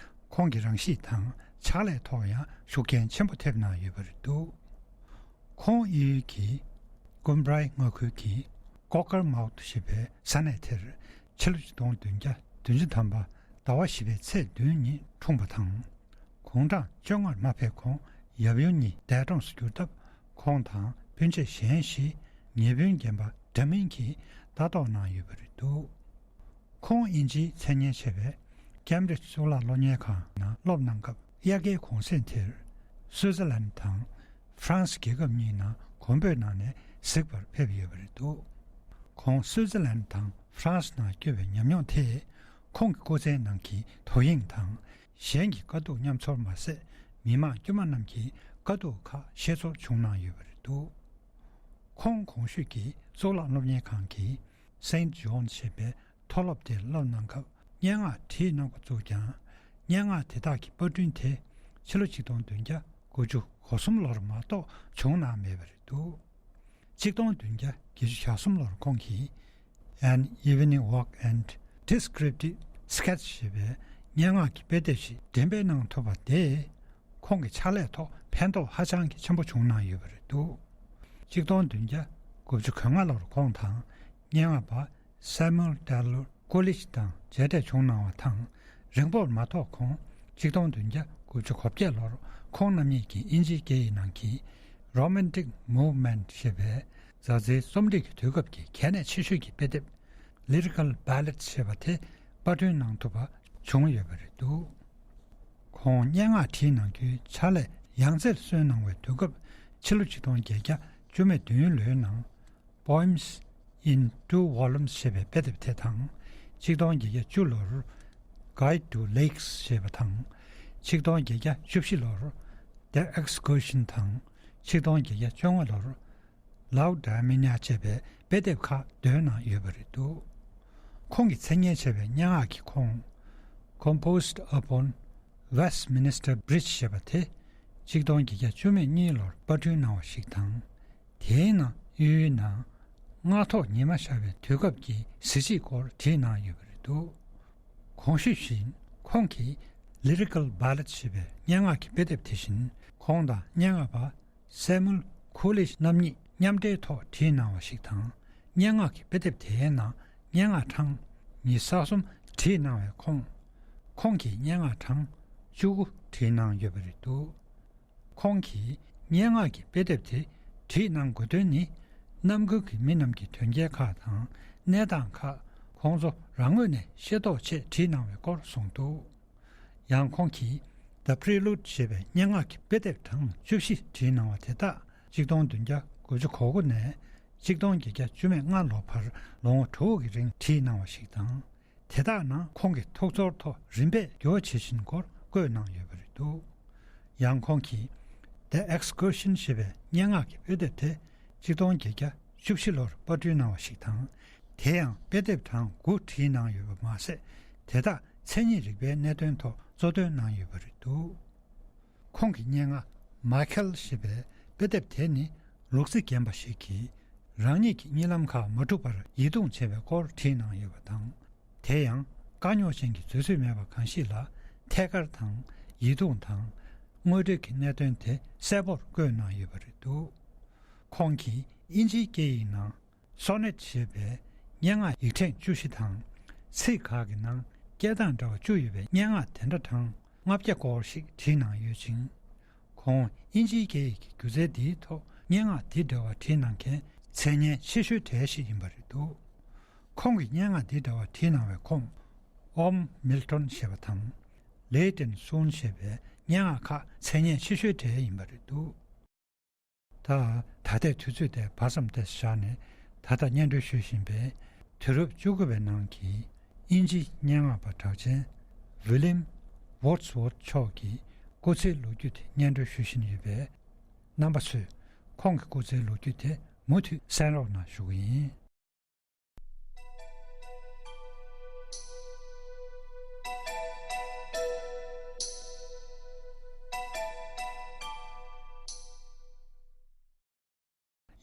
ཁོང་གི་རང་གཤིས་དང་ཕྱག་ལས་ཐོག་ཡང་ཤུགས་རྐྱེན་ཆེན་པོ་ཐེབས་གནང་ཡོད་པ་རེད་འདུག་ཁོང་དབྱིན་ཡུལ་གྱི་ཀུམ་བྷའི་མངའ་ཁུལ་གྱི་ཀོ་ཀར་མའུ་ཐུ་ཞེས་པའི་ས་གནས་དེར་ཕྱི་ལོ་ཆིག་སྟོང་བདུན་བརྒྱ་བདུན་ཅུ་ཐམ་པ་ཟླ་བ་བཞི་པའི་ཚེས་བདུན་ཉིན་འཁྲུངས་པ་དང་། དགུང་གྲངས་བཅོ་ལྔར་མ་ཕེབས་གོང་ཡབ་ཡུམ་གཉིས་འདས་གྲོངས་སུ་གྱུར་སྟབས། ཁོང་དང་སྤུན་མཆེད་གཞན་བཞི་ཉེ་སྤུན་རྒན་པ་འདྲ་མིན་གྱིས་ལྟ་རྟོག་གནང་ཡོད་པ་རེད་འདུག་ཁོང་དབྱིན་ཇིའི་མཚན་སྙན་ཆེ་བའི་ཀེམ་བྷྲིཇ་གཙུག་ལག་སློབ་གཉེར་ཁང་ནང་སློབ་གནང་སྐབས། དབྱར་ཁའི་གུང་གསེང་དེར་སུའུ་ཙེར་ལན་དང་ཧྥ་རན་སི་རྒྱལ་ཁབ་གཉིས་ནང་གོམ་བགྲོད་གནང་ནས་གཟིགས་པར་ཕེབས་ཡོད་པ་རེད་འདུག་ཁོང་སུའུ་ཙེར་ལན་དང་ཧྥ་རན་སི་ནང་བསྐྱོད་པའི་ཉམས་མྱོང་དེས་ཁོང་གི་སྐུ་ཚེའི་ནང་གི་དོ་དབྱིངས་དང་། གཞན་གྱི་དཀའ་སྡུག་མཉམ་ཚོར་མ་ཟད། མི་དམངས་དཀྱུས་མ་རྣམས་ཀྱི་དཀའ་སྡུག་ཁག་ཤེས་ཚོར་བྱུང་གནང་ཡོད་པ་རེད་འདུག་ཁོང་གོང་ཞུས་ཀྱི་གཙུག་ལག་སློབ་གཉེར་ཁང་གི་Saint John's་ཞེས་པའི་མཐོ་སློབ་དེར་སློབ་གནང་སྐབས། སྙན་ངག་བྲིས་གནང་པ་བཙུགས་ཀྱང་། སྙན་ངག་དེ་དག་གི་པར་སྐྲུན་དེ་ཕྱི་ལོ་ཆིག་སྟོང་བདུན་བརྒྱ་དགུ་བཅུ་གོ་གསུམ་ལོར་མ་གཏོགས་བྱུང་གནང་མེད་པ་རེད་འདུག་ཆིག་སྟོང་བདུན་བརྒྱ་བརྒྱད་ཅུ་གྱ་གསུམ་ལོར་ཁོང་གིས་An Evening Walk and Descriptive Sketch་ཞེས་པའི་སྙན་ངག་གི་དཔེ་དེབ་ཞིག་འགྲེམས་སྤེལ་གནང་ཐུབ་པ་དེས། ཁོང་གི་ཕྱག་ལས་ཐོག་ཕན་ཐོགས་ཧ་ཅང་གི་ཆེན་པོ་བྱུང་གནང་ཡོད་པ་རེད་འདུག་ཆིག་སྟོང་བདུན་བརྒྱ་དགུ་བཅུ་གོ་ལྔ་ལོར་ཁོང་དང་སྙན་ངག་པ་Samuel Taylor Coleridge་དང་མཇལ་འཕྲད་བྱུང་གནང་བ་དང་། རིང་པོར་མ་ཐོགས་ཁོང་ཆིག་སྟོང་བདུན་བརྒྱ་དགུ་བཅུ་གོ་བརྒྱད་ལོར་ཁོང་རྣམ་གཉིས་ཀྱིས་དབྱིན་ཇིའི་སྐད་ཡིག་ནང་གི་Romantic Movement་ཞེས་པའི་མཛའ་བརྩེའི་རྩོམ་སྒྲིག་གི་དུས་སྐབས་ཀྱི་གལ་གནད་ཆེ་ཤོས་ཀྱི་དཔེ་དེབ་Lyrical Ballads་ཞེས་པ་དེ་པར་སྐྲུན་གནང་ཐུབ་པ་བྱུང་ཡོད་པ་རེད་འདུག་ཁོང་སྙན་ངག་བྲིས་གནང་རྒྱུའི་ཕྱག་ལས་ཡང་རྩེར་སོན་གནང་བའི་དུས་སྐབས་ཕྱི་ལོ་ཆིག་སྟོང་བརྒྱད་བརྒྱ་བཅུ་མེད་བདུན་ལོའི་ནང་Poems in Two Volumes་ཞེས་པའི་དཔེ་དེབ་དེ་དང་། ཆིག་སྟོང་བརྒྱད་བརྒྱ་བཅུ་ལོར་Guide to Lakes་ཞེས་པ་དང་། ཆིག་སྟོང་བརྒྱད་བརྒྱ་བཅུ་བཞི་ལོར་The Excursion་དང་། ཆིག་སྟོང་བརྒྱད་བརྒྱ་བཅོ་ལྔ་ལོར་Laodamenia་ཅེས་པའི་དཔེ་དེབ་ཁག་འདོན་གནང་ཡོད་པ་རེད་འདུག་ཁོང་གི་མཚན་སྙན་ཆེ་བའི་སྙན་ངག་གི་ཁོངས་Composed Upon Westminster Bridge་ཞེས་པ་དེ་ཆིག་སྟོང་བརྒྱད་བརྒྱ་བཅུ་མེད་གཉིས་ལོར་པར་སྐྲུན་གནང་བ་ཞིག་དང་། དེའི་ནང་གཡུལ་ནང་སྔ་ཐོག་ཉི་མ་ཤར་བའི་དུས་སྐབས་ཀྱི་གཟི་བརྗིད་སྐོར་བྲིས་གནང་ཡོད་པ་རེད་འདུག་གོང་ཞུས་བཞིན་ཁོང་གིས་Lyrical Ballads་ཞེས་པའི་སྙན་ངག་གི་དཔེ་དེབ་དེ་བཞིན་ཁོང་དང་སྙན་ངག་པ་Samuel Coleridge་རྣམ་གཉིས་མཉམ་འབྲེལ་ཐོག་བྲིས་གནང་བ་ཞིག་དང་། སྙན་ངག་གི་དཔེ་དེབ་དེའི་ནང་སྙན་ངག་གྲངས་ཉི་ཤུ་རྩ་གསུམ་བྲིས་གནང་བའི་ཁོངས་ ཁོང་གིས་སྙན་ངག་གྲངས་བཅུ་དགུ་བྲིས་གནང་ཡོད་པ་རེད་འདུག་ཁོང་གིས་སྙན་ངག་གི་དཔེ་དེབ་དེ་བྲིས་གནང་དགོས་དོན་ནི། རྣམ་ཀུན་གྱི་མི་རྣམས་ཀྱི་དོན་རྐྱེན་ཁག་དང་གནས་སྟངས་ཁག་ཁོང་ཚོ་རང་ངོས་ནས་ཤེས་རྟོགས་ཆེད་བྲིས་གནང་བའི་སྐོར་གསུངས་འདུག་ཡང་ཁོང་གིས། The Prelude ཞེས་པའི་སྙན་ངག་གི་དཔེ་དེབ་གྲངས་བཅུ་བཞི་བྲིས་གནང་བ་དེ་དག་གཅིག་སྟོང་བདུན་བརྒྱ་དགུ་བཅུ་གོ་དགུ་ནས་གཅིག་སྟོང་བརྒྱད་བརྒྱ་བཅུ་མེད་ལྔ་ལོ་བར་ལོ་ངོ་དྲུག་གི་རིང་བྲིས་གནང་བ་ཞིག་དང་། དེ་དག་ནང་ཁོང་གི་ཐུགས་ཚོར་ཐོག་རིམ་པས་འགྱུར་བ་ཇི་བཞིན་སྐོར་བཀོད་གནང་ཡོད་པ་རེད་འདུག་ཡང་ཁོང་གིས། The Excursion ཞེས་པའི་སྙན་ངག་གི་དཔེ་དེབ་དེ་གཅིག་སྟོང་བརྒྱད་བརྒྱ་བཅུ་བཞི་ལོར་པར་སྐྲུན་གནང་བ་ཞིག་དང་། དེ་ཡང་དཔེ་དེབ་གྲངས་དགུ་བྲིས་གནང་ཡོད་པ་མ་ཟད། དེ་དག་མཚན་ཉིད་རིག་པའི་གནད་དོན་ཐོག་གཙོ་འདོན་གནང་ཡོད་པ་རེད་འདུག་ཁོང་གི་སྙན་ངག་མཱི་ཁེལ་ཞེས་པའི་དཔེ་དེབ་དེ་ནི་ལུག་རྫི་རྒན་པ་ཞིག་གིས་རང་ཉིད་ཀྱི་གཉིད་ལམ་ཁག་མ་འཁྲུགས་པར་ཡིད་གདུང་བྱེད་པའི་སྐོར་བྲིས་གནང་ཡོད་པ་དང་། དེ་ཡང་དཀའ་རྙོག་ཅན་གྱི་འཛུལ་ཚུལ་མེད་པ་གང་ཞིག་ལ་ཐད་ཀར་དང་ཡིད་གདུང་དང་དངོས་འབྲེལ་གྱི་གནད་དོན་དེ་གསལ་པོར་བཀོད་གནང་ཡོད་པ་རེད་འདུག་ཁོང་གིས་དབྱིན་ཇིའི་སྐད་ཡིག་ནང་སོ་ནེད་ཞེས་པའི་སྙན་ངག་ཡིག་ཕྲེང་བཅུ་བཞི་དང་། ཚིག་ཁག་གི་ནང་སྐད་གདངས་འདྲ་བ་བཅུ་ཡོད་པའི་སྙན་ངག་དེ་འདྲ་གྲངས་ལྔ་བརྒྱ་སྐོར་ཞིག་བྲིས་གནང་ཡོད་ཅིང་། ཁོང་དབྱིན་ཇིའི་སྐད་ཡིག་གི་སྒྱུ་རྩལ་འདིའི་ཐོག་སྙན་ངག་འདི་འདྲ་བ་བྲིས་གནང་མཁན་མཚན་སྙན་ཆེ་ཤོས་གྲས་ཤིག་ཡིན་པ་རེད་འདུག་ཁོང་གིས་སྙན་ངག་འདི་འདྲ་བ་བྲིས་གནང་བའི་ཁོངས། ཨོམ་མིལ་ཊོན་ཞེས་པ་དང་། Late and Soon ཞེས་པའི་སྙན་ངག་ཁག་མཚན་སྙན་ཆེ་ཤོས་གྲས་ཡིན་པ་རེད་འདུག་ད། ད་ལྟའི་དུས་ཚོད་དེ་བར་མཚམས་དེ་བཞག་ནས་ད་ལྟ་སྙན་སྒྲོན་ཞུ་བཞིན་པའི་དུས་རབས་བཅུ་དགུ་པའི་ནང་གི་དབྱིན་ཇིའི་སྙན་ངག་པ་གྲགས་ཅན་William Wordsworth མཆོག་གི་སྐུ་ཚེའི་ལོ་རྒྱུས་དེ་སྙན་སྒྲོན་ཞུ་བཞིན་ཡོད་པས། རྣམ་པ་ཚོས་ཁོང་གི་སྐུ་ཚེའི་ལོ་རྒྱུས་དེ་མུ་མཐུད་གསན་རོགས་གནང་ཞུ་གི་ཡིན།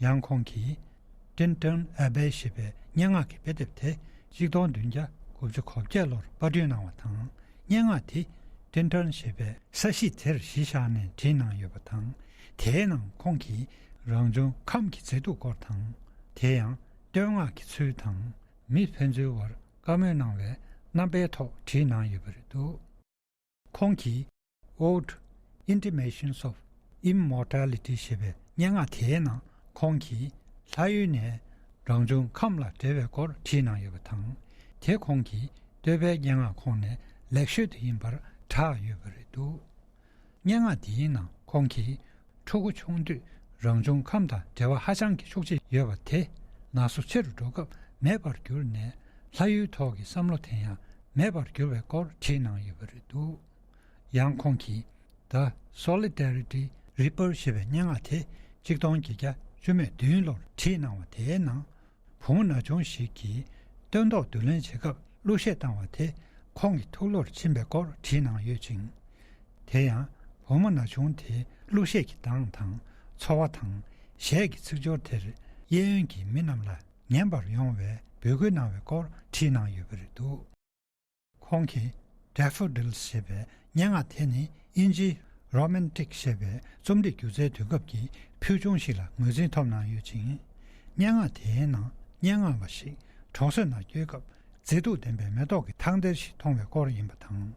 ཡང་ཁོང་གིས་Tintern Abbey ཞེས་པའི་སྙན་ངག་གི་དཔེ་དེབ་དེ་གཅིག་སྟོང་བདུན་བརྒྱ་དགུ་བཅུ་གོ་བརྒྱད་ལོར་པར་སྐྲུན་གནང་བ་དང་། སྙན་ངག་དེ་Tintern ཞེས་པའི་ས་གཞི་དེར་གཞི་བཞག་ནས་བྲིས་གནང་ཡོད་པ་དང་། དེའི་ནང་ཁོང་གིས་རང་བྱུང་ཁམས་ཀྱི་མཛེས་སྡུག་སྐོར་དང་། དེ་ཡང་བསྟོད་བསྔགས་ཀྱི་ཚུལ་དང་། མི་ཕན་ཚུན་བར་བཀའ་མོལ་གནང་བའི་རྣམ་པའི་ཐོག་བྲིས་གནང་ཡོད་པ་རེད་འདུག་ཁོང་གིས་Odd Intimations of Immortality ཞེས་པའི་སྙན་ངག་དེའི་ནང་ཁོང་གིས་ལྷ་ཡུལ་ནས་རང་བྱུང་ཁམས་ལ་འབྲེལ་བའི་སྐོར་བྲིས་གནང་ཡོད་པ་དང་། དེ་ཁོང་གི་བསྟོད་པའི་སྙན་ངག་ཁོངས་ནས་ལེགས་ཤོས་དེ་ཡིན་པར་གྲགས་ཡོད་པ་རེད་འདུག་སྙན་ངག་འདིའི་ནང་ཁོང་གིས་ཕྲུ་གུ་ཆུང་དུས་རང་བྱུང་ཁམས་དང་འབྲེལ་བ་ཧ་ཅང་གི་ཤུགས་ཆེ་ཡོད་པ་དེ་ན་སོ་ཆེ་རུ་འགྲོ་སྐབས་མེད་པར་གྱུར་ནས། ལྷ་ཡུལ་ཐོག་གི་བསམ་བློ་དེ་ཡང་མེད་པར་གྱུར་བའི་སྐོར་བྲིས་གནང་ཡོད་པ་རེད་འདུག་ཡང་ཁོང་གིས་The Solidarity Reaper ཞེས་པའི་སྙན་ངག་དེ་གཅིག་སྟོང་བརྒྱད་བརྒྱ་བཅུ་མེད་བདུན་ལོར་བྲིས་གནང་བ་དེའི་ནང་བུ་མོ་ན་ཆུང་ཞིག་གིས་སྟོན་ཐོག་བསྡུ་ལེན་བྱེད་སྐབས་གླུ་གཞས་བཏང་བ་དེ་ཁོང་གི་ཐུགས་བློར་ཕྱིན་པའི་སྐོར་བྲིས་གནང་ཡོད་ཅིང་། དེ་ཡང་བུ་མོ་ན་ཆུང་དེའི་གླུ་གཞས་ཀྱི་གདངས་དང་ཚོར་བ་དང་གཞས་ཀྱི་ཚིག་སྦྱོར་དེར་གཡས་གཡོན་གྱི་མི་རྣམས་ལ་ཉན་པར་ཡོང་བའི་འབོད་སྐུལ་གནང་བའི་སྐོར་བྲིས་གནང་ཡོད་པ་རེད་འདུག་ཁོང་གིས་Daffodils ཞེས་པའི་སྙན་ངག་དེ་ནི་དབྱིན་ཇིའི་Romantic ཞེས་པའི་རྩོམ་རིག་སྒྱུ་རྩལ་དུས་སྐབས་ཀྱི་ཕུལ་བྱུང་ཞིག་ལ་ངོས་འཛིན་ཐོབ་གནང་ཡོད་ཅིང་། སྙན་ངག་དེའི་ནང་སྙན་ངག་པ་ཞིག་གྲོང་གསེབ་ནང་སྐྱོད་སྐབས་མཛེས་སྡུག་ལྡན་པའི་མེ་ཏོག་གི་ཐང་ལྡེར་ཞིག་མཐོང་བའི་སྐོར་ཡིན་པ་དང་།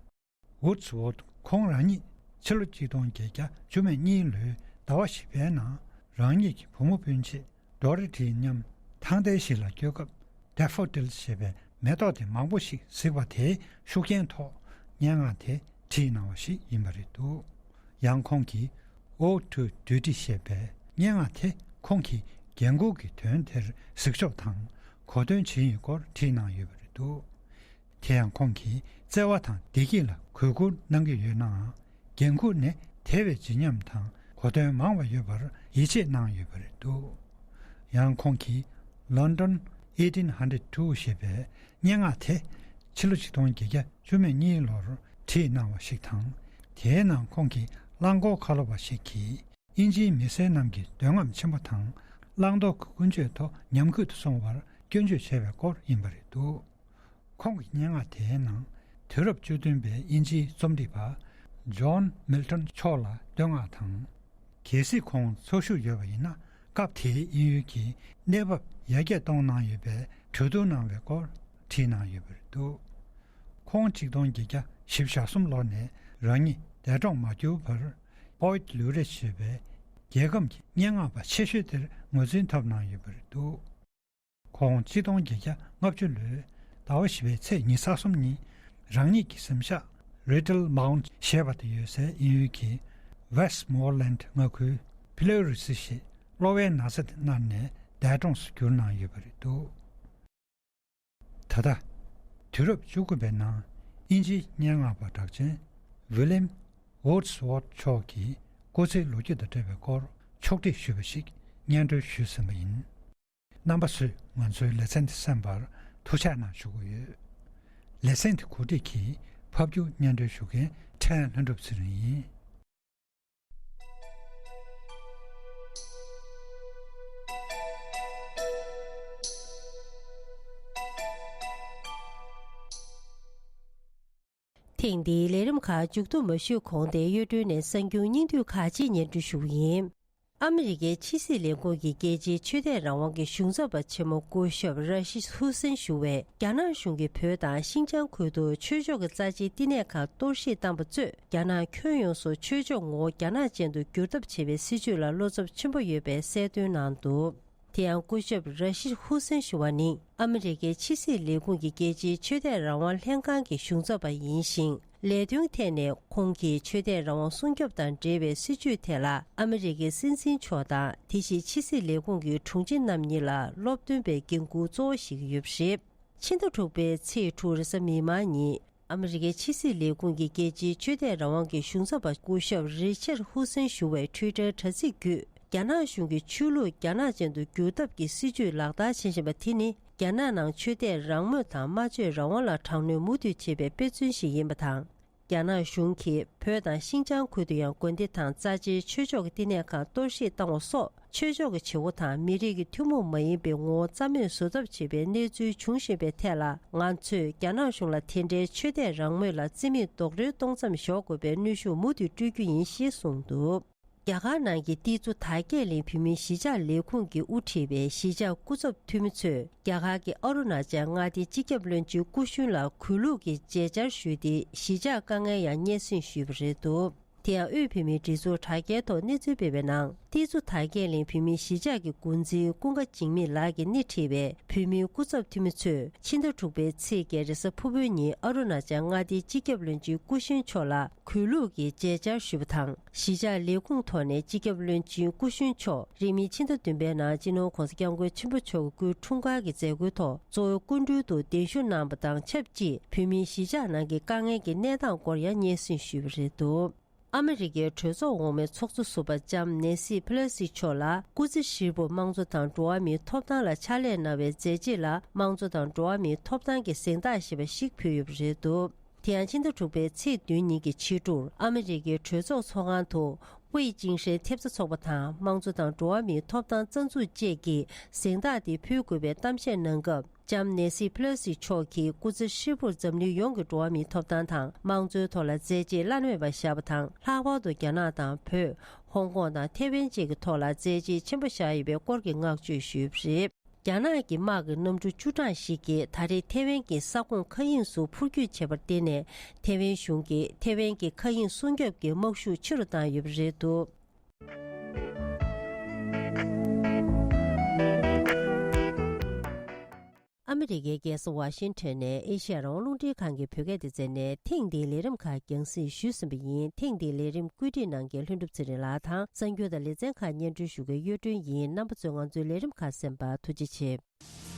Wordsworth ཁོང་རང་ཉིད་ཕྱི་ལོ་གཅིག་སྟོང་བརྒྱད་བརྒྱ་བཅུ་མེད་གཉིས་ལོའི་ཟླ་བ་བཞི་པའི་ནང་རང་ཉིད་ཀྱི་བུ་མོ་སྤུན་མཆེད་Dorothy མཉམ་ཐང་ལྡེར་ཞིག་ལ་སྐྱོད་སྐབས་Daffodils ཞེས་པའི་མེ་ཏོག་དེ་མང་པོ་ཞིག་གཟིགས་པ་དེའི་ཤུགས་རྐྱེན་ཐོག་སྙན་ངག་དེ་བྲིས་གནང་བ་ཞིག་ཡིན་པ་རེད་འདུག་ཡང་ཁོང་གིས་Ode to Duty ཞེས་པའི་སྙན་ངག་དེ་ཁོང་གིས་འགན་ཁུར་གྱི་དོན་དེར་གཟིགས་ཕྱོགས་དང་གོ་སྟོན་བྱེད་ཡུལ་སྐོར་བྲིས་གནང་ཡོད་པ་རེད་འདུག་དེ་ཡང་ཁོང་གིས་བརྩེ་བ་དང་བདེ་སྐྱིད་ལ་གུས་བཀུར་གནང་གི་ཡོད་ནའང་། འགན་ཁུར་ནི་དེ་བས་བརྗིད་ཉམས་དང་གོ་དོན་མང་བ་ཡོད་པར་ཡིད་ཆེས་གནང་ཡོད་པ་རེད་འདུག་ཡང་ཁོང་གིས་London eighteen hundred two ཞེས་པའི་སྙན་ངག་དེ་ཕྱི་ལོ་ཆིག་སྟོང་བརྒྱད་བརྒྱ་བཅུ་མེད་གཉིས་ལོར་བྲིས་གནང་བ་ཞིག་དང་། དེའི་ནང་ཁོང་གིས་རླངས་འཁོར་ཁ་ལོ་བ་ཞིག་གིས། དབྱིན་ཇིའི་མི་སེར་རྣམས་ཀྱི་འདོད་རྔམ་ཆེན་པོ་དང་བླང་དོར་གྱི་ཀུན་སྤྱོད་ཐོག་ཉམས་རྒུད་དུ་སོང་བར་སྐྱོན་བརྗོད་བྱས་པའི་སྐོར་ཡིན་པ་རེད་འདུག་ཁོང་གི་སྙན་ངག་དེའི་ནང་དུས་རབས་བཅུ་བདུན་པའི་དབྱིན་ཇིའི་རྩོམ་སྒྲིག་པ་John Milton མཆོག་ལ་བསྟོད་བསྔགས་དང་། གལ་སྲིད་ཁོང་འཚོ་བཞུགས་ཡོད་པ་ཡིན་ན་སྐབས་དེའི་དབྱིན་ཡུལ་གྱི་གནས་བབ་ཡར་རྒྱས་གཏོང་གནང་ཡོད་པའི་གྲོས་བསྡུར་གནང་བའི་སྐོར་བྲིས་གནང་ཡོད་པ་རེད་འདུག་ཁོང་ཆིག་སྟོང་བརྒྱད་བརྒྱ་བཞི་བཅུ་ཞེ་གསུམ་ལོ་ནས་རང་ཉིད་འདས་གྲོངས་མ་གྱུར་བར་བོའིད་ལུའུ་རེ་ཞེས་པའི་རྒྱལ་ཁམས་ཀྱི་སྙན་ངག་པ་ཆེ་ཤོས་དེར་ངོས་འཛིན་ཐོབ་གནང་ཡོད་པ་རེད་འདུག་ཁོང་ཆིག་སྟོང་བརྒྱད་བརྒྱ་ལྔ་བཅུ་ལོའི་ཟླ་བ་བཞི་པའི་ཚེས་ཉི་ཤུ་རྩ་གསུམ་ཉིན་རང་ཉིད་ཀྱི་གཟིམ་ཤག་Little Mount ཞེས་པ་དེ་ཡོད་སའི་དབྱིན་ཡུལ་གྱི་Westmoreland མངའ་ཁུལ་Pleurisy ཞེས་གློ་བའི་ན་ཚ་དེ་མནར་ནས་འདས་གྲོངས་སུ་གྱུར་གནང་ཡོད་པ་རེད་འདུག་ད་ལྟ། དུས་རབས་བཅུ་དགུ་པའི་ནང་དབྱིན་ཇིའི་སྙན་ངག་པ་གྲགས་ཅན་William Wordsworth མཆོག་གི་སྐུ་ཚེའི་ལོ་རྒྱུས་དང་འབྲེལ་བའི་སྐོར་ཕྱོགས་བསྒྲིགས་ཞུས་པ་ཞིག་སྙན་སྒྲོན་ཞུས་ཟིན་པ་ཡིན། རྣམ་པ་ཚོས་ང་ཚོའི་ལེ་ཚན་འདི་གསན་པར་ཐུགས་ཆགས་གནང་ཞུ་གི་ཡོད། ལེ་ཚན་འདི་གོ་སྒྲིག་གིས་ཕབ་སྒྱུར་སྙན་སྒྲོན་ཞུ་མཁན་ཕྲན་ལྷུན་གྲུབ་ཚེ་རིང་ཡིན། ཐེངས་འདིའི་ལས་རིམ་ཁག་མཇུག་བསྡོམས་མ་ཞུས་གོང་དེ་གཡོ་སྒྲོན་ནས་གསར་འགྱུར་སྙིང་བསྡུས་ཁག་ཅིག་སྙན་སྒྲོན་ཞུ་གི་ཡིན། ཨ་མི་རི་ཀའི་ཕྱི་སྲིད་ལས་ཁུངས་ཀྱི་རྒྱལ་སྤྱིའི་ཆོས་དད་རང་དབང་གི་གཞུང་ཚབ་པ་ཆེན་མོ་སྐུ་ཞབས་ར་ཤིད་ཧུ་སེན་ཞུ་བས། རྒྱ་ནག་གཞུང་གིས་བོད་དང་ཤིན་ཅང་ཁུལ་དུ་ཆོས་ཕྱོགས་ཀྱི་རྩ་ཆེའི་བསྟི་གནས་ཁག་གཏོར་བཤིག་བཏང་པ་གཙོས། རྒྱ་ནག་ཁྱོན་ཡོངས་སུ་ཆོས་ཕྱོགས་ངོ་བོ་རྒྱ་ནག་ཅན་དུ་བསྒྱུར་ཐབས་བྱེད་པའི་སྲིད་བྱུས་ལ་བློ་འཚབ་ཆེན་པོ་ཡོད་པའི་གསལ་སྟོན་གནང་འདུག་དེ་ཡང་སྐུ་ཞབས་ར་ཤིད་ཧུ་སེན་ཞུ་བ་ནི་ཨ་མི་རི་ཀའི་ཕྱི་སྲིད་ལས་ཁུངས་ཀྱི་རྒྱལ་སྤྱིའི་ཆོས་དད་རང་དབང་ལྷན་ཁང་གི་གཞུང་ཚབ་པ་ཡིན་ཞིང་། ལས་དོན་ཐད་ནས་ཁོང་གིས་ཆོས་དད་རང་དབང་སྲུང་སྐྱོབ་དང་འབྲེལ་བའི་སྲིད་བྱུས་ཐད་ལ་ཨ་མི་རི་ཀའི་སྲིད་འཛིན་མཆོག་དང་དེ་བཞིན་ཕྱི་སྲིད་ལས་ཁུངས་ཀྱི་དྲུང་ཆེ་རྣམ་གཉིས་ལ་སློབ་སྟོན་པའི་འགན་འཁུར་གཙོ་བོ་བཞེས་ཀྱི་ཡོད་པ་རེད། ཕྱི་ཟླ་དྲུག་པའི་ཚེས་དྲུག་རེས་གཟའ་མིག་དམར་ཉིན། ཨ་མི་རི་ཀའི་ཕྱི་སྲིད་ལས་ཁུངས་ཀྱི་རྒྱལ་སྤྱིའི་ཆོས་དད་རང་དབང་གི་གཞུང་ཚབ་པ་སྐུ་ཞབས་རི་ཆར་ཧུ་སེན་ཞུ་བའི་ཊུའི་ཊར་དྲ་ཚིགས་བརྒྱུད། རྒྱ་ནག་གཞུང་གིས་ཆོས་ལུགས་རྒྱ་ནག་ཅན་དུ་བསྒྱུར་ཐབས་ཀྱི་སྲིད་བྱུས་ལག་བསྟར་བྱེད་བཞིན་པ་དེ་ནི། རྒྱ་ནག་ནང་ཆོས་དད་རང་མོས་དང་སྨྲ་བརྗོད་རང་དབང་ལ་དྲག་གནོན་མུ་མཐུད་བྱེད་པའི་དཔེ་མཚོན་ཞིག་ཡིན་པ་དང་། རྒྱ་ནག་གཞུང་གིས་བོད་དང་ཤིན་ཅང་ཁུལ་དུ་ཡང་དགོན་སྡེ་དང་རྩ་ཆེའི་ཆོས་ཕྱོགས་ཀྱི་བསྟི་གནས་ཁག་གཏོར་བཤིག་བཏང་བ་སོགས། ཆོས་ཕྱོགས་ཀྱི་བྱེད་སྒོ་དང་མི་རིགས་ཀྱི་ཐུན་མོང་མ་ཡིན་པའི་ངོ་བོ་རྩ་མེད་བཟོ་ཐབས་བྱེད་པའི་གནས་ཚུལ་འབྱུང་བཞིན་པའི་ཐད་ལ། ང་ཚོས་རྒྱ་ནག་གཞུང་ལ་དེ་འདྲའི་ཆོས་དད་རང་མོས་ལ་རྩིས་མེད་རྡོག་རོལ་གཏོང་མཚམས་འཇོག་དགོས་པའི་གནོན་ཤུགས་མུ་མཐུད་སྤྲོད་རྒྱུ་ཡིན་ཞེས་གསུངས་འདུག་རྒྱ་གར་ནང་གི་ཏི་ཙུ་དར་རྒྱས་གླིང་བོད་མིའི་གཞིས་ཆགས་ལས་ཁུངས་ཀྱིས་དབུ་ཁྲིད་པའི་གཞིས་ཆགས་སྐུ་ཚབ་འཐུས་མི་ཚོས། རྒྱ་གར་གྱི་ཨ་རུ་ན་ཅལ་མངའ་སྡེའི་སྤྱི་ཁྱབ་བློན་ཆེན་སྐུ་གཞོན་ལ་གུས་ལུགས་ཀྱི་མཇལ་བཅར་ཞུས་ཏེ། གཞིས་ཆགས་དཀའ་ངལ་ཡང་སྙན་སེང་ཞུས་པ་རེད་འདུག་དེ་ཡང་དབུས་བོད་མིའི་སྒྲིག་འཛུགས་དྲ་རྒྱའི་ཐོག་གནས་ཚུལ་སྤེལ་བའི་ནང་། ཏི་ཙུ་དར་རྒྱས་གླིང་བོད་མིའི་གཞིས་ཆགས་ཀྱི་འགོ་འཛིན་ཀུན་དགའ་འཇིགས་མེད་ལགས་ཀྱིས་སྣེ་ཁྲིད་པའི་བོད་མིའི་སྐུ་ཚབ་འཐུས་མི་ཚོས། ཕྱི་ཟླ་དྲུག་པའི་ཚེས་བརྒྱད་རེས་གཟའ་ཕུར་བུའི་ཉིན་ཨ་རུ་ན་ཅལ་མངའ་སྡེའི་སྤྱི་ཁྱབ་བློན་ཆེན་སྐུ་གཞོན་མཆོག་ལ་གུས་ལུགས་ཀྱི་མཇལ་བཅར་ཞུས་པ་དང་། གཞིས་ཆགས་ལས་ཁུངས་ཐོག་ནས་སྤྱི་ཁྱབ་བློན་ཆེན་སྐུ་གཞོན་མཆོག་རིང་མིན་ཕྱི་ཟླ་བདུན་པའི་ནང་སྤྱི་ནོར་༧གོང་ས་༧སྐྱབས་མགོན་ཆེན་པོ་མཆོག་གི་སྐུའི་འཁྲུངས་སྐར་གྱི་མཛད་སྒོའི་ཐོག་གཙོ་བོའི་སྐུ་མགྲོན་དུ་གདན་ཞུ་གནང་བ་དང་ཆབས་ཅིག་བོད་མིའི་གཞིས་ཆགས་ནང་གི་དཀའ་ངལ་གྱི་གནས་སྟངས་སྐོར་ཡང་སྙན་སེང་ཞུས་པ་རེད་འདུག་ཨ་མི་རི་ཀའི་གྲོས་ཚོགས་འོག་མའི་ཚོགས་གཙོ་ཟུར་པ་ལྕམ་ནེན་སི་ཕེ་ལོ་སི་མཆོག་ལ་སྐུ་ཚེ་ཧྲིལ་པོར་དམངས་གཙོ་དང་འགྲོ་བ་མིའི་ཐོབ་ཐང་ལ་ཕྱག་ལས་གནང་བའི་མཛད་རྗེས་ལ་དམངས་གཙོ་དང་འགྲོ་བ་མིའི་ཐོབ་ཐང་གི་གཟེངས་རྟགས་ཞེས་པ་ཞིག་ཕུལ་ཡོད་པ་རེད་འདུག་དེ་ཡང་ཕྱི་ཟླ་དྲུག་པའི་ཚེས་བདུན་ཉིན་གྱི་ཕྱི་དྲོར་ཨ་མི་རི་ཀའི་གྲོས་ཚོགས་ཚོགས་ཁང་དུ་ཝེ་ཅིང་ཧྲེང་ཐེབས་རྩ་ཚོགས་པ་དང་དམངས་གཙོ་དང་འགྲོ་བ་མིའི་ཐོབ་ཐང་རྩ་འཛུགས་བཅས་ཀྱིས་གཟེངས་རྟགས་དེ་ཕུལ་དགོས་པའི་གཏམ་བཤད་གནང་སྐབས། ལྕམ་ནེན་སི་ཕེ་ལོ་སི་མཆོག་གིས་སྐུ་ཚེ་ཧྲིལ་པོར་འཛམ་གླིང་ཡོངས་ཀྱི་འགྲོ་བ་མིའི་ཐོབ་ཐང་དང་དམངས་གཙོའི་ཐོག་ལ་མཛད་རྗེས་བླ་ན་མེད་པ་བཞག་པ་དང་། ལྷག་པར་དུ་རྒྱ་ནག་དང་བོད། ཧོང་ཀོང་དང་ཐེ་ཝན་བཅས་ཀྱི་ཐོག་ལ་མཛད་རྗེས་ཆེན་པོ་བཞག་ཡོད་པའི་སྐོར་གྱི་བསྔགས་བརྗོད་ཞུས་པ་རེད། རྒྱ་ནག་གི་དམག་གི་གནམ་གྲུ་བཅུ་གྲངས་ཤིག་གིས་ད་རེས་ཐེ་ཝན་གྱི་ས་ཁོངས་མཁའ་དབྱིངས་སུ་འཕུར་སྐྱོད་བྱས་པར་བརྟེན་ནས། ཐེ་ཝན་གཞུང་གིས་ཐེ་ཝན་གྱི་མཁའ་དབྱིངས་སྲུང་སྐྱོབ་ཀྱི་དམག་ཤུགས་ཆེ་རུ་བཏང་ཡོད་པ་རེད་འདུག་ཨ་མི་རི་ཀའི་རྒྱལ་ས་ཝ་ཤིང་ཊོན་ནས་ཨེ་ཤི་ཡ་རང་དབང་རླུང་འཕྲིན་ཁང་གི་བོད་སྐད་སྡེ་ཚན་ནས་ཐེངས་འདིའི་ལས་རིམ་ཁག་རྒྱང་སྲིང་ཞུས་ཟིན་པ་ཡིན། ཐེངས་འདིའི་ལས་རིམ་བཀོད་སྒྲིག་གནང་མཁན་ལྷུན་གྲུབ་ཚེ་རིང་ལགས་དང་། གསར་འགྱུར་དང་ལེ་ཚན་ཁག་སྙན་སྒྲོན་ཞུ་མཁན་གཡུ་སྒྲོན་ཡིན། རྣམ་པ་ཚོས་ང་ཚོའི་ལས་རིམ་ཁག་གསན་པར་ཐུགས་རྗེ་ཆེ།